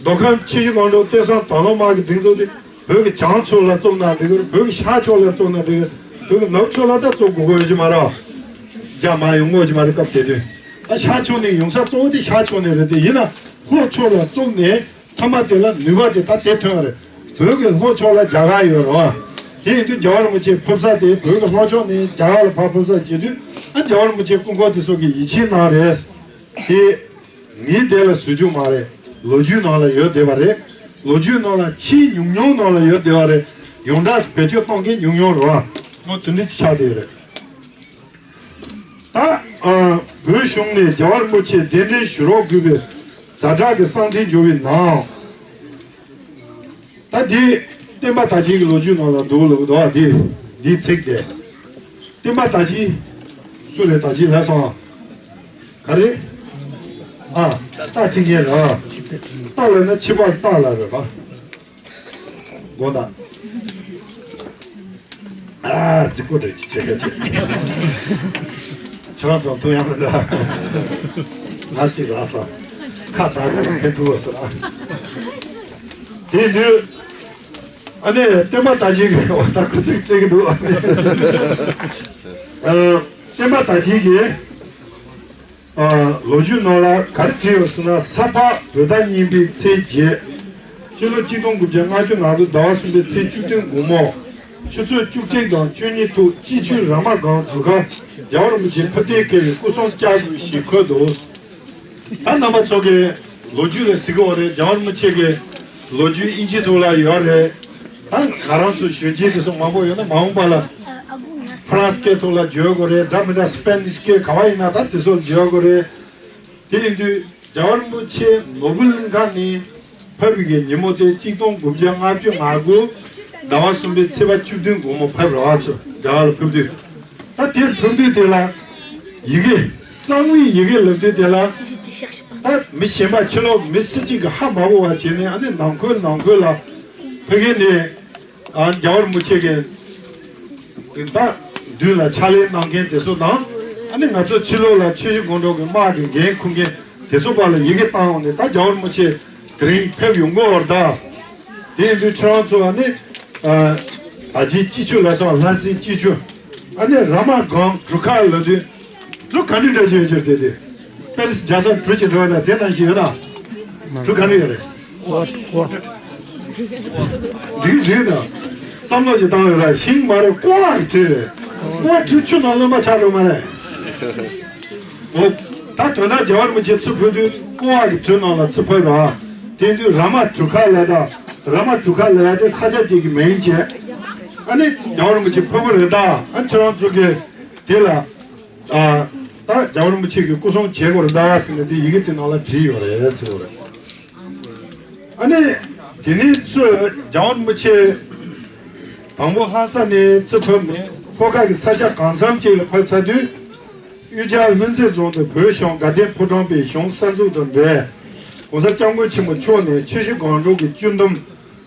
མདོ་ཁམས་ཆུ་བཞི་སྒང་དྲུག་སྟོད་འཛིན་དོན་ལོ་དམག་གི་སྒྲིག་འཛུགས་དེ་བོད་ཀྱི་བྱང་ཕྱོགས་ལ་བཙུགས་ན་འགྲིག་གི་རེད། བོད་ཀྱི་ཤར་ཕྱོགས་ལ་བཙུགས་ན་འགྲིག་གི་རེད། བོད་ཀྱི་ནུབ་ཕྱོགས་ལ་ད་བཙུགས་དགོས་དགོས་ཡོད་ཀྱི་མ་རེད། རྒྱ་མ་ཡོང་དགོས་ཀྱི་མ་རེད་སྐབས་དེ་དུས། ད་ཤར་ཕྱོགས་ནས་ཡོང་ས་གཙོ་བོ་དེ་ཤར་ཕྱོགས་ནས་རེད། དེ་ཡིན་ན་ལྷོ་ཕྱོགས་ལ་བཙུགས་ནས། མཐའ་མ་དེ་ལ་ནུས་པ་དེ་ད་དེ་ཐོན་རེད། བོད་ཀྱི་ལྷོ་ཕྱོགས་ལ་རྒྱ་གར་ཡོད་རེད་བ། དེ་ཡིན་དུས་རྒྱལ་བ་རིན་པོ་ཆེ་ཕེབས་ས་དེ་བོད་ཀྱི་ལྷོ་ཕྱོགས་ནས་རྒྱ་གར་ལ་ཕར་ཕེབས་ས་བྱེད་དུས་ཨ་རྒྱལ་བ་རིན་པོ་ཆེ་སྐུ་འཁོར་དེ་ཚོ་གིས་ཡིད་ཆེས་གནང་རེད། དེ་ངའི་དེ་ལ་ཟེར་རྒྱུ་མ་རེད། ལོ་རྒྱུས་ནང་ལ་ཡོད་བསྡད་པ་རེད། ལོ་རྒྱུས་ནང་ལ་ཆེས་ཉུང་ཉུང་ནང་ལ་ཡོད་བསྡད་པ་རེད། ཡོངས་གྲགས་བེད་སྤྱོད་གཏོང་མཁན་ཉུང་ཉུང་རེད་བ། ང་དེ་འདྲ་ཅིག་ཆགས་བསྡད་ཡོད་རེད། ད་ཨ་བོད་གཞུང་ནས་རྒྱལ་བ་རིན་པོ་ཆེ་གདན་འདྲེན་ཞུ་རོགས་དགོས་པའི་ཛ་དྲག་གི་གསང་འཕྲིན་འབྱོར་བའི་ནང་། ད་འདི་བསྟན་པ་དར་རྒྱས་ཀྱི་ལོ་རྒྱུས་ནང་ལ་འདུག་ལབ་འདུག་ཨ། འདི་འདིའི་ཚིག་དེ། བསྟན་པ་དར་རྒྱས། སུ་རེད་དར་རྒྱས་ལབ་སོང་། ག་རེ། ཨ་རྟ་གཅིག་ཉལ་ར། རྟ་ལབ་ན་ཆིབས་པ་རྟ་ལ་རེད་པ། དགོངས་དག་ཨ་ཙི་ཀོ་དྲག་ཅིག་བྱེད་ཁ་བྱེད། ཁྱེད་རང་ཚོ་ཐུག་ཡག་མི་འདུག་ང་ཅིག་རག་སོང་། ཁ་བརྡ་གི་ཕན་ཐུག་བ་སོང་ཨ། དེ་དུས་ཨ་ནི་བསྟན་པ་དར་རྒྱས་ཀྱི་འོ་ད་ཁོ་ཚིག་བྲིས་ཀྱི་འདུག་ཨ་ནི་ཨ་བསྟན་པ་དར་རྒྱས་ཀྱི། ཨ་ལོ་རྒྱུས་ནང་ལ་ག་རེ་བྲིས་ཡོད་ཟེར་ན། ས་ཕག་བོད་ཟླ་གཉིས་པའི་ཚེས་བརྒྱད། སྤྱི་ལོ་གཅིག་སྟོང་དགུ་བརྒྱ་ལྔ་བཅུ་ང་དགུ་ཟླ་བ་གསུམ་པའི་ཚེས་བཅུ་བདུན་དགོང་མོ། ཆུ་ཚོད་བཅུ་གཅིག་དང་བཅུ་གཉིས་ཐོག་སྐྱིད་ཆུ་ར་མ་སྒང་གྲུ་ཁ་རྒྱལ་བ་རིན་པོ་ཆེ་ཕུར་བསྟེན་སྐལ་བའི་སྐུ་གསུང་ལྕགས་ཀྱུ་ཞེས་འཁོད་འདུག་ད་རྣམ་པ་ཚོ་གིས་ལོ་རྒྱུས་ལ་གཟིགས་ཀྱི་ཡོད་རེད། རྒྱལ་བ་རིན་པོ་ཆེ་གི་ལོ་རྒྱུས་དབྱིན་ཇི་ཐོག་ལ་ཡོད་རེད། ད་ང་རང་ཚོ་གཞོན་སྐྱེས་དེ་ཚོ་མང་པོ་ཡོད་ན་མ་འོངས་པ་ལ་ཧྥ་རན་སི་སྐད་ཐོག་ལ་བརྗོད་དགོས་རེད། འདྲ་མི་འདྲ་སི་པེ་ནིཤ་སྐད་ག་བ་ཡིན་ན་ད་དེ་ཚོ་བརྗོད་དགོས་རེད། དེ་ཡིན་དུས་རྒྱལ་བ་རིན་པོ་ཆེ་ནོར་བུ་གླིང་ཁ་ནས་ཕེབས་པའི་ཉིན་མོ་དེ་གཅིག་སྟོང་དགུ་བརྒྱ་ལྔ་བཅུ་ང་དགུ་ཟླ་བ་གསུམ་པའི་ཚེས་པ་བཅུ་བདུན་དགོང་མོ་ཕེབས་རེད་བ། ཚོ་རྒྱ་གར་ལ་ཕེབས་དུས་ད་དེར་ཕེབས་དུས་དེ་ལ་ཡི་གེ་གསང་བའི་ཡི་གེ་ལབ་དུས་དེ་ལ་ད་མི་གཞན་པ་ཕྱི་ལོགས་མི་སུ་གཅིག་གིས་ཧ་མ་གོ་བ་བྱས་ནས་ཨ་ནི་ནང་ཁུལ་ནང་ཁུལ་ལ་ཕ་གི་ནས། ཨ་རྒྱལ་བ་རིན་པོ་ཆེ་གི་ད་མདུན་ལ་ཕྱག་ལས་གནང་མཁན་དེ་ཚོ་དང་། ཨ་ནི་ང་ཚོ་ཕྱི་ལོགས་ལ་ཆུ་བཞི་སྒང་དྲུག་གི་དམག་གི་འགན་འཁུར་མཁན་དེ་ཚོ་བར་ལ་ཡི་གེ་བཏང་འོང་ནས། ད་རྒྱལ་བ་རིན་པོ་ཆེ་དེ་རིང་ཕེབས་ཡོང་གི་ཡོད་རེད་ད། དེ་ཡིན་དུས་ཁྱེད་རང་ཚོ་ཨ་ནི་ཨ་ད་ཅི་སྐྱིད་ཆུ་ལ་སོང་ལྷ་སའི་སྐྱིད་ཆུ། ཨ་ནི་ར་མ་སྒང་གྲུ་ཁ་ལ་དུས་གྲུ་ག་འདྲ་འདྲ་ཅིག་ཡོད་ཀྱི་རེད་དེ། དེ་པེ་རི་སི་རྒྱལ་ས་གྲུ་ཅིག་འགྲོ་བ་དང་དེ་ནང་བཞིན་ཡོད་ན། གྲུ་ག་འདྲ་ཡོད་རེད། འགྲིག་འགྲིག་དང་། བསམ་བློ་ཞིག་བཏང་ཡོད་ར། ཤིང་མ་རེད། ཀོ་བ་གི་གྲུ་རེད། ཀོ་བ་གྲུ་ཆུ་ནང་རློན་པ་ཆགས་འགྲོ་མ་རེད། འོ། ད་དོན་དག་རྒྱལ་བ་རིན་པོ་ཆེ་ཚུར་ཕེབས་དུས་ཀོ་བ་གི་གྲུ་ནང་ལ་ཚུར་ཕེབས་ར། དེ་དུས་ར་མ་གྲུ་ཁ་ལ་ད། ར་མ་གྲུ་ཁ་ལ་ཡ་དེ་ས་ཆ་ཅིག་གི་མིང་བྱས། ཨ་ནི་རྒྱལ་བ་རིན་པོ་ཆེ་ཕེབས་པ་རེད་ད། ཨ་ཁྱོད་རང་ཚོ་གི་དེ་ལ། ཨ། ད་རྒྱལ་བ་རིན་པོ་ཆེ་གི་སྐུ་སྲུང་བྱེད་དགོས་རེད་ད་ཟེར་ནས་དེ་ཡི་གེ་དེ་ནང་ལ་བྲིས་ཡོད་རེད་ཟེར་བ་རེད། ཨ་ནི་དེ་ནས་ཚུར་རྒྱལ་བ་རིན་པོ་ཆེ་དང་པོ་ལྷ་ས་ནས་ཚུར་ཕེབས་ནས་ལྷོ་ཁ་གི་ས་ཆ་གང་འཚམ་ཅིག་ལ་ཕེབས་ཚར་དུས། གཡུལ་རྒྱལ་ལྷུན་རྩེ་རྫོང་དུ་བོད་གཞུང་དགའ་ལྡན་ཕོ་བྲང་པའི་གཞུང་གསར་འཛུགས་དང་འབྲེལ། ༸གོང་ས་༸སྐྱབས་མགོན་ཆེན་པོ་མཆོག་ནས་ཆུ་བཞི་སྒང་དྲུག་གི་སྤྱི་འདོམས།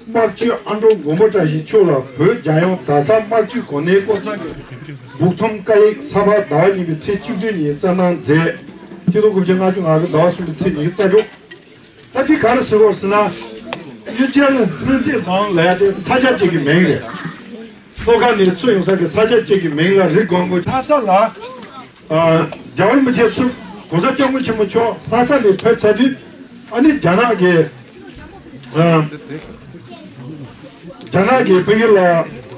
དམག་སྤྱི་ཨ་འབྲུག་མགོན་པོ་བཀྲ་ཤིས་མཆོག་ལ་བོད་རྒྱལ་ཡོངས་རྡ་ས་དམག་སྤྱི་གོ་གནས་སྐོར་ཚང་གི་སྦུག་ཐུམ་བཀའ་ཡིག་ས་ཕག་ཟླ་བ་གཉིས་པའི་ཚེས་བཅུ་བདུན་ཉིན་བསྩལ་གནང་མཛད། སྤྱི་ལོ་དགུ་བརྒྱ་ལྔ་བཅུ་ང་དགུ་ཟླ་བ་གསུམ་པའི་ཚེས་ཉི་ཤུ་རྩ་དྲུག་ད་འདི་ག་རེ་ཟེར་དགོས་ཟེར་ན། གཡུལ་རྒྱལ་ལྷུན་རྩེ་རྫོང་ལབ་ཡ་དེ་ས་ཆ་གཅིག་གི་མིང་རེད། ལྷོ་ཁ་ནས་ཚུར་ཡོང་ས་གི་ས་ཆ་གཅིག་གི་མིང་ལ་རི་སྒང་དགོན་ལྷ་ས་ལ། ཨ། རྒྱལ་བ་རིན་པོ་ཆེ་ཚུར་༸གོང་ས་༸སྐྱབས་མགོན་ཆེན་པོ་མཆོག་ལྷ་ས་ནས་ཕེབས་ཚར་དུས། ཨ་ནི་རྒྱ་ནག་གིས། ཨ། རྒྱ་ནག་གིས་ཕ་གི་ལ་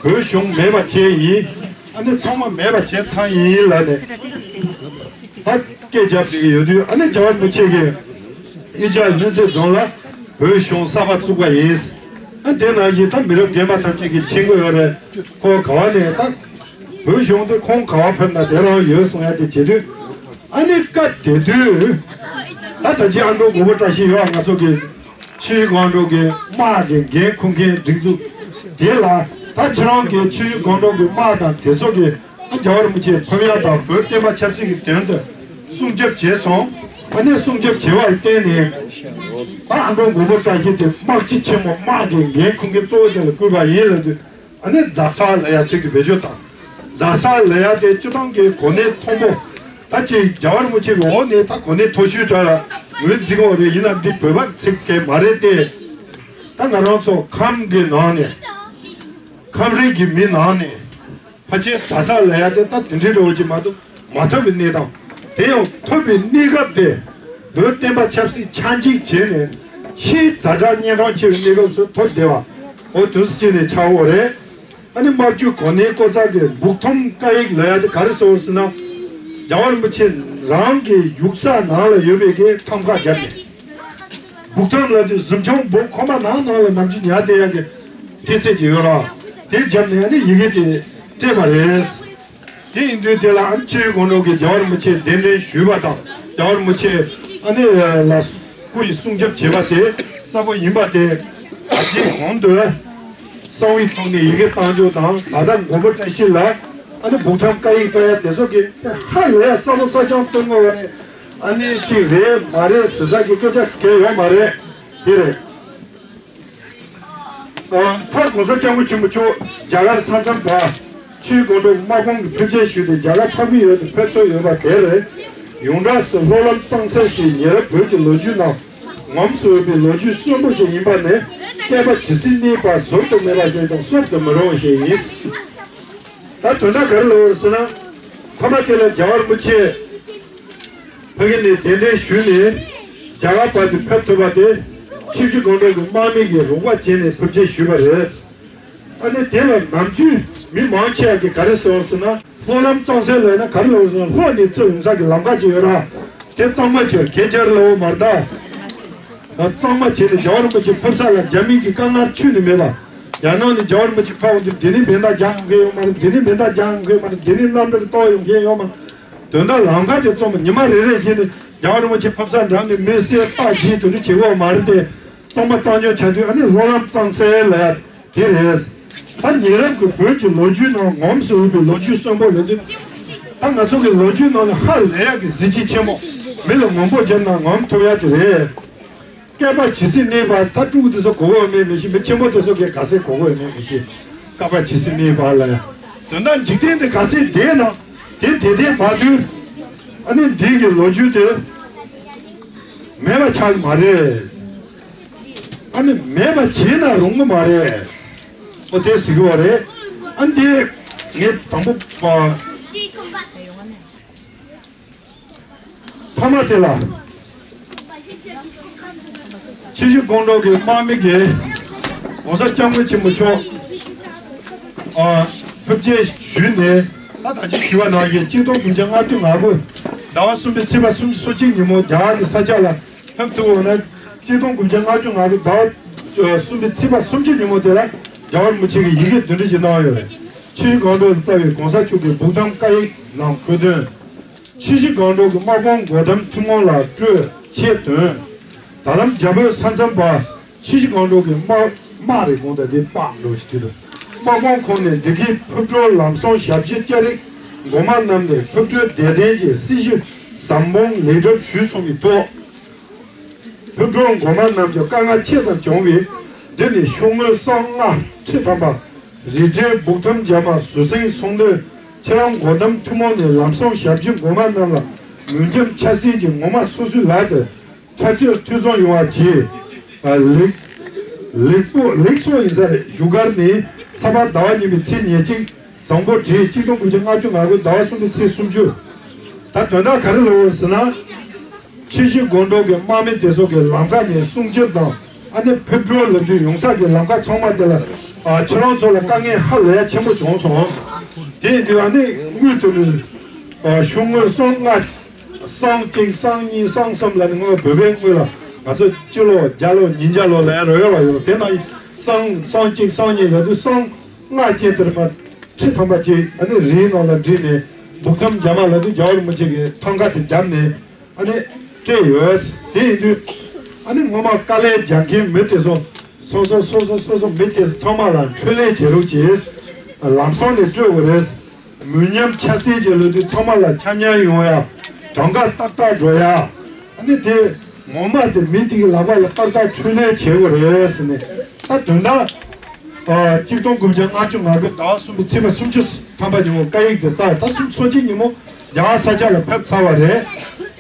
བོད་གཞུང་མེད་པ་བྱས་ཡིན། ཨ་ནི་ཚང་མ་མེད་པ་བྱས་ཚར་ཡིན་ལབ་ནས། ད་སྐད་རྒྱབ་བསྡད་ཀྱི་ཡོད་དུས། ཨ་ནི་རྒྱལ་བ་རིན་པོ་ཆེ་གིས་གཡུལ་རྒྱལ་ལྷུན་རྩེ་རྫོང་ལ་བོད་གཞུང་གསར་པ་བཙུགས་པ་ཡིན། ཨ་དེ་ནང་བཞིན་ད་མི་རབས་རྒན་པ་ཐམས་ཅད་ཀྱིས་མཁྱེན་གྱི་ཡོད་རེད། ཁོ་ག་བ་ནས་ད་བོད་གཞུང་དེ་ཁོང་ག་བ་ཕེབས་ན་དེ་རང་ཡོད་གསུང་ཡ་དེ་བྱེད་དུས། ཨ་ནི་སྐབས་དེ་དུས་ད་ད་ཅི་ཨ་འབྲུག་མགོན་པོ་བཀྲ་ཤིས་ཡོད། ང་ཚོ་གི་ཆུ་བཞི་སྒང་དྲུག་གི་དམག་གི་འགན་འཁུར་མཁན་སྒྲིག་འཛུགས་དེ་ལ། ད་ཁྱེད་རང་གི་ཆུ་བཞི་སྒང་དྲུག་གི་དམག་དང་དེ་ཚོ་གི་ཨ་རྒྱལ་བ་རིན་པོ་ཆེ་ཕེབས་ཡ་དང་བོད་བསྟན་པ་ཆབ་སྲིད་ཀྱི་དོན་དུ་སྲུང་སྐྱོབ་བྱས་སོང་། ཨ་ནི་སྲུང་སྐྱོབ་བྱས་པར་བརྟེན་ནས་ད་ཨ་འབྲུག་མགོན་པོ་བཀྲ་ཤིས་དེ་དམག་སྤྱི་ཆེན་མོ་དམག་གི་འགན་འཁུར་མཁན་གཙོ་བོ་དེ་ལ་བསྐོས་པ་ཡིན་ལབ་དུས། ཨ་ནི་རྫ་ས་ལབ་ཡ་ཚིག་གི་བེད་སྤྱོད་དང་། རྫ་ས་ལབ་ཡ་དེ་སྤྱི་བཏང་གི་གོ་གནས་མཐོན་པོ། ད་ཅིག་རྒྱལ་བ་རིན་པོ་ཆེ་གི་འོག་ནས་ད་གོ་གནས་མཐོ་ཤོས་འདྲ་ལ་ངོས་འཛིན་གྱི་ཡོད་རེད། ཡིན་ན་འདི་བོད་པ་ཚིག་གི་མ་རེད་དེ། ད་ང་རང་ཚོ་ཁམས་ཀྱི་ནང་ནས། ཁམས་རིགས་ཀྱི་མི་ནང་ནས་ཕལ་ཆེར་རྫ་ས་ལབ་ཡ་དེ་ད་དེ་འདྲའི་འདྲ་བོ་ཅིག་མ་གཏོགས་མ་ཐོབ་པའི་གནས་སྟངས། དེ་ཡང་ཐོབ་པའི་གནས་སྐབས་དེ་བོད་བསྟན་པ་ཆབ་སྲིད་ཆགས་འཇིག་བྱས་ནས་ཆེས་ཛ་དྲག་གཉན་འཕྲང་ཆེ་བའི་གནས་སྐབས་སུ་ཐོབ་བསྡད་པ། འོ་དུས་སུ་ཅི་ནས་ཆགས་འོ་རེད། ཨ་ནི་དམག་ཇུས་གོ་གནས་བསྐོ་ཚར་གྱི་འབུག་ཐོམ་བཀའ་ཡིག་ལབ་ཡ་དེ་ག་རེ་ཟེར་བ་ཟེར་ན། རྒྱལ་བ་རིན་པོ་ཆེ་རང་གི་ཡུགས་ས་ནང་ལ་ཡོད་པའི་གི་ཐམ་ཀ་བརྒྱབ་ནས། འབུག་ཐོམ་ལབ་དུས་གཟིམ་ཆུང་འབུག་ཁོག་པ་ནང་ནང་ལ་ནམ་རྒྱུན་ཉལ་བསྡད་ཡ་གི་ཐེབས་ཚད་ཅིག་ཡོད་ར། དེ་བརྒྱབ་ནས་ཨ་ནི་ཡི་གེ་དེ་སྤྲད་པ་རེད། དེ་ཡིན་དུས་དེ་ལ་ཨ་ནི་ཆུ་བཞི་སྒང་དྲུག་གི་རྒྱལ་བ་རིན་པོ་ཆེ་གདན་འདྲེན་ཞུས་པ་དང་། རྒྱལ་བ་རིན་པོ་ཆེ་ཨ་ནི་ལ་སྐུ་ཡི་སྲུང་སྐྱོབ་བྱས་པ་དེ་གསལ་པོ་ཡིན་པ་དེ་ད་ཅི་གོང་དུ་གསང་བའི་ཐོག་ནས་ཡི་གེ་བཏང་རྒྱུ་དང་། ད་ལྟ་མགོན་པོ་བཀྲ་ཤིས་ལ་ཨ་ནི་འབུག་ཐོམ་བཀའ་ཡིག་བཏང་ཡ་དེ་ཚོ་གི་ཧ་ལས་ཡ་གསལ་པོ་གསལ་རྐྱང་སྟོན་དགོས་པ་རེད། ཨ་ནི་གཅིག་རེད་མ་རེད་ཟེར་ས་གི་སྐད་ཆ་གང་ཡང་ཡོད་མ་རེད། དེ་རེད། ཨ། མཐར་༸གོང་ས་༸སྐྱབས་མགོན་ཆེན་པོ་མཆོག་རྒྱ་གར་ས་མཚམས་བར་ཆུ་བཞི་སྒང་དྲུག་དམག་དཔུང་གི་ཕེབས་སྐྱེལ་ཞུས་ཏེ་རྒྱ་གར་འཕགས་པའི་ཡུལ་དུ་ཕེབས་ཐུབ་ཡོད་པ་དེར། ཡོངས་གྲགས་སུ་ལྷོ་ལམ་གཙང་སེལ་ཞེས་ཉེ་རབས་བོད་ཀྱི་ལོ་རྒྱུས་ནང་ངོམས་སུ་ཡོད་པའི་ལོ་རྒྱུས་གསོན་པོ་ཞིག་ཡིན་པ་ནི་བསྐལ་པ་ཇི་སྲིད་གནས་པ་ཟུར་དུ་མེད་པ་ཞིག་དང་བསུབ་ཏུ་མི་རུང་བ་ཞིག་ཡིན། ད་དོན་དག་ག་རེ་ལབ་པ་རེད་ཟེར་ན། ཐ་མ་དེ་ལ་རྒྱལ་བ་རིན་པོ་ཆེ་ཕ་གི་ནས་གདན་འདྲེན་ཞུས་ནས་རྒྱ་གར་བར་དུ་ཕེབས་ཐུབ་པ་དེ་ཆུ་བཞི་སྒང་དྲུག་གི་དམག་མི་གིས་རོགས་པ་བྱས་ནས་ཕེབས་སྐྱེལ་ཞུས་པ་རེད། ཨ་ནི་དེ་ལ་ནམ་རྒྱུན་མི་མང་ཆེ་བ་གིས་ག་རེ་ཟེར་བ་ཟེར་ན། ལྷོ་ལམ་གཙང་སེལ་ལབ་ན་ག་རེ་ལབ་པ་ཟེར་ན། ལྷོ་ནས་ཚུར་ཡོང་ས་གི་ལམ་ཁ་ཅིག་ཡོད་ར། དེ་གཙང་མ་བྱས། གད་རྒྱར་ལབ་པ་མ་རེད་ད། གཙང་མ་བྱས་ནས་རྒྱལ་བ་རིན་པོ་ཆེ་ཕེབས་ས་ལ་རྒྱ་མི་གི་དཀའ་ངལ་ཁྱོན་ནས་མེད་པ། རྒྱ་ནག་ནས་རྒྱལ་བ་རིན་པོ་ཆེ་ཕེབས་འོང་དུས་འདི་ནས་མེ་མདའ་རྒྱག་ཡོང་མཁན་ཡོད་མ་རེད། འདི་ནས་མེ་མདའ་རྒྱག་ཡོང་མཁན་མ་རེད། འདི་ནས་གནམ་གྲུ་གཏོར་ཡོང་མཁན་ཡོད་མ་རེད། དོན་དག་ལམ་ཁ་དེ་གཙང་མ། ཉི་མ་རེ་རེ་བཞིན་དུ་རྒྱལ་བ་རིན་པོ་ཆེ་ཕེབས་ས་འགྲམ་ནས་མེ་བསད་རྟ་བྱིན་དེ་འདྲ་བྱེད་དགོས་མ་རེད་དེ། གཙང་མ་གཙང་རྐྱང་བྱ་དུས་ཨ་ནི་ལྷོ་ལམ་གཙང་སེལ་ལབ་ཡ་དེ་རེད། ད་ཉེ་རབས་ཀྱི་བོད་ཀྱི་ལོ་རྒྱུས་ནང་ངོམས་སུ་ཡོད་པའི་ལོ་རྒྱུས་གསོན་པོ་ཡོད་དུས། ད་ང་ཚོ་གི་ལོ་རྒྱུས་ནང་ནས་ཧ་ལས་ཡག་གི་གཟི་བརྗིད་ཆེན་པོ། མི་ལ་ངོམས་པོ་བརྒྱབ་ན་ངོམས་ཐུབ་ཡག་དེ་རེད། བསྐལ་པ་ཇི་སྲིད་གནས་པ། ད་སྤྲུལ་སྐུ་དེ་ཚོ་གོ་གི་ཡོད་མེད་མི་ཤེས། མི་ཆེན་པོ་དེ་ཚོ་གིས་ག་ཚད་གོ་གི་ཡོད་མེད་མི་ཤེས། བསྐལ་པ་ཇི་སྲིད་གནས་པ་ལ་ཡང་། དོན་དག་འཇིག་རྟེན་འདི་ག་ཚད་བདེ་ན་དེ་བདེ་བདེ་བར་དུ། ཨ་ནི་འདི་གི་ལོ་རྒྱུས་དེ་མེད་པ་ཆགས་ཀྱི་མ་རེད། ཨ་ནི་མེད་པ་བྱས་ན་རུང་གི་མ་རེད། ཨོ་དེ་ཟེར་གི་ཡོད་རེད། ཨ་ནི་དེ་ངས་དང་པོ་པ། ཐ་མ་དེ་ལ། ཆུ་བཞི་སྒང་དྲུག་གི་དམག་མི་གིས་༸གོང་ས་༸སྐྱབས་མགོན་ཆེན་པོ་མཆོག་ཨ། ཕེབས་སྐྱེལ་ཞུས་ནས། ད་ད་ཅི་ཞུས་པ་ནང་བཞིན་གཅིག་སྟོང་དགུ་བརྒྱ་ལྔ་བཅུ་ང་དགུ་ཟླ་བ་གསུམ་པའི་ཚེས་པ་སུམ་ཅུ་སོ་གཅིག་ཉིན་མོ་རྒྱ་གར་གྱི་ས་ཆ་ལ་ཕེབས་ཐུབ་འོང་ན། གཅིག་སྟོང་དགུ་བརྒྱ་ལྔ་བཅུ་ང་དགུ་ཟླ་བ་གསུམ་པའི་ཚེས་པ་སུམ་ཅུ་ཉིན་མོ་དེ་ལ་རྒྱལ་བ་རིན་པོ་ཆེ་གིས་ཡི་གེ་བདུན་ཁྲི་ཅིག་གནང་ཡོད་རེད། ཆུ་བཞི་སྒང་དྲུག་ལ་བཙའ་བའི་༸གོང་ས་མཆོག་གི་འབུག་ཐོམ་བཀའ་ཡིག་ནང་འཁོད་དོན། ཆུ་བཞི་སྒང་དྲུག་གི་དམག་དཔུང་མགོ་དམ་ཐུན་མོང་ལ་སྤྲོད་ཆེད་དོན། ད་ལམ་རྒྱ་བོད་ས་མཚམས་བར་ཆུ་བཞི་སྒང་དྲུག་གི་དམག་དམག་རེད། དགོངས་དག་དེ་དཔག་འགྲོ་ཞིག་བྲིས་འདུག་དམག་དཔུང་ཁོངས་ནས་འདི་གའི་ཕེབས་འགྲོའི་ལམ་སྲུང་ཞབས་ཕྱི་སྐྱ་རིགས་འགོ་དམངས་རྣམས་ནས་ཕེབས་འགྲོའི་བདེ་ལྡན་གྱི་སྲི་ཞུ་ཟབ་སྦྱོང་ལེགས་གྲུབ་ཞུས་སོང་བའི་ཐོག་ཕེབས་འགྲོའི་འགོ་དམངས་རྣམས་ཀྱི་དཀའ་ངལ་ཆེ་ཙམ་བྱུང་བས། འདི་ནི་ཤོག་ངོས་གསང་སྔགས་ཁྲི་ཐམ་པ། རིས་བྲིས་འབུག་ཐོམ་རྒྱ་མ་ཟུར་སེང་ཚོང་དོན་ཁྱེད་རང་འགོ་དམ་ཐུན་མོང་ནས་ལམ་སྲུང་ཞབས་ཕྱི་འགོ་དམངས་རྣམས་ལ་མུན་འཇོམས་ཕྱག་སེལ་གྱི་ངོ་མ་སོ་སོའི་ལག་ཏུ་ཁྲ་ཁྲིར་ཐོས་བསམ་ཡོང་བ་གྱིས། ལེགས་ལེགས་པོ་ལེགས་སོ་ཡིན་ས་རེད། བཞུགས་སྒར་ནས་ས་ཕག་ཟླ་བ་གཉིས་པའི་ཚེས་ཉེར་གཅིག་བཟང་པོ་བགྲེས། གཅིག་སྟོང་དགུ་བརྒྱ་ལྔ་བཅུ་ང་དགུ་ཟླ་བ་གསུམ་པའི་ཚེས་སུམ་ཅུ། ད་དོན་དག་ག་རེ་ལབ་ཡོད་ཟེར་ན། ཆུ་བཞི་སྒང་དྲུག་གི་དམག་མི་དེ་ཚོ་གི་ལམ་ཁ་ནས་སྲུང་སྐྱོབ་དང་། ཨ་ནི་ཕེབས་འགྲོ་ལབ་དུས་ཡོང་ས་གི་ལམ་ཁ་ཚང་མ་དེ་ལ། ཨ། ཁྱེད་རང་ཚོ་ལ་དཀའ་ངལ་ཧ་ལས་ཆེན་པོ་བྱུང་སོང་། དེ་ཡིན་དུས་ཨ་ནི་དངུལ་དེ་ནི། ཨ། ཤོག་ངོས་གསང་སྔགས། གསང་གཅིག་གསང་གཉིས་གསང་གསུམ་ལ་ནི་སྔོན་བོད་པའི་དངུལ་ལ་ང་ཚོ་སྤྱི་ལོ་བརྒྱ་ལོ་ཉིས་བརྒྱ་ལོ་ལ་རོལ་ཡོད་ལ་ཡོད། དེ་ནང་ སྲང་སྲང་གཅིག་སྲང་གཉིས་ལབ་དུས་སྲང་ལྔ་བཅས་དེར་མ་ཁྲི་ཐམ་པ་གཅིག་ཨ་ནི་རིའི་ནང་ལ་བསྒྲིལ་ནས་སྦུག་ཐམ་རྒྱ་མ་ལབ་དུས་རྒྱལ་བ་རིན་པོ་ཆེ་གི་ཐང་ཀ་དེ་བརྒྱབ་ནས་ཨ་ནི་སྤྲད་ཡོད། དེ་ཡིན་དུས་ཨ་ནི་ངོ་མ་དཀའ་ལས་རྒྱག་མཁན་མི་དེ་ཚོ་སོ་སོ་སོ་སོ་སོ་སོ་མི་དེ་ཚོ་ཚང་མ་ལ་འཕྲོད་ལས་བྱེད་རོགས་གྱིས། ལམ་སང་ནས་སྤྲོད་དགོས་རེད། མུན་ཉམས་ཆ་སེལ་གྱི་ལོ་དུས་ཚང་མ་ལ་ཆ་མཉམ་ཡོང་ཡ། གྲངས་ཀ་ཏག་ཏག་འགྲོ་ཡ། ཨ་ནི་དེ་ངོ་མ་དེ་མི་དེ་གི་ལག་པ་ལ་ཏག་ཏག་འཕྲོད་ལས་བྱེད་དགོས་རེད་ཟེར་ནས་ད་དོན་དག་ཨ་གཅིག་སྟོང་དགུ་བརྒྱ་ལྔ་བཅུ་ང་དགུ་ཟླ་བ་གསུམ་པའི་ཚེས་པ་སུམ་ཅུ་ཐམ་པ་ཉིན་མོ་བཀའ་ཡིག་དེ་བསྩལ། ད་གསུམ་ཚོ་གཅིག་ཉིན་མོ་རྒྱ་གར་ས་ཆ་ལ་ཕེབས་ཚར་བ་རེད།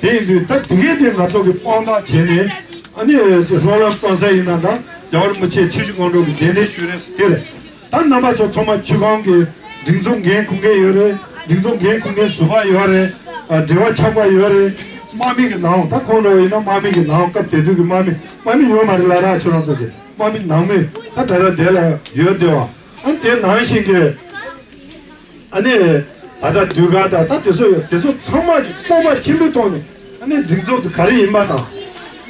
དེ་ཡིན་དུས་ད་དེ་གའི་དེ་ང་ཚོ་གི་དཔང་རྟགས་བྱས་ནས་ཨ་ནི་རོ་ལངས་གཙང་ས་ཡིན་ན་ད་རྒྱལ་བ་རིན་པོ་ཆེ་ཆོས་ཀྱི་སྒང་དྲུག་གི་གདན་འདྲེན་ཞུས་རེད་ཟེར་དེ་རེད། ད་རྣམ་པ་ཚོ་ཚང་མ་ཆུ་སྒང་གི་སྒྲིག་འཛུགས་འགན་འཁུར་མཁན་ཡོད་རེད། སྒྲིག་འཛུགས་འགན་འཁུར་མཁན་ཟུར་པ་ཡོད་རེད། ཨ་འབྲེལ་བ་ཆགས་པ་ཡོད་རེད། དམག་མི་གི་ནང་ད་ཁོང་འདྲ་བ་ཡིན་ན་དམག་མི་གི་ནང་སྐབས་དེ་དུས་ཀྱི་དམག་མི་དམག་མི་ཡོད་མ་རེད་ལ་ར་ཁྱོད་རང་ཚོ་གི་དམག་མི་ནང་མི་ད་ད་ལྟ་དེ་ལ་ཡོད་བསྡད་པ། ཨ་དེ་ནང་བཞིན་གྱི་ཨ་ནི་ད་ལྟ་ཟློས་གར་དང་ད་དེ་ཚོ་ཡོད། དེ་ཚོ་ཚང་མ་གི་སྤོབས་པ་ཆེན་པོའི་ཐོག་ནས་ཨ་ནི་སྒྲིག་འཛུགས་དེ་ག་རེ་ཡིན་པ་དང་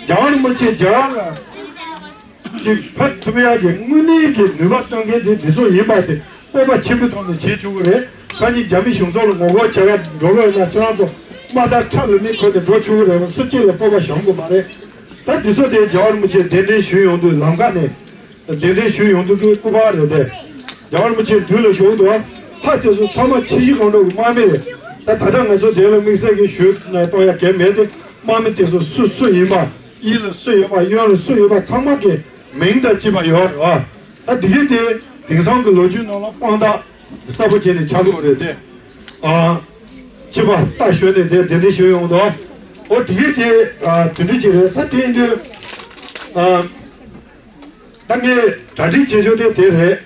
རྒྱལ་བ་རིན་པོ་ཆེ་རྒྱལ་བ་ལ། ཅིག་ཕེབས་ཐུབ་ཡག་གི་དངོས་གནས་ཀྱི་ནུས་པ་སྟོན་མཁན་དེ་འདི་ཚོ་ཡིན་པ་དེ་སྤོབས་པ་ཆེན་པོའི་ཐོག་ནས་བྱེད་ཆོག་གི་རེད། སང་ཉིན་རྒྱ་མི་གཞུང་ཚོགས་ལ་ངོ་རྒོལ་བྱེད་ཡག་འགྲོ་ལོས་ན་ཁྱེད་རང་ཚོ་དམག་དར་ཁྲ་ལ་མི་ཁོ་ནས་འགྲོ་ཆོག་གི་རེད་བ། སུ་གཅིག་ལ་སྤོབས་པ་བཞག་དགོས་མ་རེད། ད་འདི་ཚོ་དེ་རྒྱལ་བ་རིན་པོ་ཆེ་གདན་འདྲེན་ཞུས་ཡོང་དུས་ལམ་ཁ་ནས་གདན་འདྲེན་ཞུས་ཡོང་དུས་ཀྱི་སྐུ་པར་རེད་དེ། རྒྱལ་བ་རིན་པོ་ཆེ་མདུན་ལ་བཞུགས་འདུག་ད་དེ་ཚོ་ཚང་མ་ཆུ་བཞི་སྒང་དྲུག་གི་དམག་མི་རེད། ད་ད་ལྟ་ང་ཚོ་དེ་ལ་དམིགས་བསལ་གྱི་ཞུས་གཏོང་ཡག་གལ་མེད་དེ་དམག་མི་དེ་ཚོ་སུ་སུ་ཡིན་པ། གཡས་ལ་སུ་ཡོད་པ་གཡོན་ལ་སུ་ཡོད་པ་ཚང་མ་གི་མིང་དང་བཅས་པ་ཡོད་རེད་བ། ད་དེ་གི་དེ་དེང་སང་གི་ལོ་རྒྱུས་ནང་ལ་དཔང་རྟགས་གསལ་པོ་བྱས་ནས་ཆགས་ཀྱི་ཡོད་རེད་དེ། ཨ་ཕྱི་པ་རྟ་ཞོན་ནས་དེ་གདན་འདྲེན་ཞུས་ཡོང་དོ། ཨོ་དེ་གི་དེ་ཨ་དེ་འདྲ་ཅིག་རེད། ད་དེ་ཡིན་དུས་ཨ་ད་ངས་གྲ་སྒྲིག་བྱེད་ཕྱོགས་དེ་དེ་རེད།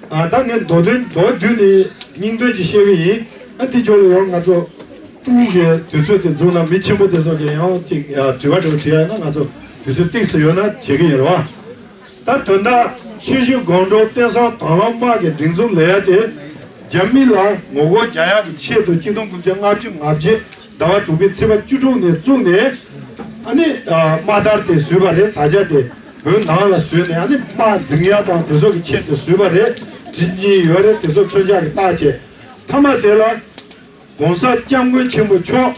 ཨ་ད་ངས་མདོ་དོན་མདོ་བསྡུས་ནས་སྙིང་དོན་ཅིག་བཤད་གི་ཡིན། ཨ་དེ་ཕྱོགས་ལ་ཡང་ང་ཚོ་དབུས་ཀྱི་དུས་ཚོད་དེ་འཛོམས་ན་མི་ཆེན་པོ་དེ་ཚོ་གི་ཡང་ཅིག་ཨ་དྲི་བ་འདྲ་བོ་དྲི་ཡ་ན་ང་ཚོ་དུས་ཚོད་ཏོག་ཙམ་ཡོད་ན་བྱེད་གི་ཡིན་རེད་བ། ད་དོན་དག་ཆུ་བཞི་སྒང་དྲུག་བསྟན་སྲུང་དྭང་བླངས་དམག་གི་སྒྲིག་འཛུགས་ལས་ཡ་དེ་རྒྱ་མི་ལ་ངོ་རྒོལ་རྒྱག་ཡག་གི་ཆེད་དུ་གཅིག་སྟོང་དགུ་བརྒྱ་ལྔ་བཅུ་ང་བརྒྱད་ཟླ་བ་དྲུག་པའི་ཚེས་པ་བཅུ་དྲུག་ནས་བཙུགས་ནས་ཨ་ནི་དམག་དར་དེ་བཟོས་པ་རེད། དར་ཆ་དེ་བོད་ནང་ལ་བཟོས་ནས་ཨ་ནི་དམག་འཛིང་ཡག་དང་དེ་ཚོ་གི་ཆེད་དུ་བཟོས་པ་རེད། བྲིས་ཉིན་ཡོད་རེད། དེ་ཚོ་མཚོན་ཆ་གི་རྟགས་བྱས། མཐའ་མ་དེ་ལ་༸གོང་ས་༸སྐྱབས་མགོན་ཆེན་པོ་མཆོག་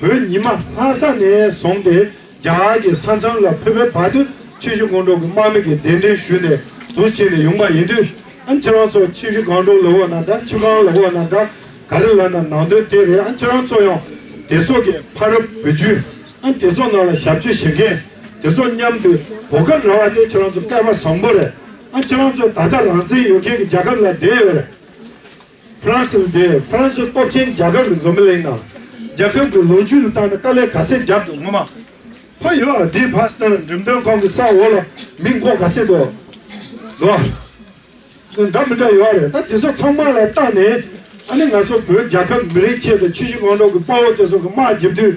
བོད་ཉི་མ་ལྷ་ས་ནས་བཟུང་སྟེ་རྒྱ་གར་གྱི་ས་མཚམས་ལ་ཕེབས་པའི་བར་དུ་ཆུ་བཞི་སྒང་དྲུག་གི་དམག་མི་གིས་གདན་འདྲེན་ཞུས་ནས་འདུག་བྱས་ནས་ཡོང་པ་ཡིན་དུས། ཨ་ཁྱེད་རང་ཚོ་ཆུ་བཞི་སྒང་དྲུག་ལབ་དགོས་ན་འདྲ། ཆུ་སྒང་ལབ་དགོས་ན་འདྲ། ག་རེ་ལབ་ན་ནང་དོན་དེ་རེད། ཨ་ཁྱེད་རང་ཚོ་ཡང་དེ་ཚོ་གི་ཕ་རབས་བུ་བརྒྱུད་ཨ་དེ་ཚོ་ནང་ལ་ཞབས་ཕྱི་བྱེད་མཁན་དེ་ཚོ་མཉམ་དུ་གོ་སྐབས་རག་པ་དེ་ཁྱེད་རང་ཚོ་སྐལ་བ་བཟང་པོ་རེད། ཨ་ཁྱེད་རང་ཚོ་ད་ལྟ་རང་བཙན་ཡོད་མཁན་གྱི་རྒྱལ་ཁབ་ལ་བསྡད་ཡོད་རེད། ཧྥ་རན་སི་ལ་བསྡད། ཧྥ་རན་སི་སྟོབས་ཆེན་རྒྱལ་ཁབ་རེད། འཛམ་བུ་གླིང་ནང་རྒྱལ་ཁབ་ཀྱི་ལོ་རྒྱུས་ལ་བལྟས་ན་དཀའ་ལས་ག་ཚད་བརྒྱབ་འདུག་ངོ་མ། ཕ་ཡོད་ཨ་དེའི་ཕ་སི་ནར་འགྲེམས་སྟོན་ཁང་གི་ས་འོག་ལ་མི་མགོ་ག་ཚད་འདུག་ལོ། འདྲ་མི་འདྲ་ཡོད་རེད། ད་དེ་ཚོ་ཚང་མ་ལ་བལྟས་ནས་ཨ་ནི་ང་ཚོ་བོད་རྒྱལ་ཁབ་མི་རིགས་ཆེད་དུ་ཆུ་བཞི་སྒང་དྲུག་གི་དཔའ་བོ་དེ་ཚོ་གི་དམག་རྒྱབ་དུས།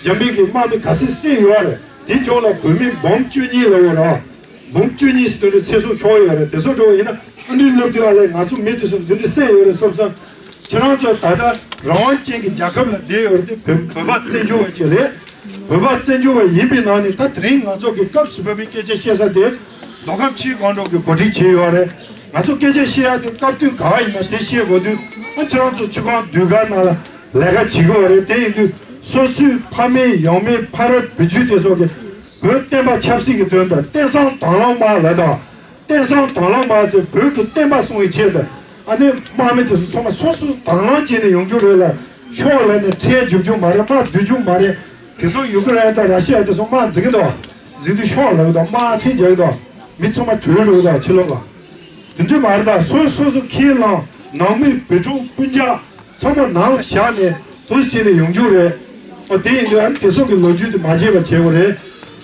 རྒྱ་མི་གི་དམག་མི་ག་ཚད་བསད་ཡོད་རེད། དེ་ཕྱོགས་ལ་བོད་མི་འབུམ་བཅུ་གཉིས་ལ་འོ་ར། འབུམ་བཅུ་གཉིས་སུ་དེ་འདྲ་ཚེ་སྲོག་ཤོར་ཡོད་རེད། དེ་ཚོ་འགྲོ་བ་ཡིན་ན་ཨ་འདྲའི་སློབ་དུས་ཨ་ལས་ང་ཚོ་མི་དེ་ཚོ་འདི་འདྲ་བསད་ཡོད་རེད་བསམ་བསམ། ཁྱེད་རང་ཚོ་ད་ལྟ་རང་དབང་ཅན་གྱི་རྒྱལ་ཁབ་ལ་བསྡད་ཡོད་རེད་དེ་བོད་བོད་པ་བཙན་བྱོལ་བ་ཅིག་རེད། བོད་པ་བཙན་བྱོལ་བ་ཡིན་པའི་ནང་ནས་ད་དེ་རིང་ང་ཚོ་གི་སྐབས་སུ་བབས་པའི་སྐད་ཆ་བཤད་ས་དེ་མདོ་ཁམས་ཆུ་བཞི་སྒང་དྲུག་གི་གོ་སྒྲིག་བྱས་ཡོད་རེད། ང་ཚོ་སྐད་ཆ་བཤད་ཡ་དེ་སྐབས་དུས་ག་བ་ཡིན་ན་དེ་བཤད་དགོས་དུས་ཨ་ཁྱེད་རང་ཚོ་ཆུ་སྒང་ཟློས་གར་ནང་ལ་ལས་ཀ་བྱེད་དགོས་རེད། དེ་ཡིན་དུས་སོ་སོའི་ཕ་མེས་ཡང་མེས་ཕ་རབས་བུ་བརྒྱུད་དེ་སོགས་ཀྱི་བོད་བསྟན་པ་ཆབ་སྲིད་ཀྱི་དོན་དུ་བསྟན་སྲུང་དྭང་བླངས་དམག་ལ་དང་། བསྟན་སྲུང་དྭང་བླངས་དམག་ཚོས་བོད་ཀྱི་བསྟན་པ་སྲུང་བའི་ཆེད་དུ་ཨ་ནི་དམག་མི་དེ་ཚོ་ཚང་མ་སོ་སོ་དྭང་བླངས་བྱས་ནས་ཡོང་རྒྱུ་རེད་ལ། ཤོག་ལ་ནས་ཁྲལ་རྒྱུག་རྒྱུ་མ་རེད། དམག་བསྡུ་རྒྱུ་མ་རེད། དེ་ཚོ་ཡུ་ཀེ་རེན་དང་ར་ཤི་ཡ་དེ་ཚོ་དམག་འཛིང་གི་འདུག་འཛིང་དུས་ཤོག་ལ་གི་འདུག་དམག་ཁྲལ་རྒྱག་གི་འདུག་མི་ཚང་མ་བྲོས་འགྲོ་གི་འདུག་ཕྱི་ལོགས་ལ། དེ་འདྲ་མ་རེད་ད། སོ་སོ་སོ་ཁས་བླངས་ནང་མི་བུ་ཕྲུག་སྤུན་ཀྱག་ཚང་མ་ནང་ལ་བཞག་ནས་དུས་ཕྱིན་ནས་ཡོང་རྒྱུ་རེད། ཨ་དེ་ཡིན་དུས་ཨ་ནི་དེ་ཚོ་གི་ལོ་རྒྱུས་དེ་མ་བརྗེད་པ་བྱེད་དགོས་རེད།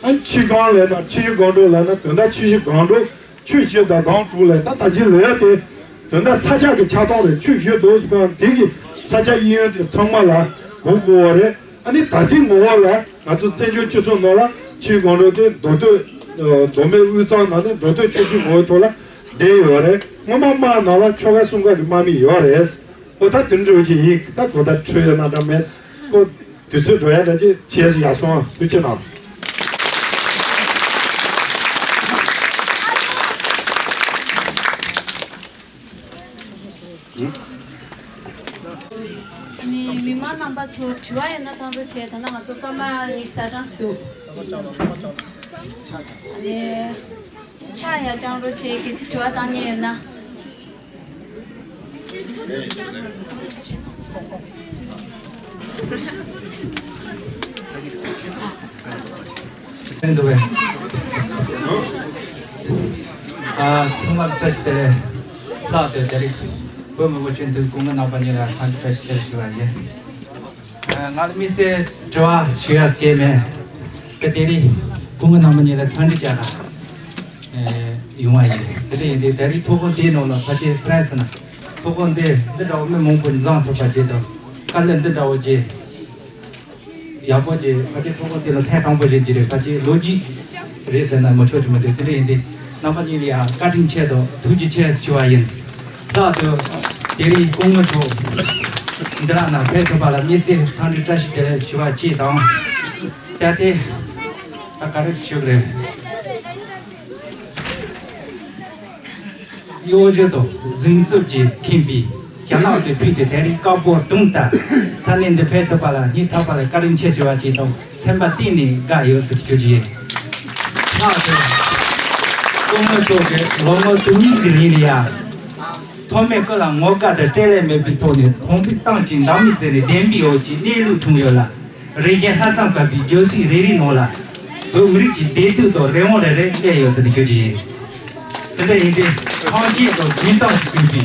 ཨ་ནི་ཆུ་སྒང་ལབ་ན་ཆུ་བཞི་སྒང་དྲུག་ལབ་ན་དོན་དག་ཆུ་བཞི་སྒང་དྲུག་ཆུ་བཞི་དང་སྒང་དྲུག་ལབ་ད་ད་ཅི་ལབ་ཡ་དེ་དོན་དག་ས་ཆ་གི་ཆགས་སྟངས་རེད། ཆུ་བཞི་འདུག་ཟེར་དེ་གི་ས་ཆ་གཡས་གཡོན་དེ་ཚང་མ་ལ་གོ་དགོས་པ་རེད། ཨ་ནི་ད་ལྟའི་ངོ་བོ་ལ་ང་ཚོ་བཙན་བྱོལ་སྤྱི་ཚོགས་ནང་ལ་ཆུ་སྒང་དྲུག་དེ་མདོ་སྟོད་མདོ་སྨད་དབུས་གཙང་ནང་ནས་མདོ་སྟོད་ཆོལ་ཁའི་ངོ་བོའི་ཐོག་ལ་བསྡད་ཡོད་རེད། སྔོན་མ་དམག་ནང་ལ་ཆོལ་ཁ་གསུམ་ཀ་གི་དམག་མི་ཡོད་རེད། ཨོ་ད་དེ་འདྲ་བོ་ཅིག་ཡིན། ད་གོ་ད་འཕྲོད་ཡོད་ན་འདྲ་མེད། ཨོ་དུས་ཚོད་འགྲོ་ཡ་འདྲ་ཅིག་བྱས་ཡག་སོང་། ཐུགས་རྗེ་གནང་། ནི་མི་མང་རྣམ་པ་ཚོ་དྲི་བ་ཡོད་ན་བཏང་རོགས་བྱས། ད་ནང་ང་ཚོ་སྐར་མ་ཉི་ཤུ་རྩ་གྲངས་སུ་འདུག་ཨ་ནི་ཕྱག་ཡར་བརྐྱང་རོགས་བྱས། གལ་སྲིད་དྲི་བ་བཏང་མཁན་ཡོད་ན། འདུག་པས། ཨ། ཚང་མར་བཀྲ་ཤིས་བདེ་ལེགས། ལྷག་ཏུ་རྒྱ་རིགས་བོད་མི་བོད་ཆེན་དུ་སྐུ་ངོ་རྣམ་པ་གཉིས་ལ་འཚམས་འདྲི་བཀྲ་ཤིས་བདེ་ལེགས་ཞུ་བ་ཡིན། ང་ལ་དམིགས་བསལ་དྲི་བ་ཞུ་ཡ་སྐད་མེད། དེ་དེ་རིང་སྐུ་ངོ་རྣམ་པ་གཉིས་ལ་འཚམས་འདྲི་བྱ་ག་ཡོང་བ་ཡིན། དེ་འདྲ་ཡིན་དུས་ད་རེས་ཚོགས་ཁང་དེའི་ནང་ལ་ཕལ་ཆེར་ཕ་རན་སི་ནང་ཚོགས་ཁང་འདི་འདི་འདྲ་བ་མི་མང་པོ་འཛོམས་ཐུབ་པ་བྱེད་དང་། དཀའ་ལས་འདི་འདྲ་བ་བྱེད་ཡག་པོ་བྱེད། ཕལ་ཆེར་ཚོགས་ཁང་དེ་ལ་ཐེངས་དང་པོ་རེད་ཀྱི་རེད། ཕལ་ཆེར་ལོ་རྒྱུས་རེད་ཟེར་ན་མི་ཆོག་གི་མི་འདུག་དེ་འདྲ་ཡིན་དུས་རྣམ་པ་གཉིས་ལ་ཡང་བཀའ་དྲིན་ཆེ་དང་ཐུགས་རྗེ་ཆེ་ཞུ་བ་ཡིན། ལྷག་ཏུ་དེ་རིང་སྐུ་ངོ་མཆོག་འདི་རང་ནང་ཕེབས་ཐུབ་པ་ལ་དམིགས་བསལ་འཚམས་འདྲི་བཀྲ་ཤིས་བདེ་ལེགས་ཞུ་བ་གཅིག་དང་། ད་དེ་ད་ག་རེ་ཞུ་དགོས་རེད། གཡོ་སྒྱུ་དང་རྫུན་རྩུབ་ཀྱིས་ཁེངས་པའི་རྒྱ་ནག་གི་བོད་ཀྱི་དེང་རབས་དཀར་པོ་གདོང་ལྟར་ས་གནས་འདི་ཕེབས་ཐུབ་པ་ལ་སྙིང་ཐག་པ་ནས་བཀའ་དྲིན་ཆེ་ཞུ་བ་གཅིག་དང་སེམས་པ་གཏིང་ནས་དགའ་ཡོད་ཟེར་ཞུ་རྒྱུ་ཡིན། ལྷག་ཏུ་སྐུ་ངོ་མཆོག་གིས་ལོ་ངོ་དུ་གཉིས་ཀྱི་རིང་ལ་ཡང་ཐོག་མའི་སྐུ་ལ་ངོ་དགའ་དང་སྤྲོ་ལད་མེད་པའི་ཐོག་ནས་གོང་འཕེལ་ཏང་ཅིག་འདང་མི་བརྩེ་ནས་བདེན་པའི་འོག་གི་གནས་ལུགས་མཐོང་ཡོད་ལ། རེ་ཞིག་ལྷག་བསམ་དཀར་པོའི་རྒྱལ་སྲིད་རེ་རེའི་ནང་ལ་བོད་མི་རིགས་ཀྱི་བདེ་སྡུག་དང་རང་དབང་རེ་རེ་སླེབས་ཡོད་ཟེར་ནས་ཞུ་རྒྱུ་ཡིན། དེ་འདྲ་ཡིན་དུས་ཐང་ཆེན་དང་འཛིན་སྟངས་ཤིག་བསྐྲུན་པའི་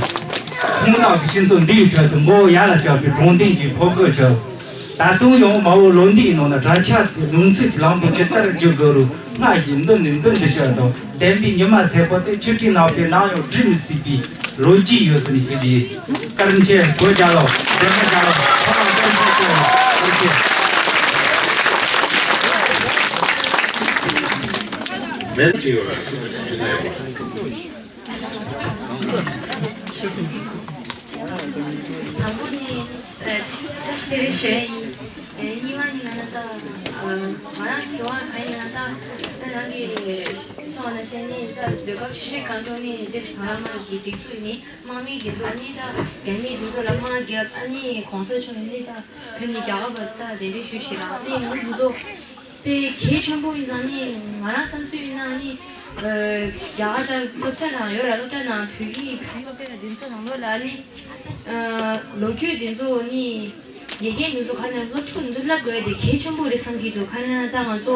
ཁོང་རྣམས་ཀྱི་སྤྱི་ཚོགས་འདི་ཡི་ཁྲོད་དུ་མགོ་བོ་ཡར་ལ་བཀྱག་པའི་དྲང་བདེན་གྱི་ཕོ་རྒོད་ཚོ། ད་དུང་ཡང་མ་འོངས་ལོ་འདིའི་ནང་ན་དགྲ་ཆགས་ཀྱི་ལུང་ཚིག་གི་ལམ་དུ་ཇི་ལྟར་བསྒྱུར་དགོས་རུང་སྔར་གྱི་མདུན་ནས་མདུན་དུ་བཤད་དང་བདེན་པའི་ཉི་མ་གསལ་པོ་དེ་ཆུ་ཁྲིའི་ནགས་པའི་ནམ་ཡང་བྲི་མི་སྲིད་པའི་ལོ་རྒྱུས་ཡོད་ཟེར་ནས་ཞུ་རྒྱུ་ཡིན། བཀའ་དྲིན་ཆེ། བོད་རྒྱལ་ལོ། བདེན་པ་རྒྱལ་ལོ། ཐོག་མར་བཀའ་དྲིན་ཆེ། བཀའ་དྲིན་ཆེ། མེད་ཅིག་ཡོད་ར། དང་པོ་ནི་བཀྲ་ཤིས་བདེ་ལེགས་ཞུ་ཡ་ཡིན། གཉིས་པ་ནི་ང་ལ་ད་ང་རང་དྲི་བ་ག་ཡིན་ན་ད་ད་རང་གི་སོང་ན་བཤད་ནི་ད་ཟློས་གར་ཆུ་ཤེལ་སྒང་དྲུག་ནི་འདིར་ང་རང་གི་སྒྲིག་འཛུགས་ནི། དམག་མི་འདི་ཚོ་ནི་ད་རྒྱ་མི་འདི་ཚོ་ལ་དམག་རྒྱབ། ཨ་ནི་གོང་ས་མཆོག་ནི་ད་བོད་ནས་རྒྱ་གར་བར་ད་གདན་འདྲེན་ཞུས་ཤིག་ར། ཨ་ནི་ང་འདི་ཚོ་དཔེ་གལ་ཆེན་པོ་ཡིན་ཙང་ནི་ང་རང་བསམ་ཚུལ་ཡིན་ན་ཨ་ནི་རྒྱ་གར་ད་སློབ་གྲྭ་ནང་ཡོད་ར། སློབ་གྲྭ་ནང་བོད་ཡིག་བོད་ཡིག་སློབ་གྲྭ་འདི་ཚོ་ནང་ལོགས་ལ་ཨ་ནི་ལོ་རྒྱུས་འདི་ཚོ་ནི་དགེ་རྒན་འདི་ཚོ་ག་ནས་སློབ་ཕྲུག་འདི་ཚོ་བསླབ་དགོས་དེ་གལ་ཆེན་པོ་རེད་བསམ་གྱི་འདུག་ག་རེ་ན་ད་ང་ཚོ་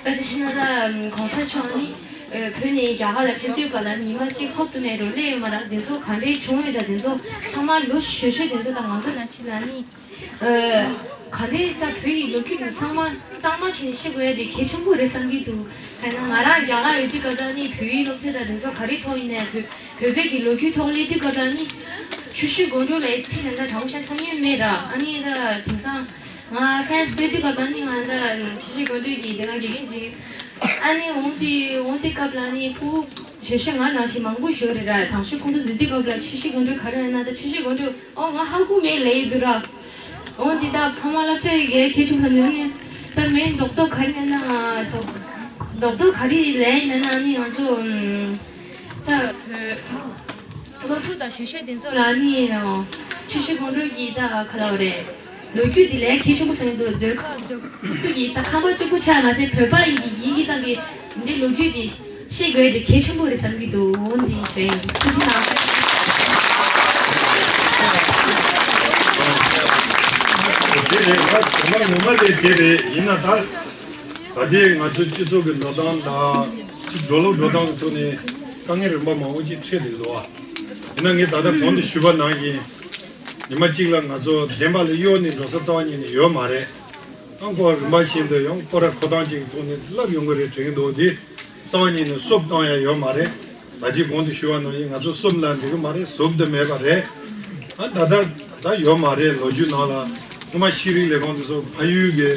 དཔེ་ཆ་བཞག་ན་ད་གོང་ས་མཆོག་ནི་བོད་ནས་རྒྱ་གར་ལ་ཕེབས་དུས་སྐབས་ལ་ཉི་མ་གཅིག་ཧོབ་ཏུ་མེད་རུ་སླེབས་ཡོད་མ་རེད། འདི་ཚོ་ག་འདྲའི་བྱུང་ཡོད་ད་འདི་ཚོ་ཚང་མ་ལོ་ཤོད་ཤོད་འདི་ཚོ་ད་ང་ཚོ་ནང་ཆེན་ལ་ནི་ག་འདྲའི་ད་བོད་ཡི་ལོ་རྒྱུས་འདི་ཚང་མ་གཙང་མ་བྱས་ནས་ཤེས་དགོས་ཡ་དེ་གལ་ཆེན་པོ་རེད་བསམ་གྱི་འདུག་ག་ན་ང་རང་རྒྱ་གར་ཡོད་དུས་སྐབས་ལ་ནི་བོད་ཡིག་སློབ་ཚན་ད་འདི་ཚོ་ག་རེ་ཐོག་ཡིན་ནའི་བོད་བོད་པའི་གི་ལོ་རྒྱུས་ཐོག་སླེབས་དུས་སྐབས་ལ་ནི་ཆུ་ཤུར་སྒང་དྲུག་ལ་ཡི་ཚིག་ལ་ད་དྲང་པོ་བཤད་ན་ཡོད་མེད་ར། ཨ་ནི་ད་དེང་སང་ང་ཧྥ་རན་སི་སླེབས་དུས་སྐབས་ལ་ནི་ང་ད་ཆུ་ཤུར་སྒང་དྲུག་གི་དེ་སྔ་དགེ་རྒན་ཞིག་ཨ་ནི་འོང་དེ་འོང་དེ་སྐབས་ལ་ནི་ཕྲུ་གུ་ཆུ་ཤུར་ང་ནང་བཞིན་མང་པོ་ཞིག་ཡོད་རེད་ར། དང་ཤུར་ཁོང་ཚོ་འཛུལ་དུས་སྐབས་ལ་ཆུ་ཤུར་སྒང་དྲུག་ག་རེ་ཡིན་ན་ད་ཆུ་ཤུར་སྒང་དྲུག་ཨོ་ང་ཧ་གོ་མེད་ལབ་ཡི་འདུག་ར། འོང་དེ་ད་ཕ་མ་བསླབ་བྱ་ཡི་གལ་ཆེན་པོ་ཡོད་ནི་ད་མེད། རྡོག་རྡོག་ག་རེ་ཡིན་ན་ང་རྡོག་རྡོག་རྡོག་ག་རེ་ལབ་ཡིན་ན་ཨ་ནི་ང་ཚོ་ད་བོད་སློབ་ཕྲུག་དང་གཞོན་གཞོན་དེ་ཚོ་ལ་ནི་ཆུ་ཤུར་སྒང་དྲུག་གི་ད་ག་ལབ་རེད། ལོ་རྒྱུས་འདི་ལས་གལ་ཆེན་པོ་བསམ་གྱི་འདུག་ཟློས་གར་ཟློས་གར་སུ་གི་ད་ཁམས་པ་གཅིག་པུ་ཆགས་མ་ཟད་བོད་པ་ཡིན་གྱི་ཡིན་གྱི་ཙང་གི་འདི་ལོ་རྒྱུས་འདི་ཤེས་དགོས་འདི་གལ་ཆེན་པོ་རེད་བསམ་གྱི་འདུག་འོ་འདི་ཞུ་ཡིན། ཐུགས་རྗེ་གནང་། དེ་རེད། ང་ཚང་མ་ངོ་མ་ལས་དེ་རེད། ཡིན་ན་ད་ད་ལྟའི་ང་ཚོའི་སྤྱི་ཚོགས་ཀྱི་འགྲོ་སྟངས་དང་འགྲོ་ལུགས་འགྲོ་སྟངས་ཀྱི་ཐོག་ནས་དཀའ་ངལ་རིམ་པ་མང་པོ་ཅིག་འཕྲད་བསྡད་འདུག་ཨ། ཡིན་ན་ངས་ད་ལྟ་གོང་དུ་ཞུས་པ་ནང་བཞིན། ཉི་མ་གཅིག་ལ་ང་ཚོ་བདེན་པ་ལ་གཡོལ་ནས་འགྲོ་ས་རྩ་བ་ཉིད་ནས་ཡོད་མ་རེད། ཨང་ཁོ་རིམ་པ་བཞིན་དུ་ཡང་ཁོ་ར་ཁོ་ཐང་ཅིག་གི་ཐོག་ནས་ལབ་ཡོང་གི་རེད་དྲན་གྱི་འདུག་འདི་རྩ་བ་ཉིད་ནས་སོབ་བཏང་ཡ་ཡོད་མ་རེད། ད་ཅི་གོང་དུ་ཞུ་བ་ནང་བཞིན་ང་ཚོ་སོབ་ལ་འགྲིག་གི་མ་རེད། སོབ་ཏུ་མེད་པ་རེད། ཨ་ད་ལྟ་ད་ཡོད་མ་རེད། ལོ་རྒྱུས་ནང་ལ་སྔོན་མ་ཤེས་རིག་ལས་ཁུངས་དེ་ཚོ་ཕ་ཡུལ་གྱི་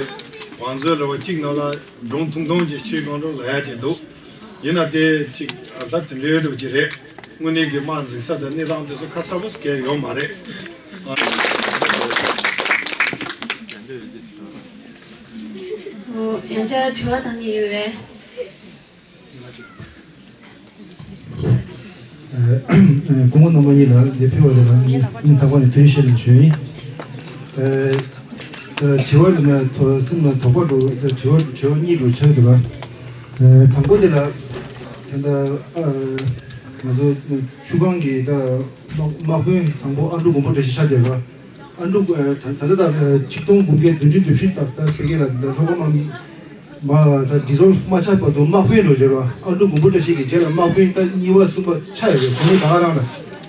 བང་མཛོད་ལ་བ་གཅིག་ནང་ལ་སྒྲུང་ཐུང་ཐུང་ཅིག་ཤེས་གང་འགྲོ་ལ་ཡ་ཅིག་འདུག་ཡིན་ན་དེ་ཅིག་ཨ་ད་དེ་འདྲའི་འགྲོ་ཅིག་རེད། དངོས་གནས་ཀྱི་དམག་འཛིང་ས་དང་གནས་སྟངས་དེ་ཚོ་ཁ་གསལ་པོ་གལ་ཡོད་མ་རེད། ཨོ་ཡང་བསྐྱར་དྲི་བ་བཏང་མཁན་ཡོད་པས། སྐུ་ངོ་རྣམ་པ་གཉིས་ལ་འདི་ཕེབས་པ་དེ་ལ་སྙིང་ཐག་པ་ནས་ཐུགས་རྗེ་ཆེ་ཞུ་ཡིན། ཨ་དྲི་བ་ནི་སེམས་ལ་དོགས་པ་འགྲོ་དྲི་བ་དྲི་བ་གཉིས་འགྲོ་ཆགས་འདུག་ལ། དང་པོ་དེ་ལ་ད་ལྟ་ང་ཚོ་ཆུ་སྒང་གི་ད་དམག་དཔོན་དང་པོ་ཨ་འབྲུག་མགོན་པོ་བཀྲ་ཤིས་ཆགས་བསྡད་པ། ཨ་འབྲུག་ད་ད་ལྟ་ཆིག་སྟོང་དགུ་བརྒྱ་བདུན་ཅུ་དོན་བཞི་དང་ད་ཁེ་ཁེ་ལ་ད་ལྷོ་ཁ་མ་མ་ད་ཌི་སོལ་མ་ཆགས་བར་དུ་དམག་དཔོན་རུ་བྱེད་རོགས། ཨ་འབྲུག་མགོན་པོ་བཀྲ་ཤིས་ཀྱི་རྗེས་ལ་དམག་དཔོན་ད་གཉིས་པ་གསུམ་པ་ཆགས་ཡོད་རེད། དེ་ནི་ད་ག་རང་ལ་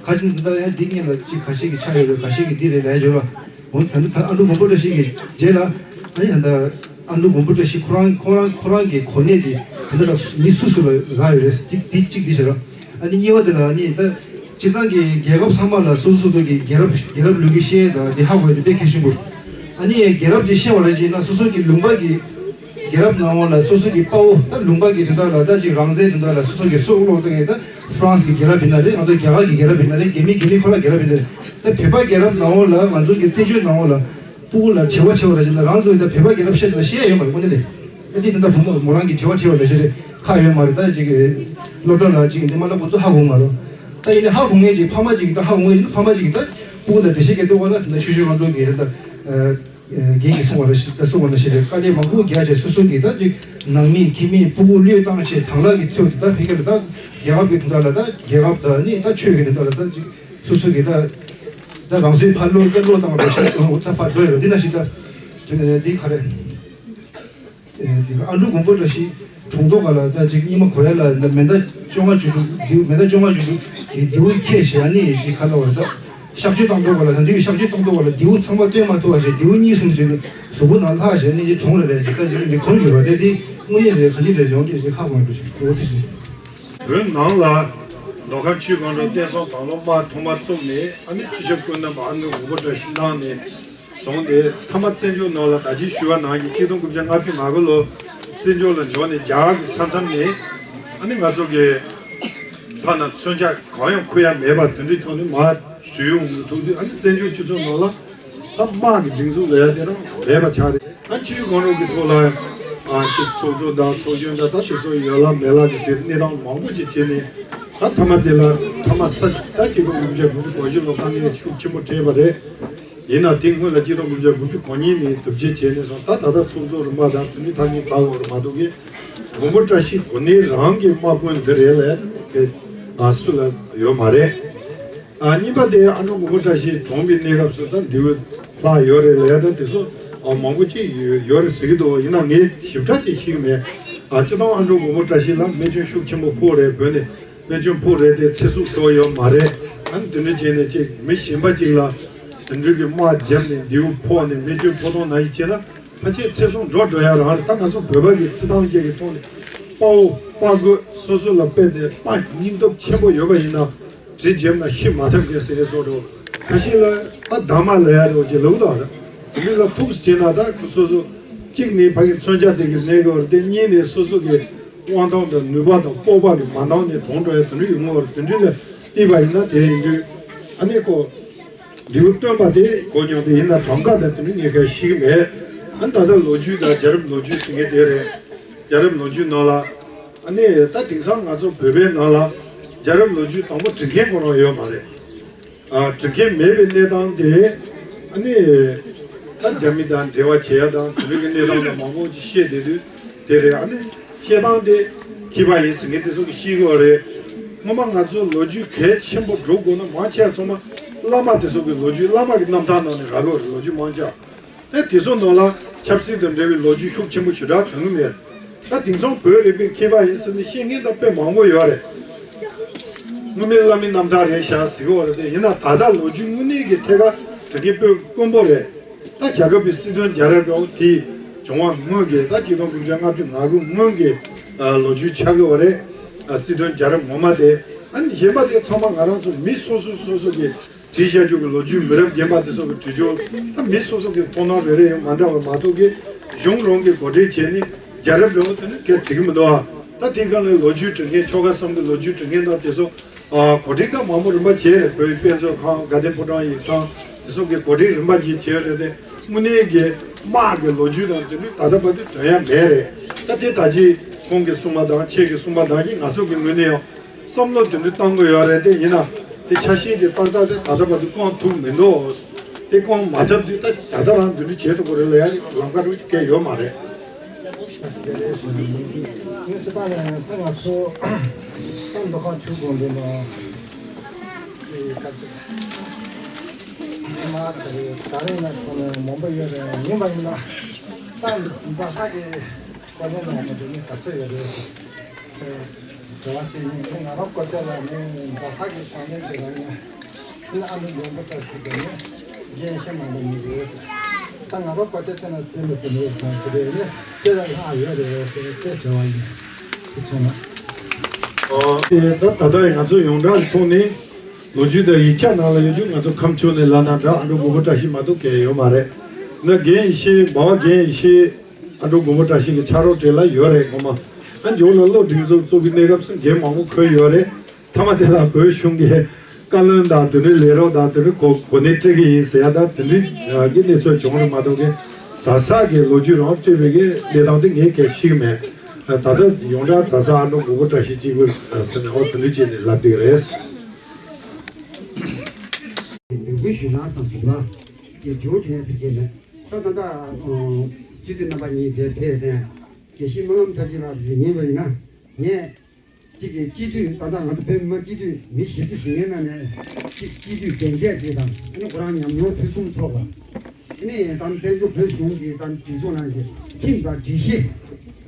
ཁ་ཅིག་ད་ཡང་འདི་གཉིས་ལ་ཅིག་ཁ་ཤས་ཀྱི་ཆགས་ཡོད་རེད། ཁ་ཤས་ཀྱི་འདི་རེད་ལས་བྱེད་རོགས། འོན་ད་ད་ཨ་འབྲུག་མགོན་པོ་བཀྲ་ཤིས་ཀྱི་རྗེས་ལ་ཨ་ནི་ད་ཨ་འབྲུག་མགོན་པོ་བཀྲ་ཤིས་ཁོ་རང་ཁོ་རང་ཁོ་རང་གི་གོ་གནས་དེ་ད་ད་མི་སུ་སུ་ལ་རག་ཡོད་རེད། ཅིག་འདི་ཅིག་འདི་བྱེད་རོགས། ཨ་ནི་གཉིས་པ་དེ་ལ་ཨ་ནི་ད་སྤྱིར་བཏང་གི་རྒྱལ་ཁབ་ཚང་མ་ལ་སོ་སོ་སོ་གི་རྒྱལ་རབས་རྒྱལ་རབས་ལོ་རྒྱུས་ཤེས་དང་དེ་ཧ་གོ་ཡ་དེ་དཔེ་གལ་ཆེན་པོ། ཨ་ནི་རྒྱལ་རབས་དེ་ཤེས་པ་རེད་ཅེ་ན་སོ་སོ་གི་ལུང་པ་གི་རྒྱལ་རབས་ནང་ལ་སོ་སོ་གི་དཔའ་བོ་ད་ལུང་པ་གི་དོན་དག་ལ་ད་ཅིག་རང་བཙན་དོན་དག་ལ་སོ་སོ་གི་སྲོག་བློས་བཏང་ཡས་ད་ཧྥ་རན་སི་གི་རྒྱལ་རབས་ཡིན་ན་རེད། ང་ཚོ་རྒྱ་གར་གི་རྒྱལ་རབས་ཡིན་ན་རེད། རྒྱ་མི་རྒྱ་མི་ཁོ་རང་རྒྱལ་རབས་ཡིན་ན་རེད། ད་བོད་པ་རྒྱལ་རབས་ནང་ལ་ང་ཚོ་གི་བཙན་བྱོལ་ནང་ལ། སྤུ་གུ་ལ་དྲི་བ་དྲི་བ་ར་ཅིག་ན་རང་ཚོ་ཡི་ད་བོད་པ་རྒྱལ་རབས་བཤད་ན་བཤད་ཡོད་མ་རེད། དངོས་གནས་རེད། ཨ་ཏི་ད་ད་བུ་མོ་མོ་རང་གི་དྲི་བ་དྲི་བ་ར་ཅིག་རེད། ཁག་ཡོད་མ་རེད། ད་ཅིག་སློབ་གྲྭ་ལ་ཅིག་འདི་མ་ལ་ཁོ་ཚོ་ཧ་གོ་མ་རེད། ད་ཡིན་ན་ཧ་གོ་ངེས་ཅིག་ཕ་མ་ཅིག་ད་ཧ་གོ་ངེས་ཅིག་ཕ་མ་ཅིག་ད་སྤུ་གུ་ད་འགྲེལ་བཤད་སྐད་ཐོག་ལ་ད་ཤུ་ཤུ་ང་ཚོ་གི་ད་རྒན་གྱིས་གསུངས་པ་ར་ཞིག་ད་གསུངས་པ་ན་ཞིག་རེད། དཀའ་ལས་མང་པོ་རྒྱག་བྱས་སོ་སོ་གི་ད་ཅིག་ནང་མི་ཁྱིམ་མི་སྤུ་གུ་བློས་བཏང་བྱས་དང་བླངས་ཀྱི་ཚུལ་དུ་ད་ཕ་གི་ལ་ད་རྒྱལ་ཁབ་ཀྱི་དོན་དག་ལ་ད་རྒྱལ་ཁབ་ད་ནི་ད་ཆོས་ཀྱི་དོན་དག་ལ་ད་ཅིག་སོ་སོ་གི་ད་ད་རང་སོའི་ཕར་བློ་ད་བློ་བཏང་བ་ཞིག་ད་ཕར་འགྲོ་ཡོད་རེད། འདི་ན་ཞིག་ད་འདི་ག་རེད། ཨ་འབྲུག་མགོན་པོ་བཀྲ་ཤིས་གྲོངས་ཐོག་ག་ལ་ད་ཅིག་སྙེ་མ་གོ་ཡ་ལ་མེ་མདའ་བཅོ་ལྔ་བཅུ་དྲུག་མདེའུ་མེ་མདའ་བཅོ་ལྔ་བཅུ་དྲུག་གི་མདེའུ་ཁྱེར་བྱས་ཨ་ནི་ཅིག་ག་ལ་བ་ད་གཤག་བཅོས་བཏང་ཐོག་ག་ལ་ད་མདེའུ་གཤག་བཅོས་བཏང་ཐོག་ག་ལ་མདེའུ་ཚང་མ་སྟོན་མ་ཐུབ་པ་བྱས་མདེའུ་གཉིས་གསུམ་ཞིག་གཟུགས་པོ་ནང་ལྷག་བྱས་ཨ་ནི་ཅིག་གྲོངས་རེད་ལས་ཅིག་ད་ཅིག་མི་ཁོམ་གྱི་བ་དེ་དེ་དངོས་གནས་རེད། ག་འདྲ་རེད་ཡོང་དེ་ཅིག་ཧ་གོ་མི་འདུག་ཅིག་འོ་དེ་ཞིག་བོད་ནང་ལ་མདོ་ཁམས་ཆུས་སྒང་དྲུག་བསྟན་སྲུང་དང་བླངས་དམག་ཐོག་མར་བཙུགས་ནས་ཨ་ནི་སྤྱི་ཁྱབ་བཀོད་འདོམས་ཨ་འབྲུག་མགོན་པོ་བཀྲ་ཤིས་གནང་ནས་བཟུང་སྟེ་མཐའ་མ་བཙན་བྱོལ་ནང་ལ་ད་ཅི་ཞུ་བ་ནང་བཞིན་གཅིག་སྟོང་དགུ་བརྒྱ་ལྔ་བཅུ་ང་དགུ་ལོ་བཙན་བྱོལ་ལ་འབྱོར་ནས་རྒྱ་གར་གྱི་ས་མཚམས་ནས་ཨ་ནི་ང་ཚོ་གི་ཐ་ན་མཚོན་ཆ་གང་ཡང་འཁུར་ཡ་མེད་པ་དེ་འདྲའི་ཐོག་ནས་མར་བཞུད་ཡོང་གི་ཐུག་དུས་ཨ་ནི་བཙན་བྱོལ་སྤྱི་ཚོགས་ནང་ལ་ད་དམག་གི་སྒྲིག་འཛུགས་ལ་ཡ་དེ་རང་མེད་པ་ཆགས་རེད། ཨ་ཆུའི་གོང་རོལ་གྱི་ཐོག་ལ་ཨ་ཅིག་ཚོགས་གཙོ་དང་ཚོགས་གཞོན་དང་ད་དེ་ཚོ་ཡོད་ལ་མེད་ལ་གི་ཟེར་གནས་སྟངས་མང་པོ་ཅིག་བྱས་ནས་ད་མཐའ་མ་དེ་ལ་མཐའ་མ་ས་ད་སྤྱི་ལོ་དགུ་བརྒྱ་དགུ་བཅུ་གོ་བཞི་ལོ་དཀའ་ངལ་ཤུགས་ཆེན་པོ་འཕྲད་པ་རེད། ཡིན་ན་དེ་སྔོན་ལ་སྤྱི་ལོ་དགུ་བརྒྱ་དགུ་བཅུ་གོ་གཉིས་ནས་སྡུག་ཅག་བྱས་ནས་སོང་ད་ད་ལྟ་ཚོགས་གཙོ་རིམ་པ་དང་དེ་ནི་ཐག་ཉེ་བར་བར་མ་གཏོགས་ཀྱི་མགོན་པོ་བཀྲ་ཤིས་གོ་གནས་རང་གི་དམག་དཔོན་འདི་རེད་ལས་ཨ་སུ་ལ་ཡོད་མ་རེད། ཨ་གཉིས་པ་དེ་ཨ་ནུ་མགོན་པོ་བཀྲ་ཤིས་གྲོངས་པའི་གནས་སྐབས་སུ་ད་མདེའུ་ལྷག་ཡོད་རེད་ལས་ད་དེ་ཚོ་ཨ་མང་པོ་ཅིག་ཡོད་ཡོད་རེད་ཟེར་གྱི་འདུག་ཡིན་ན་ངས་ཞིབ་ཕྲ་ཅིག་ཤེས་ཀྱི་མེད། ཨ་སྤྱི་བཏང་ཨ་ནུ་མགོན་པོ་བཀྲ་ཤིས་ལ་རྨས་སྐྱོན་ཤུགས་ཆེན་པོ་ཕོག་རེད། བོད་ནས་རྨས་སྐྱོན་ཕོག་རེད་དེ་ཚེ་སྲོག་ཤོར་ཡོད་མ་རེད། ཨ་ནི་དེ་འདྲ་བྱས་ནས་ཅིག་མི་གཞན་པ་ཅིག་ལ་དེ་འདྲ་གི་དམག་བརྒྱབ་ནས་མདེའུ་ཕོག་ནས་རྨས་སྐྱོན་ཕོག་སྟངས་ནང་བཞིན་བྱས་ན་ཕལ་ཆེར་ཚེ་སྲོག་འགྲོ་འགྲོ་ཡ་རང་རེད། ད་ང་ཚོ་བོད་པ་གི་ཚུལ་སྟངས་ཅིག་གི་ཐོག་ནས་དཔའ་བོ་དཔའ་རྒོད་སོ་སོ་ལ་དཔེ་དེ་དཔའ་སྙིང་སྟོབས་ཆེན་པོ་ཡོད་པ་ཡིན་ན། གྲི་བརྒྱབ་ན་ཤི་མ་ཐུབ་མཁན་ཟེར་ནས་བཟོ་འགྲོ། ཁ་ཤས་ལ་ཨ་དྭངས་མ་ལ་ཡ་རོ་ཅེས་ལབ་དོ་ར། དེ་ལ་ཐུགས་བྱས་ན་ད་ཁོ་སོ་སོ་གཅིག་ནས་ཕ་གི་མཚོན་ཆ་དེ་གི་གནས་གི་བར་དེ་གཉིས་ནས་སོ་སོ་གི་དབང་ཐང་དང་ནུས་པ་དང་སྤོབས་པ་གི་མ་འདང་ནས་གྲོངས་འགྲོ་ཡ་དེ་འདྲ་ཡོང་གི་བར་དེ་འདྲ་ལ་བལྟས་པ་ཡིན་ན་དེ་ཡིན་དུས་ཨ་ནི་ཁོ་མདེའུ་སྟོན་པ་དེ་གོ་མྱོང་དེ་ཡིན་ན་གྲངས་ཀ་དང་དེ་འདྲ་ངས་ག་ཤེས་གི་མེད། ཨ་ནི་ད་ལྟ་ལོ་རྒྱུས་དང་རྒྱལ་རབས་ལོ་རྒྱུས་ཟེར་མཁན་དེ་རེད། རྒྱལ་རབས་ལོ་རྒྱུས་ནང་ལ། ཨ་ནི་ད་དེང་སང་ང་ཚོ་བོད་པའི་ནང་ལ་རྒྱལ་རབས་ལོ་རྒྱུས་དང་པོ་འབྲི་མཁན་ཁོ་རང་ཡོད་མ་རེད། ཨ་འབྲི་མཁན་མེད་པའི་གནས་སྟངས་དེ་ཨ་ནི་ད་རྒྱ་མི་དང་འབྲེལ་བ་བྱེད་ཡ་དང་དེ་འདྲ་གི་གནས་སྟངས་དང་མང་པོ་ཅིག་བཤད་བསྡད་དུས་དེ་རེད། ཨ་ནི་བཤད་སྟངས་དེ་མཁས་པ་ཡིན་ཟེར་མཁན་དེ་ཚོ་གིས་ཤེས་དགོས་རེད། སྔོན་མ་ང་ཚོ་ལོ་རྒྱུས་གལ་ཆེན་པོ་སྒྲུབ་དགོས་ན་མང་ཆེ་བ་ཚང་མ་བླ་མ་དེ་ཚོ་གི་ལོ་རྒྱུས་བླ་མ་གི་རྣམ་ཐར་ནང་ནས་རག་གི་རེད། ལོ་རྒྱུས་མང་ཆེ་བ། ད་དེ་ཚོ་ནང་ལ་ཆབ་སྲིད་དང་འབྲེལ་བའི་ལོ་རྒྱུས་ཤུགས་ཆེན་པོ་ཞེ་དྲག་དོན་གྱི་མེད། ད་དེང་སང་བོད་རིག་པའི་མཁས་པ་ཡིན་ཟེར་ནས་བཤད་མཁན་ད་དཔེ་མང་པོ་ཡོད་རེད། སྔོན་མའི་བླ་མའི་རྣམ་ཐར་རེད་ཤག་ཟེར་གི་ཡོད་རེད་དེ། ཡིན་ན་ད་ལྟ་ལོ་རྒྱུས་དངོས་གནས་ཀྱི་ཐད་ཀར་དེ་གའི་དཔེ་དཀོན་པོ་རེད། ད་རྒྱལ་ཁབ་ཀྱི་སྲིད་དོན་རྒྱལ་རབས་འདྲ་བོ་དེ་བྱུང་བ་སྔོན་གྱི་ད་ཆིག་སྟོང་དགུ་བརྒྱ་ལྔ་བཅུ་ང་དགུ་སྔོན་གྱི་ལོ་རྒྱུས་ཆགས་ཀྱི་ཡོད་རེད། སྲིད་དོན་རྒྱལ་རབས་ངོ་མ་དེ། ཨ་ནི་གཞན་པ་དེ་ཚང་མ་ང་རང་ཚོ་མི་སོ་སོ་སོ་སོ་གི་བྲིས་བཞག་རྒྱུ་གི་ལོ་རྒྱུས་མི་རབས་རྒན་པ་དེ་ཚོ་གི་བྲིས་རྒྱུ་ད་མི་སོ་སོ་གི་མཐོང་སྣང་རེ་རེ་ཡང་མ་འདྲ་བ་མ་གཏོགས་ཀྱི་གཞུང་རང་གི་གོ་སྒྲིག་བྱས་ནས་རྒྱལ་རབས་འདྲ་བོ་དེ་ནི་སྐད་བྲི་གི་མི་འདུག་ཨ། ད་དེ་གང་ལས་ལོ་རྒྱུས་འབྲི་མཁན་ཆོལ་ཁ་གསུམ་གི་ལོ་རྒྱུས་འབྲི་མཁན་དང་དེ་ཚོ་ཨ་གོ་སྒྲིག་ད་མང་པོ་རིམ་པ་བྱས་རེད། བོད་དཔེ་མཛོད་ཁང་དགའ་ལྡན་ཕོ་བྲང་ཡིག་ཚང་དེ་ཚོ་གི་གོ་སྒྲིག་རིམ་པ་བྱས་བྱས་རེད་དེ། དངོས་གནས་ཀྱི་དམག་གི་ལོ་རྒྱུས་དང་དེ་ཚོ་ད་ལྟ་བར་དུ་དོན་ཡང་མེད་རེད། ད་དེ་ད་ཅི་ཁོང་གིས་གསུངས་པ་དང་ཁྱེད་ཀྱིས་གསུངས་པ་དང་གི་ང་ཚོ་གི་ངོས་ནས་ཡང་། བསམ་བློ་དེ་འདྲ་གཏོང་གི་ཡོད་རེད། དེ་ཡིན་ན་དེ་ཆ་ཤས་དེ་ཏག་ཏག་དེ་ད་ལྟ་བར་དུ་བསྐང་ཐུབ་མི་འདུག་དེ་བསྐང་མ་ཐུབ་དུས་ད་ད་ལྟ་རང་འདི་འདྲ་བྱེད་ཐུབ་ཀྱི་རེད་ལབ་ཡ་ལམ་ཁ་འགྲོ་གི་ཡོད་མ་རེད། ངས་སྤྱིར་བཏང་ནས་ད་ང་ཚོ་ད་མདོ་ཁམས་ཆུ་དགོན་པའི་ནང་དེ་ག་ཚོད་མ་ཚར་རེད། ད་རེས་ན་ཁོ་ནས་མང་པོ་ཡོད་རེད། ཡིན་པ་ཡིན་ན་ད་འཛམ་བཟའ་གི་བཀའ་བློན་ནང་མ་འདི་ནི་ག་ཚོད་ཡོད་རེད། དྲི་བ་གཅིག་ཡིན། ང་རང་བཀའ་བསྟན་ལ་ནི་འཛམ་བཟའ་གི་ཕྱག་ལེན་གྱི་རང་ཡིན། ཨ་ནི་ཨ་མདོ་མགོན་པོ་བཀྲ་ཤིས་དེ་ནི་རྒན་ཤེས་མང་པོ་མི་རེད། ད་ང་རང་བཀའ་བསྟན་ཚོ་ན་དེ་ལ་དེ་ནས་བཟང་གི་རེད། ནི་དེ་ལ་ལྷག་ཡོད་རེད་ཟེར་ཏེ་དྲི་བ་ཡིན། དེ་ཚོ་ན། ཨོ། དེ་ད་ད་ལྟ་ང་ཚོ་ཡོངས་གྲགས་ཀྱི་ཐོག་ནས་ལོ་རྒྱུས་དང་ཡིག་ཆ་ནང་ལ་ཡོད་རྒྱུ། ང་ཚོ་ཁམས་ཕྱོགས་ནས་ལབ་ན་འདྲ་ཨ་འགྲོ་མགོན་པོ་བཀྲ་ཤིས་མ་གཏོགས་གང་ཡང་ཡོད་མ་རེད། ན་རྒན་ཡེ་ཤེས་འབའ་བ་རྒན་ཡེ་ཤེས་ཨ་འགྲོ་མགོན་པོ་བཀྲ་ཤིས་ཀྱི་ཕྱག་རོགས་གྲས་ལ་ཡོད་རེད། ངོ་མ་ཨ་འཇོག་ལ་བློ་སྒྲིག་འཛུགས་གཙོ་བོའི་གནས་སྐབས་སུ་རྒན་མང་པོ་འཁོད་ཡོད་རེད། མཐའ་མ་དེ་ལ་བོད་གཞུང་གི་བཀའ་བློན་དང་དེ་འདྲའི་ལས་རོགས་དང་དེ་འདྲའི་གོ་གོ་གནས་སྤྲད་ཀྱི་ཡིན་ཟེར་ཡ་ད་དེ་འདྲའི་གི་གནས་ཚུལ་བྱུང་རེད་མ་གཏོགས་གི་རྫ་ས་གི་ལོ་རྒྱུས་རང་སྤྲད་པའི་གི་གནས་སྟངས་དེ་ངས་གལ་ཤེས་ཀྱི་མེད། ད་ལྟ་ཡོངས་གྲགས་རྫ་ས་ཨ་འགྲོ་མགོན་པོ་བཀྲ་ཤིས་གཅིག་པུ་ཟེར་ནས་ཨོ་དེ་འདྲའི་བྱས་ནས་ལབ་བསྡད་ཀྱི་རེད། འབོད་སྐུལ་ཞུས་ན་བསམ་སོང་བ། ཅེས་དྲི་བ་དྲིས་ཟེར་གྱི་མེད། ད་ད་ལྟ་སྤྱི་འཐུས་རྣམ་པ་གཉིས་དེ་ཕེབས་ནས་དགེ་བཤེས་སྨོན་ལམ་མཐར་ཕྱིན་ལགས་ཞུ་ཉན་པ་ཡིན་ན་ངས། གཅིག་གིས་སྤྱི་འཐུས་ད་ལྟ་ང་ཚོ་བོད་མི་མང་སྤྱི་འཐུས་མི་བཞི་བཅུ་ཞིག་ཡིན་ན་ནས་གཅིག་སྤྱི་འཐུས་གན་རྒྱ་ཅིག་དང་ཨ་ནི་ཁོ་རང་ཉམས་མྱོང་ཕུན་སུམ་ཚོགས་པ། ཨ་ནི་དང་བཙན་བྱོལ་བོད་གཞུང་གི་དང་སྒྲིག་འཛུགས་ནང་གི་ཁྲིམས་དང་སྒྲིག་གཞི།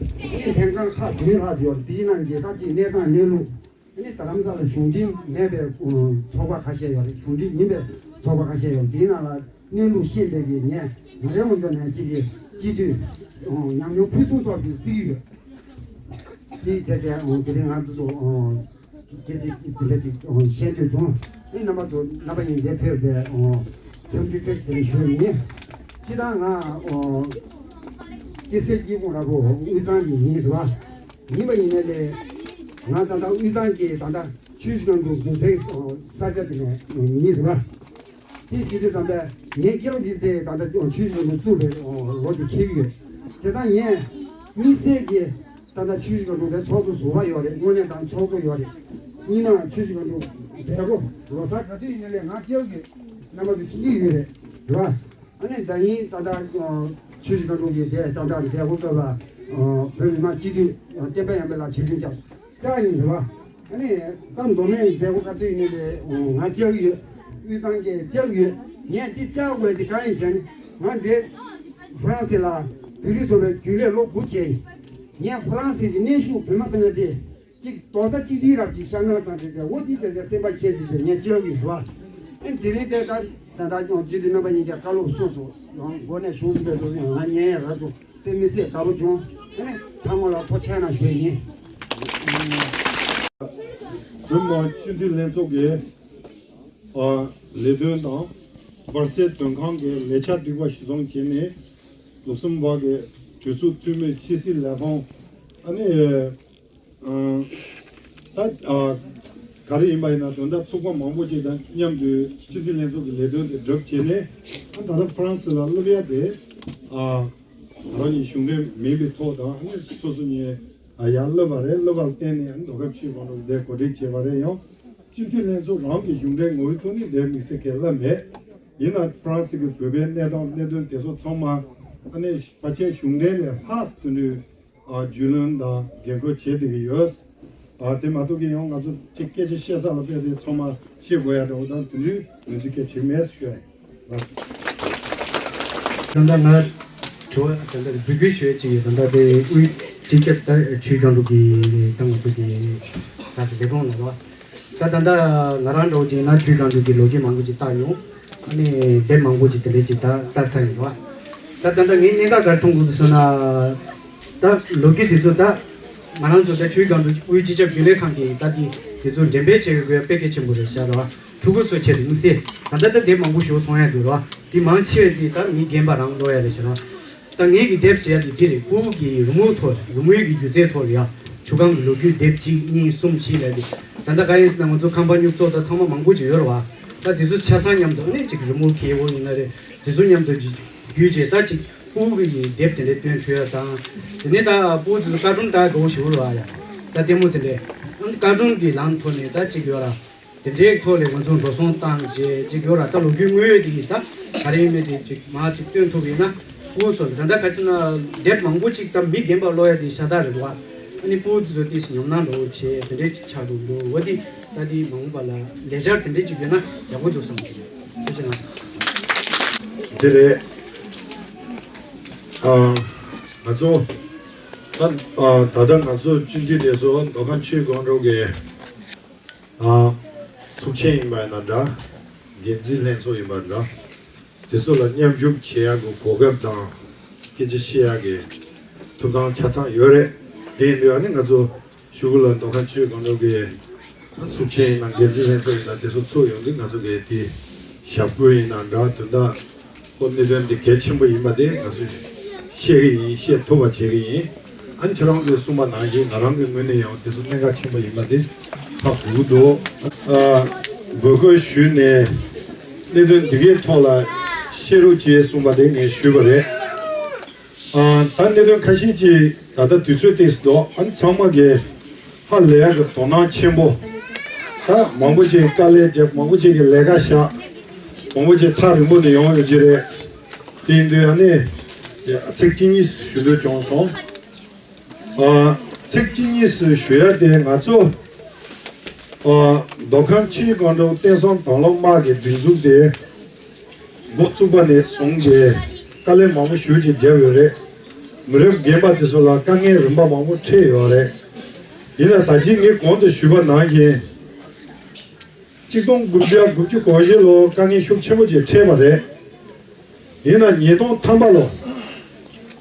ཨ་ནི་ལྷན་ཁང་ཁག་བདུན་ལྷག་ཡོད། འདིའི་ནང་གི་ད་གཅིག་གནས་སྟངས་གནས་ལུགས། ཨ་ནི་རྡ་རམ་ས་ལ་གཞུང་འབྲེལ་མེད་པའི་ཚོགས་པ་ཁ་ཤས་ཡོད་རེད། གཞུང་འབྲེལ་ཡིན་པའི་ཚོགས་པ་ཁ་ཤས་ཡོད། འདིའི་ནང་ལ་གནས་ལུགས་ཤེས་བསྡད་ཀྱི་ངས་ང་རའི་ངོས་ནས་གཅིག་གི་སྤྱི་འཐུས་ཉམས་མྱོང་ཕུན་སུམ་ཚོགས་པའི་བརྩི་གི་ཡོད། དེ་བྱས་བྱས་དེ་རིང་ང་ཚོ་སྐྱེ་སྲིད་དེ་འདྲ་ཅིག་བཤད་འདོད་བྱུང་། ཨེ་རྣམ་པ་ཚོ་རྣམ་པ་གཉིས་འདིར་ཕེབས་པའི་འཚམས་འདྲི་བཀྲ་ཤིས་བདེ་ལེགས་ཞུ་བ་ཡིན། སྤྱིར་བཏང་ང་སྐྱེ་སྲིད་སྐྱེ་ཁུངས་ར་བོ་དབུས་གཙང་གི་ཡིན་རེད་བ། ཡིན་པ་ཡིན་ནའི་ལས་ང་ད་ལྟ་དབུས་གཙང་གི་ད་ལྟ་ཆུ་བཞི་སྒང་དྲུག་འཛུགས་སའི་ས་ཆ་དེ་ནས་ཡིན་རེད་བ། དེ་བྱེད་དུས་ཙམ་པས་ངའི་སྐྱེ་བ་འདི་ཚེ་ད་ལྟ་ཆུ་བཞི་སྒང་དྲུག་བཙུགས་པའི་ལོ་དེ་འཁེལ་གྱི་ཡོད། བྱས་ཙང་ངས་དམིགས་བསལ་གྱི་ད་ལྟ་ཆུ་བཞི་སྒང་དྲུག་དེ་ཚོགས་གཙོ་ཟུར་པ་ཡོད་རེད། དངོས་གནས་དང་ཚོགས་གཙོ་ཡོད་རེད། གཉིས་ན་ཆུ་བཞི་སྒང་དྲུག་མཛད་སྒོ་ལོ་གསར་ག་དུས་ཡིན་ནའི་ལས་ང་སྐྱེ་བ་གི་རྣམ་པ་དེ་ཤེས་ཀྱི་ཡོད་རེད་རེད་བ། ཨ་ནི་ད་ཡིན་ད་ལྟ་ཆུ་བཞི་སྒང་དྲུག་གི་དེ་ད་ལྟ་མཛད་སྒོ་སྐབས་ལ་བོད་མི་མང་སྤྱི་འཐུས་བསྟན་པ་ཡར་འཕེལ་ལགས་ཆེད་མགྲོན་བཅར་བཅར་ཡིན་རེད་བ། ཨ་ནི་ད་མདོ་སྨད་མཛད་སྒོ་ག་དུས་ཡིན་ནའི་ང་བཅར་གྱི་ཡོད། དབུས་གཙང་གིས་བཅར་གྱི་ཡོད། ངས་འདི་བཅར་དགོས་དེ་གང་ཡིན་ཟེར་ན་ང་འདི་ཧྥ་རན་སི་ལ་བོད་རིགས་ཚོགས་པའི་རྒྱུན་ལས་ལོ་དགུ་བྱས་ཡིན། ངས་ཧྥ་རན་སི་གི་གནས་བཞུགས་བོད་མི་དང་དེ། གཅིག་རྡོག་རྩ་གཅིག་སྒྲིལ་རབ་ཀྱི་ཤར་ནང་སང་བྱས་བྱས་འོ་འདི་བྱས་བྱས་སེམས་པ་ཁྱེད་ཀྱིས་བྱས་ངས་ཅི་ཡང་གི་ཞུ་བ། ཨེ་འདི་རིང་དེ་ལྟར་ད་ལྟ་ཀྱང་སྤྱི་འཐུས་རྣམ་པ་གཉིས་ཀྱིས་བཀའ་སློབ་གསུངས་སོང་། ཡང་འགོ་ནས་གཞུང་སྲིད་པའི་འགྲོ་ཡང་ང་ཉན་ཡང་རག་སོང་། དཔེ་མི་སྲིད་དགའ་པོ་བྱུང་། ཨེ་ནས་ཚང་མ་ལ་ཐུགས་རྗེ་ཆེ་གནང་ཞུ་ཡིན། བོད་མི་མང་སྤྱི་འཐུས་ལྷན་ཚོགས་ཀྱི་ལས་དོན་དང་བར་སྲིད་དོན་ཁང་གི་ལས་འཆར་སྒྲིག་པ་གཞིར་བཟུང་བྱས་ནས་ལུག་སེམ་བྷག་གི་གྲོས་ཚོགས་འཐུས་མི་ཕྱི་སྲིད་ལས་ཁང་ཨ་ནི། ད་ག་རེ་ཡིན་པ་ཡིན་ན་དོན་དག་ཚོགས་པ་མང་པོ་ཅིག་དང་མཉམ་དུ་སྤྱི་འཐུས་ལྷན་ཚོགས་ཀྱི་ལས་དོན་དེ་སྒྲུབ་བྱས་ནས་ད་ལྟ་ཧྥ་རན་སི་ལ་སླེབས་ཡ་དེ་ང་རང་གཉིས་གཞུང་འབྲེལ་མིན་པའི་ཐོག་དང་སོ་སོ་གཉིས་ཡར་སླེབས་པ་རེད། སླེབས་པར་བརྟེན་ནས་རྡོ་ཁབ་ཆུས་མང་དུ་འདིར་གོ་སྒྲིག་བྱས་པ་རེད། ཡང་སྤྱི་འཐུས་ལྷན་ཚོགས་རང་གི་གཞུང་འབྲེལ་ངོ་བོའི་ཐོག་ནས་འདིར་དམིགས་བསལ་གྱི་སླེབས་མེད། ཡིན་ན་ཧྥ་རན་སི་གི་བོད་པའི་གནས་སྟངས་གནད་དོན་དེ་ཚོ་ཚང་མ་ཨ་ནི་ཕལ་ཆེར་གཞུང་འབྲེལ་ལས་ལྷག་དེ་འདྲའི་རྒྱུས་ལོན་དང་འགན་ཁུར་བྱེད་བསྡད་ཀྱི་ཡོད། དེ་མ་གཏོགས་ཀྱི་ཡང་ང་ཚོ་གཅིག་སྐད་ཆ་བཤད་ས་ལ་དཔེ་དེ་ཚང་མ་བཤད་དགོས་ཡ་འདྲ་བོ་དང་དེ་འདྲའི་ངོས་འཛིན་སྐད་བྱེད་མེད་ཞུ་ཡ་ཡིན། ད་ལྟ་ང་དྲི་བ་ད་ལྟ་འབོད་སྐུལ་ཞུ་ཡ་གཅིག་ཡོད། ད་ལྟ་དེ་དབུས་སྤྱི་ཁྱབ་ད་ཆུའི་སྒང་དྲུག་གི་ད་ང་ཚོ་གི་ད་ལྟ་ལས་ཁུངས་ལ་རོ། ད་ད་ལྟ་ང་རང་འདྲ་བོ་ཅིག་ཡིན་ན་ཆུའི་སྒང་དྲུག་གི་ལོ་རྒྱུས་མང་པོ་ཅིག་བལྟས་མྱོང་། ཨ་ནི་དེབ་མང་པོ་ཅིག་དེ་འདྲ་ཅིག་ད་ལྟ་ཚར་ཡིན་རོ། ད་ད་ལྟ་ངས་གནད་འགག་ག་རེ་མཐོང་གི་འདུག་ཟེར་ན། ད་ལོ་རྒྱུས་དེ་ཚོ་ད་ང་རང་ཚོ་ད་ཆུའི་སྒང་དྲུག་དབུས་སྤྱི་ཁྱབ་རྒྱུན་ལས་ཁང་གིས་ད་དེ་དེ་ཚོ་འགྲེམས་སྤེལ་བྱེད་དགོས་དཔེ་གལ་ཆེན་པོ་རེད་ཤག་རོ། ཕྲུ་གུ་ཚོའི་ཆེད་དུ་དམིགས་བསལ་ད་ལྟ་ད་དེབ་མང་པོ་ཞིག་མཐོང་ཡ་འདུག་རོ། དེ་མང་ཆེ་བ་དེ་ད་མི་རྒན་པ་རང་ཀློག་ཡ་རེད་ཤག་རོ། ད་ངེད་ཀྱི་དེབ་ཟེར་ཡ་དེ་འདི་རེད། ཕྲུ་གུ་གི་རི་མོའི་ཐོག་རི་མོའི་གི་སྒྱུ་རྩལ་ཐོག་ལ་ཡ་ཆུ་སྒང་གི་ལོ་རྒྱུས་དེབ་གཅིག་གཉིས་གསུམ་བཞི་ལབ་དེ། ད་ལྟ་ག་ཡིན་ཟེར་ན་ང་ཚོ་ཁང་པ་སྨྱུག་ཚོགས་དང་ཚང་མ་མང་པོ་ཅིག་ཡོད་རེད་བ། ད་དེ་ཚོ་ཆ་ཚང་མཉམ་དུ་ཨ་ནི་གཅིག་རི་མོ་མཁས་པོ་ཡིན་ན་རེད། དེ་ཚོ་མཉམ་དུ་བརྒྱུད་བྱས་ད་གཅིག་ཕྲུ་གུ་གི་དེབ་དེ་འདྲ་སྟོན་ཐུབ་ཡ་དང་། དེ་ནས་ད་ཕྲུ་གུ་ཚོ་ཀར་ཊུན་ལྟ་དགའ་པོ་ཞིག་རེད་བ་ཡ། ད་ལྟད་མོ་དེ་འདྲ། བཀའ་དྲུང་གི་ལམ་ཐོག་ནས་ད་ཅིག་ཡོད་ར། དེ་འདྲའི་ཐོག་ལ་ང་ཚོ་འགྲོ་སོང་བཏང་བྱས་ཅིག་ཡོད་ར། ད་ལོ་རྒྱུས་དངོས་ཡོད་དེ་ཡིན། ད་ག་རེ་ཡིན་མིན་དེ་ཅིག་མར་ཅིག་སྟོན་ཐུབ་ཡིན་ན་ཕྲུ་གུ་ཚོ་ལ། ད་ལྟ་ག་ཅི་ན་ཌེཊ་མང་པོ་ཅིག་ད་མི་རྒན་པ་ཀློག་ཡ་དེ་ཤ་སྟག་རེད་འདུག་བ། ཨ་ནི་ཕྲུ་གུ་ཚོ་ཏིས་ཉོབ་སྣང་འདྲ་བོ་བྱས་དེ་འདྲའི་ཅིག་ཆགས་འགྲོ་འདུག་བ། དེ་ད་དེ་མ་འོངས་པ་ལ་ལས་འཆར་དེ་འདྲའི་ཅིག་ཡོད་ན་ཡག་པོ་འདུག་བསམ་གྱི་འདུག་ཐུགས་རྗེ་གནང་། དེ་རེད། ཨ། ང་ཚོ་ད་ཨ་ད་ལྟ་ང་ཚོ་སྤྱི་འཐུས་དེ་ཚོ་མདོ་ཁམས་ཆུས་སྒང་དྲུག་གི་ཨ་ཚོགས་ཆེན་ཡིན་པ་ཡིན་ན་འདྲ། འགན་འཛིན་ལྷན་ཚོགས་ཡིན་པ་འདྲ། དེ་ཚོ་ལ་མཉམ་ཞུགས་བྱེད་ཡག་གི་གོ་སྐབས་དང་སྐད་ཆ་བཤད་ཡག་གི་ཐོབ་ཐང་ཆ་ཚང་ཡོད་རེད། དེ་ཡིན་དུས་ཨ་ནི་ང་ཚོ་གཞུག་གུ་ལ་མདོ་ཁམས་ཆུས་སྒང་དྲུག་གི་ཚོགས་ཆེན་ཡིན་ན་འགན་འཛིན་ལྷན་ཚོགས་ཡིན་ན་དེ་ཚོ་ཚུགས་ཡོང་དུས་ང་ཚོ་གི་དེ་ཞབས་སྐུལ་ཡིན་ན་འདྲ། དོན་དག་ཁོ་གནད་དོན་འདི་གལ་ཆེན་པོ་ཡིན་པ་དེ་ང་ཚོས་ཤེས་ཀྱི་ཡིན། ཤེས་ཐུབ་པ་བྱེད་ཀྱི་ཡིན། ཨ་ནི་ཁྱེད་རང་གིས་གསུངས་པ་ནང་བཞིན་ང་རང་གི་ངོས་ནས་ཡང་དེ་ཚོ་གནད་འགག་ཆེན་པོ་ཡིན་པ་དེ་ཧ་གོ་གི་འདུག་ཨ། འབོད་སྐུལ་ཞུས་ནས་གནད་དོན་འདི་གའི་ཐོག་ལ་བཤད་རོགས་བྱེད་གསུངས་པ་དེ་ངས་ཞུས་པ་རེད། ཨ། ད་གནད་དོན་ཁ་ཤས་ཅིག་ད་ལྟ་དུས་ཚོད་ཏོག་ཙམ་འདུག་ཨ་ནི་ཚང་མ་གིས་ཧ་ལས་ཡག་གི་དོ་སྣང་ཆེན་པོ། ད་མང་པོ་ཅིག་དཀའ་ལས་བརྒྱབ། མང་པོ་ཅིག་གིས་ལས་ཀ་བཞག་མང་པོ་ཅིག་ཐག་རིང་པོ་ནས་ཡོང་ཡོད་ཀྱི་རེད། དེ་ཡིན་དུས་ཨ་ནི་ཚིག་གཅིག་གཉིས་ཞུ་འདོད་བྱུང་སོང་། ཨ། ཚིག་གཅིག་གཉིས་ཞུ་ཡ་དེ་ང་ཚོ་ཨ་མདོ་ཁམས་ཆུས་སྒང་དྲུག་བསྟན་སྲུང་དང་བླངས་དམག་གི་སྒྲིག་འཛུགས་དེ་འགོ་བཙུགས་པ་ནས་བཟུང་སྟེ་དཀའ་ལས་མང་པོ་ཞེ་ཅིག་བརྒྱབ་ཡོད་རེད། མི་རབས་རྒན་པ་དེ་ཚོ་ལ་དཀའ་ངལ་རིམ་པ་མང་པོ་འཕྲད་ཡོད་རེད། ཡིན་ན་ད་ཅི་ངས་གོང་དུ་ཞུས་པ་ནང་བཞིན། གཅིག་སྟོང་དགུ་བརྒྱ་དགུ་བཅུ་གོ་བཞི་ལོར་དཀའ་ངལ་ཤུགས་ཆེན་པོ་ཅིག་འཕྲད་པ་རེད། ཡིན་ན་ཉིས་སྟོང་ཐམ་པ་ལོ།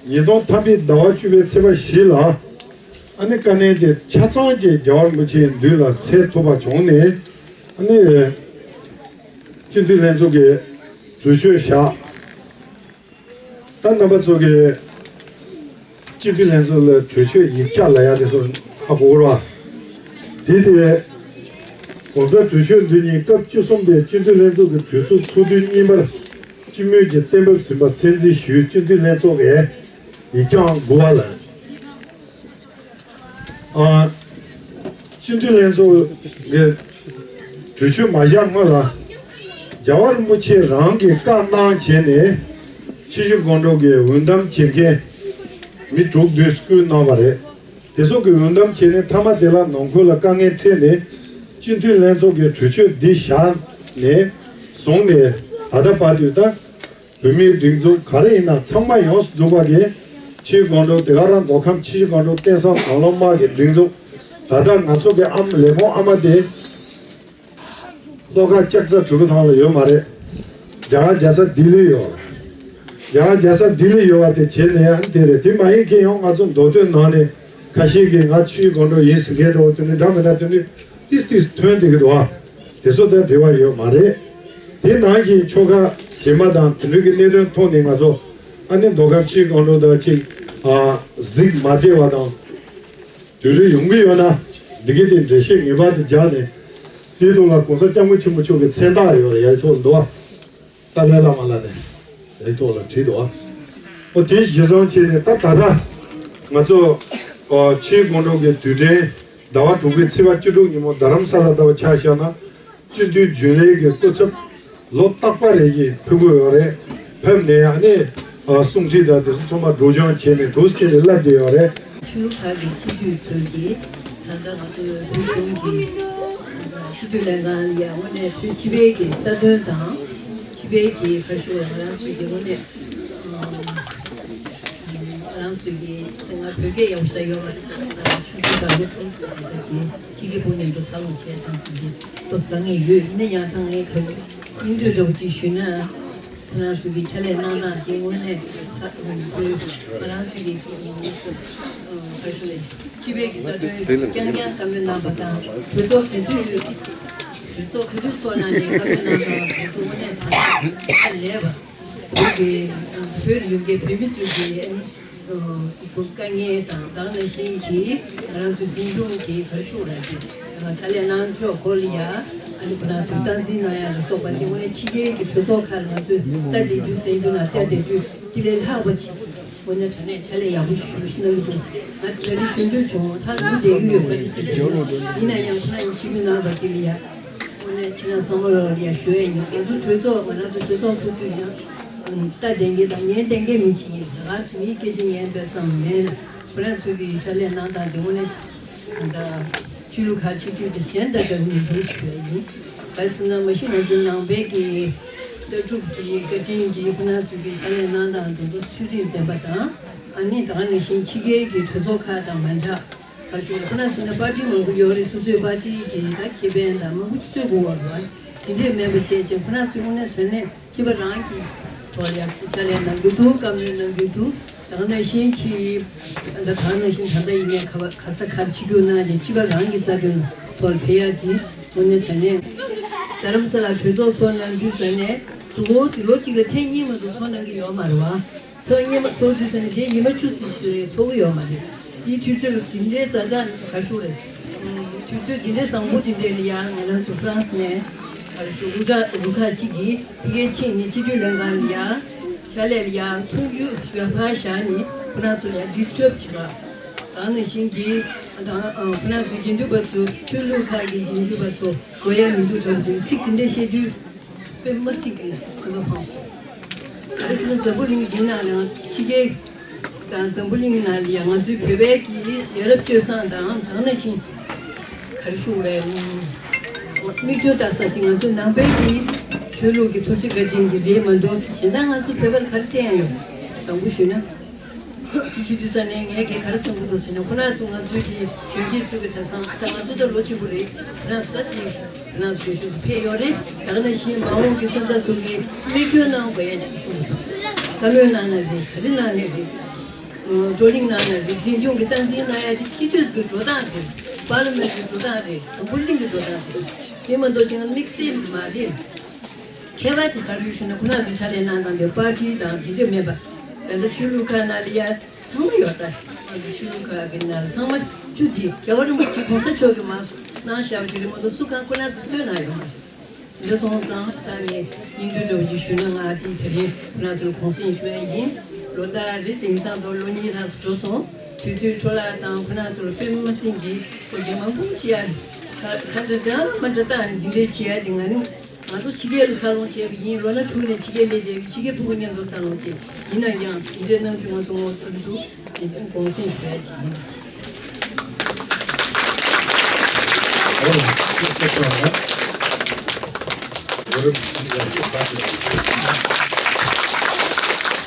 ཉིས་སྟོང་ཐམ་པའི་ཟླ་བ་བཅུ་པའི་ཚེས་པ་བཞི་ལ། ཨ་ནི་དཀའ་གནད་དེ་ཆ་ཚང་ཅིག་རྒྱལ་བ་རིན་པོ་ཆེའི་མདུན་ལ་སེལ་ཐུབ་པ་བྱུང་ནས། ཨ་ནི་སྤྱི་འཐུས་ལྷན་ཚོགས་ཀྱི་གྲོས་ཆོད་བཞག་ད་རྣམ་པ་ཚོ་གིས་སྤྱི་འཐུས་ལྷན་ཚོགས་ལ་གྲོས་ཆོད་ཡིག་ཆ་ལབ་ཡ་དེ་ཚོ་ཧ་གོ་གི་རེད་བ། དེ་དེ་༸གོང་ས་གྲོས་ཆོད་འདི་ཉིད་སྐབས་བཅུ་གསུམ་པའི་སྤྱི་འཐུས་ལྷན་ཚོགས་ཀྱི་གྲོས་ཚོགས་ཚོགས་དུས་གཉིས་པར་སྤྱི་མོས་ཀྱིས་གཏན་འབེབས་ཟིན་པ་གསན་གཟིགས་ཞུས། སྤྱི་འཐུས་ལྷན་ཚོགས་ཀྱི་ཡིག་བྱང་དགུ་པ་ལ། ཨ། སྤྱི་འཐུས་ལྷན་ཚོགས་ཀྱི་གྲོས་ཆོད་མ་བཞག་སྔོན་ལ། རྒྱལ་བ་རིན་པོ་ཆེ་རང་གིས་བཀའ་གནང་བྱས་ནས་ཆུ་བཞི་སྒང་དྲུག་གི་འོས་འདེམས་བྱེད་མཁན་མི་དྲུག་བདུན་བསྐོས་གནང་བ་རེད། དེ་ཚོ་གིས་འོས་འདེམས་བྱས་ནས་མཐའ་མ་དེ་ལ་ནང་ཁུལ་ལ་དཀའ་ངལ་འཕྲད་ནས་སྤྱི་འཐུས་ལྷན་ཚོགས་ཀྱི་གྲོས་ཆོད་འདི་བཞག་ནས་བཟུང་ནས་ད་ལྟ་བར་དུ་ད། བོད་མིའི་སྒྲིག་འཛུགས་ག་རེ་ཡིན་ན་ཚང་མ་ཡོངས་སུ་རྫོགས་པ་གི་ཆུ་བཞི་སྒང་དྲུག་དེ་ག་རང་མདོ་ཁམས་ཆུ་བཞི་སྒང་དྲུག་བསྟན་སྲུང་དང་བླངས་དམག་གི་སྒྲིག་འཛུགས་ད་ལྟ་ང་ཚོ་གི་ཨ་མ་ལས་ཁུངས་ཨ་མ་དེ་ལྷོ་ཁ་ལྕགས་རྩ་གྲུ་ཁ་ཐང་ལ་ཡོད་མ་རེད། རྒྱ་གར་རྒྱལ་ས་ལྡི་ལི་ཡོད། རྒྱ་གར་རྒྱལ་ས་ལྡི་ལི་ཡོད་པ་དེ་བྱས་ནས་ཨ་ནི་དེ་རེད། དེ་མ་ཡིན་མཁན་ཡང་ང་ཚོ་མདོ་སྟོད་ནང་ནས་ཁ་ཤས་ཀྱིས་ང་ཆུ་བཞི་སྒང་དྲུག་ཡིན་ཟེར་མཁན་འདྲ་བོ་དེ་འདྲ་འདྲ་མི་འདྲ་དེ་འདྲ། ཏིས་ཏིས་ཐོན་བསྡད་ཀྱི་འདུག་ཨ། དེ་ཚོ་དང་འབྲེལ་བ་ཡོད་མ་རེད། དེ་ནང་བཞིན་ཆོལ་ཁ་གཞན་པ་དང་དེ་འདྲ་གི་གནད་དོན་ཐོག་ནས་ང་ཚོ་ཨ་ནི་མདོ་ཁམས་ཆུ་བཞི་སྒང་དྲུག་དང་གཅིག་ཨ་གཟིགས་མ་བདེ་བ་དང་། དུས་རིང་ཡོང་གི་ཡོད་ན་འདི་གི་དེ་འགྲེལ་བཤད་ངེས་པར་དུ་རྒྱག་ནས། དེའི་ཐོག་ལ་༸གོང་ས་༸སྐྱབས་མགོན་ཆེན་པོ་མཆོག་གི་མཚན་རྟགས་ཡོད་རེད། ཡར་ཐོག་འདུག་ཨ། ཏཱ་ལའི་བླ་མ་ལ་ནས་ཡར་ཐོག་ལ་བྲིས་འདུག་ཨ། ཨོ་དེ་གཞི་བཟུང་བྱས་ནས་ད་ད་ལྟ་ང་ཚོ་ཨ་ཆུ་བཞི་སྒང་དྲུག་གི་དུས་དྲན། ཟླ་བ་དྲུག་པའི་ཚེས་པ་བཅུ་དྲུག་ཉིན་མོ་རྡ་རམ་ས་ལ་ལྟ་བུ་ཆ་བཞག་ན། སྤྱི་འཐུས་རྒྱུན་ལས་ཀྱི་སྐུ་ཚབ་ལོ་རྟག་པ་རེ་བཞིན་ཕེབས་ཀྱི་ཡོད་རེད། ཕེབས་ནས་ཨ་ནི་ཨ་གསུང་ཆོས་དང་དེ་ཚོ་ཚང་མ་སྒྲོག་སྦྱང་བྱས་ནས་འདུག་སེ་བྱས་ནས་བསླབ་བསྡད་ཡོད་རེད། ཆོས་ལུགས་ཁག་གི་སྤྱི་འཐུས་ཚོས་ཀྱིས་ད་ལྟ་ང་ཚོ་བོད་གཞུང་གི་སྤྱི་འཐུས་ལྷན་ཁང་ལ་ཡང་དངོས་གནས་བོད་སྤྱི་པའི་གི་རྩ་དོན་དང་། སྤྱི་པའི་གི་ཁ་ཤོར་བ་ང་རང་ཚོའི་གི་དངོས་གནས། ང་རང་ཚོའི་གི་དེ་སྔ་བོད་སྐད་ཡག་པོ་ཞིག་ཡོད་མ་རེད། ད་ཆུ་ཚོད་དང་ལོ་ཕུགས་ད་ཅི་ཕྱི་གི་བུ་ནས་འགྲོ་ཚར་ལོ་བྱས་ཙང་དེ་ཏོག་ཙམ་དཀའ་ངལ་ཡོད། ཡིན་ན་ཡང་ད་ངས་ག་སྙིང་བསྡུས་འདྲ་པོ་ཅིག་ཞུས་ན། ཁྱེད་རང་ཚོ་གི་ཕྱག་ལས་གནང་སྟངས་དེ་དངོས་གནས་ས་ང་རང་ཚོ་གི་ཁ་ཤོ་ལས་སྤྱི་པའི་གི་རྩ་དོན་རྐྱང་རྐྱང་བཀའ་མོལ་གནང་པ་དང་། གྲོས་ཚོགས་ག་དུས་ཡོད། གྲོས་ཚོགས་ག་དུས་ཚོགས་གནང་ནས་བཀའ་མོལ་གནང་སྟངས་དེ་ཚོ་དངོས་གནས་ད་ལས་པ། བོད་ཀྱི་བོད་ལ་ཡོད་མཁན་བོད་མི་ཚོས་ཀྱི་ཨ་ནི་ཨ་དཀའ་ངལ་དང་། ད་ག་ནང་བཞིན་གྱི་ང་རང་ཚོའི་འཛིན་སྐྱོང་གི་ག་རེ་ཞུ་དགོས་རེད། ཕྱག་ལས་གནང་ཕྱོགས་སྐོར་ལ་ཡ་ཨ་ནི་ཁོ་རང་ཚོས་སྟངས་འཛིན་གནང་ཡ་ལ་སོགས་པ་དེ་དངོས་གནས་ཕྱི་རྒྱལ་གྱི་གྲོས་ཚོགས་ཁག་ལ་ང་ཚོས་ལྟ་བསྡད་དུས་གསན་རྒྱུ་ན་བལྟ་བསྡད་དུས་དེ་ལས་ལྷག་པ་ཅིག་དངོས་གནས་དྲང་གནས་ཕྱག་ལས་ཡག་པོ་ཞིག་ཞུ་ཞུ་གནང་གི་འདུག་ང་གྲ་སྒྲིག་ཞུ་འདོད་བྱུང་། ད་ལུས་བསྡད་ཀྱི་ཡོད་པ་རེད་ཟེར་གྱི་འདུག་ཡིན་ན་ཡང་ཁོ་རང་ཡིན་ཆིབས་བསྒྱུར་གནང་བ་དེ་ལ་ཡ། དངོས་གནས་ཁྱེད་རང་ཚང་མ་ལ་ཡ་ཞུ་ཡ་ཡིན། ང་ཚོ་གྲོས་ཚོགས་ང་རང་ཚོ་གྲོས་ཚོགས་ཚོགས་དུས་ཡང་ལྟ་བདེན་གྱི་དང་ཉན་བདེན་གྱི་མི་ཅིག་ཡིན། ད་ག་སེ་མིའི་སྐད་ཆ་ཉན་པའི་ཙམ་མེད་ན་ཁོ་རང་ཚོ་གི་ཕྱག་ལས་གནང་སྟངས་དེ་དངོས་གནས་ད་ཆོས་ལུགས་ཁག་ཆེ་ཆུང་དེ་གཞན་དང་འདྲ་མི་འདུག་ཞུ་ཡ་ཡིན། ག་རེ་ཟེར་ན་མ་གཞི་ང་ཚོའི་ནང་པའི་གི་ལྟ་གྲུབ་ཀྱི་བཀའ་དྲིན་གྱིས་ཁོ་རང་ཚོ་གི་ཕྱག་ལས་གནང་སྟངས་དེ་ཚོ་ཚུལ་ཁྲིམས་ལྡན་པ་དང་། ཨ་ནི་ད་ག་ནང་བཞིན་ཕྱི་རྒྱལ་གྱི་གྲོས་ཚོགས་ཁག་དང་མ་འདྲ། ཁ་ཤོར་ཁོ་རང་ཚོ་ནས་པར་ཊི་མང་པོ་ཡོད་རེད། སོ་སོའི་པར་ཊི་གི་ད་ཁེ་ཕན་དང་མང་པོ་ཅིག་རྩོད་དགོས་པ་རེད་བ། དེ་འདྲས་མེད་པ་བྱས་བྱས་ཁོ་རང་ཚོའི་དངོས་གནས་དྲང་གནས་སྤྱི་པ་རང་གི་ཐོག་ལ་ཕྱག་ལས་གནང་གི་འདུག་བཀའ་མོལ་གནང་གི་འདུག་ད་ག་ནང་བཞིན་གྱི་ད་ག་ནང་བཞིན་ད་ལྟ་ཡིན་ནའི་ག་བ་ག་ས་ག་རེ་ཆིབས་བསྒྱུར་གནང་ནས་སྤྱི་པ་རང་གི་རྩ་དོན་ཐོག་ལ་ཕེབས་ཡ་དེ་དངོས་གནས་དྲང་གནས། རྡ་རམ་ས་ལ་གྲོས་ཚོགས་ཚོགས་གནང་དུས་ཙམ་ནས་དུ་གོ་ཚིག་ལོ་གཅིག་ལ་ཐེངས་གཉིས་མ་གཏོགས་ཚོགས་གནང་གི་ཡོད་མ་རེད་བ། ཚོགས་གཉིས་མ་ཚོགས་དུས་ཙམ་ནས་དེ་ཉི་མ་བཅུ་ཙམ་ཞིག་ཚོགས་ཀྱི་ཡོད་མ་རེད། དེའི་དུས་ཚོད་དེ་འདྲའི་ཛ་དྲག་ག་ཞུ་རེད། དུས་ཚོད་དེ་འདྲའི་བཟང་པོ་དེ་འདྲའི་ལ་ཡང་ང་རང་ཚོ་ཧྥ་རན་སི་ནས་ག་རེ་ཞུ་རུ་ཁག་རུ་ཁག་གཅིག་གིས་ཕ་གིར་ཕྱིན་ནས་སྤྱི་འཐུས་ལྷན་ཁང་ལ་ཡང་ཕྱག་ལས་ལ་ཡང་མཐུན་འགྱུར་ཡོད་པ་བཞག་ནས་ཁོ་རང་ཚོ་ལ་ཡང་ཌི་སི་ཊརབ་བྱེད་པ། ད་ནང་བཞིན་གྱི་ད་ཁོ་རང་ཚོའི་དགེ་འདུན་པ་ཚོ་ཆོས་ལུགས་ཁག་གི་དགེ་འདུན་པ་ཚོ་དགོས་ཡ་མི་འདུག་དྲན་ཚིག་དེ་འདྲ་བཤད་དུས། དཔེ་མ་སྲིད་ཀྱི་གོ་ལ་ཕངས་སོང་། ག་རེ་ཟེར་ན་འཛམ་བུ་གླིང་འདི་ནང་ལ་ཕྱི་རྒྱལ་དང་འཛམ་བུ་གླིང་ནང་ལ་ཡང་ང་ཚོའི་བོད་པའི་གི་ཡ་རབས་སྤྱོད་བཟང་དང་ད་ག་ནང་བཞིན་ག་རེ་ཞུ་དགོས་རེད། མིག་ཏོ་ལྟ་ས་དེ་ང་ཚོའི་ནང་པའི་གི་ཆོས་ལུགས་ཀྱི་ཐུགས་རྗེ་བཀའ་དྲིན་གྱི་རེད་མ་གཏོགས་གཞན་དག་ང་ཚོ་བོད་པ་ལ་ག་རེ་བསྟན་ཡ་ཡོད། དྲང་པོ་ཞུས་ན། དེ་བྱེད་དུས་ཙམ་ནས་ངས་ཀྱིས་ག་རེ་གསུང་གི་འདུག་ཟེར་ན་ཁོ་རང་ཚོ་ང་ཚོའི་གི་གྲོས་ཀྱི་ཚུལ་གྱི་ད་སང་ད་ང་ཚོ་ད་ལོ་ཆེན་པོ་རེད། ཁོ་རང་ཚོ་ད་དེ་ཁོ་རང་ཚོ་ཞུ་ཞུ་ཕེབས་ཡོད་རེད། ད་ག་ནང་བཞིན་མ་འོངས་ཀྱི་སོན་རྩ་ཚོ་གི་མིག་སྐྱོན་གནང་དགོས་ཡ་ཅིག་གསུངས་སོང་། བཀའ་མོལ་གནང་ན་རེད། ག་རེ་གནང་ནའི་རེད། བགྲོ་གླེང་གནང་ན་རེད། འཛིན་སྐྱོང་གི་སྟངས་འཛིན་གནང་ཡ་དེ་སྤྱི་འཐུས་ཀྱི་འགྲོ་སྟངས་རེད། པར་ལི་མེན་གྱི་འགྲོ་སྟངས་རེད། འཛམ་བུ་གླིང་གི་འགྲོ་སྟངས་རེད། དེ་མ་གཏོགས་ཅིག་དམིགས་བསལ་མ་རེད། ཁྱད་པར་དེ་ག་རེ་ཡོད་ཞུ་ན་ཁོ་རང་ཚོའི་ཕྱག་ལས་གནང་སྟངས་དེ་པར་ཊི་དང་དེ་འདྲ་མེད་པ། ད་ལྟ་ཆོས་ལུགས་ཁག་ནང་ལ་ཡ་ཚང་མ་ཡོད་ད། ང་ཚོ་ཆོས་ལུགས་ཁག་གི་ནང་ལ་ཚང་མ་བཅུ་དེ་རྒྱལ་བ་རིན་པོ་ཆེ་གོང་ས་མཆོག་གིས་མ་གནང་བཞག་པ་དེ་རིང་མ་གཏོགས་སུ་གང་ཁོ་རང་ཚོ་གསོལ་གནང་ཡོད་མ་རེད། འདི་སོང་ཙང་ད་ངས་སྙིང་བསྡུས་འདྲ་བོ་ཅིག་ཞུས་ན་ང་དེ་དེ་རིང་ཁོ་རང་ཚོར་གུང་སེང་ཞུ་ཡ་ཡིན། ལོ་ལྟར་རེ་དེང་སང་དུ་ལོ་གཉིས་ལྷག་ཙམ་འགྲོ་སོང་། དུས་ཚོད་འཕྲོ་བརླག་དང་ཁོ་རང་ཚོར་དཔེ་མི་སྲིད་ཀྱི་ཁོ་རྒྱ་མ་འབུམ་ཅི་ཡ་ཁ་ཁ་འདྲ་འདྲ་མ་འདྲ་བཏང་ནས་འདི་འདྲའི་བྱེད་ཡ་དེ་ང་ནི། ང་ཚོ་ཕྱི་རྒྱལ་ལ་འཚར་ལོངས་བྱས་པ་ཡིན། ལོ་ན་དྲུག་ནས་ཕྱི་རྒྱལ་སླེབས་བྱས་པའི་ཕྱི་རྒྱལ་ཕྲུ་གུ་མཉམ་དུ་འཚར་ལོངས་བྱས། ཡིན་ན་ཡང་འདི་འདྲའི་གནང་རྒྱུ་ང་ཚོ་ངོ་ཚ་གི་འདུག་དེ་ཚོ་གུང་སེང་ཞུ་ཡ་ཅིག་ཡིན།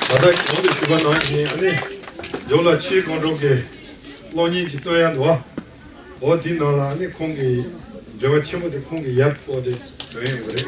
ད་ལྟ་གོང་དུ་ཞུས་པ་ནང་བཞིན་ཨ་ནི་མགྱོགས་ལ་ཕྱིའི་ཁོང་ཁྲོ་གི་གློག་བརྙན་ཅིག་སྟོན་ཡ་འདུག་ཨ། འོ་དེའི་ནང་ལ་ནི་ཁོང་གི་འབྲེལ་བ་ཆེན་པོ་དེ་ཁོང་གི་ཡབ་པོ་དེ་ལོན་ཡོང་གི་རེད།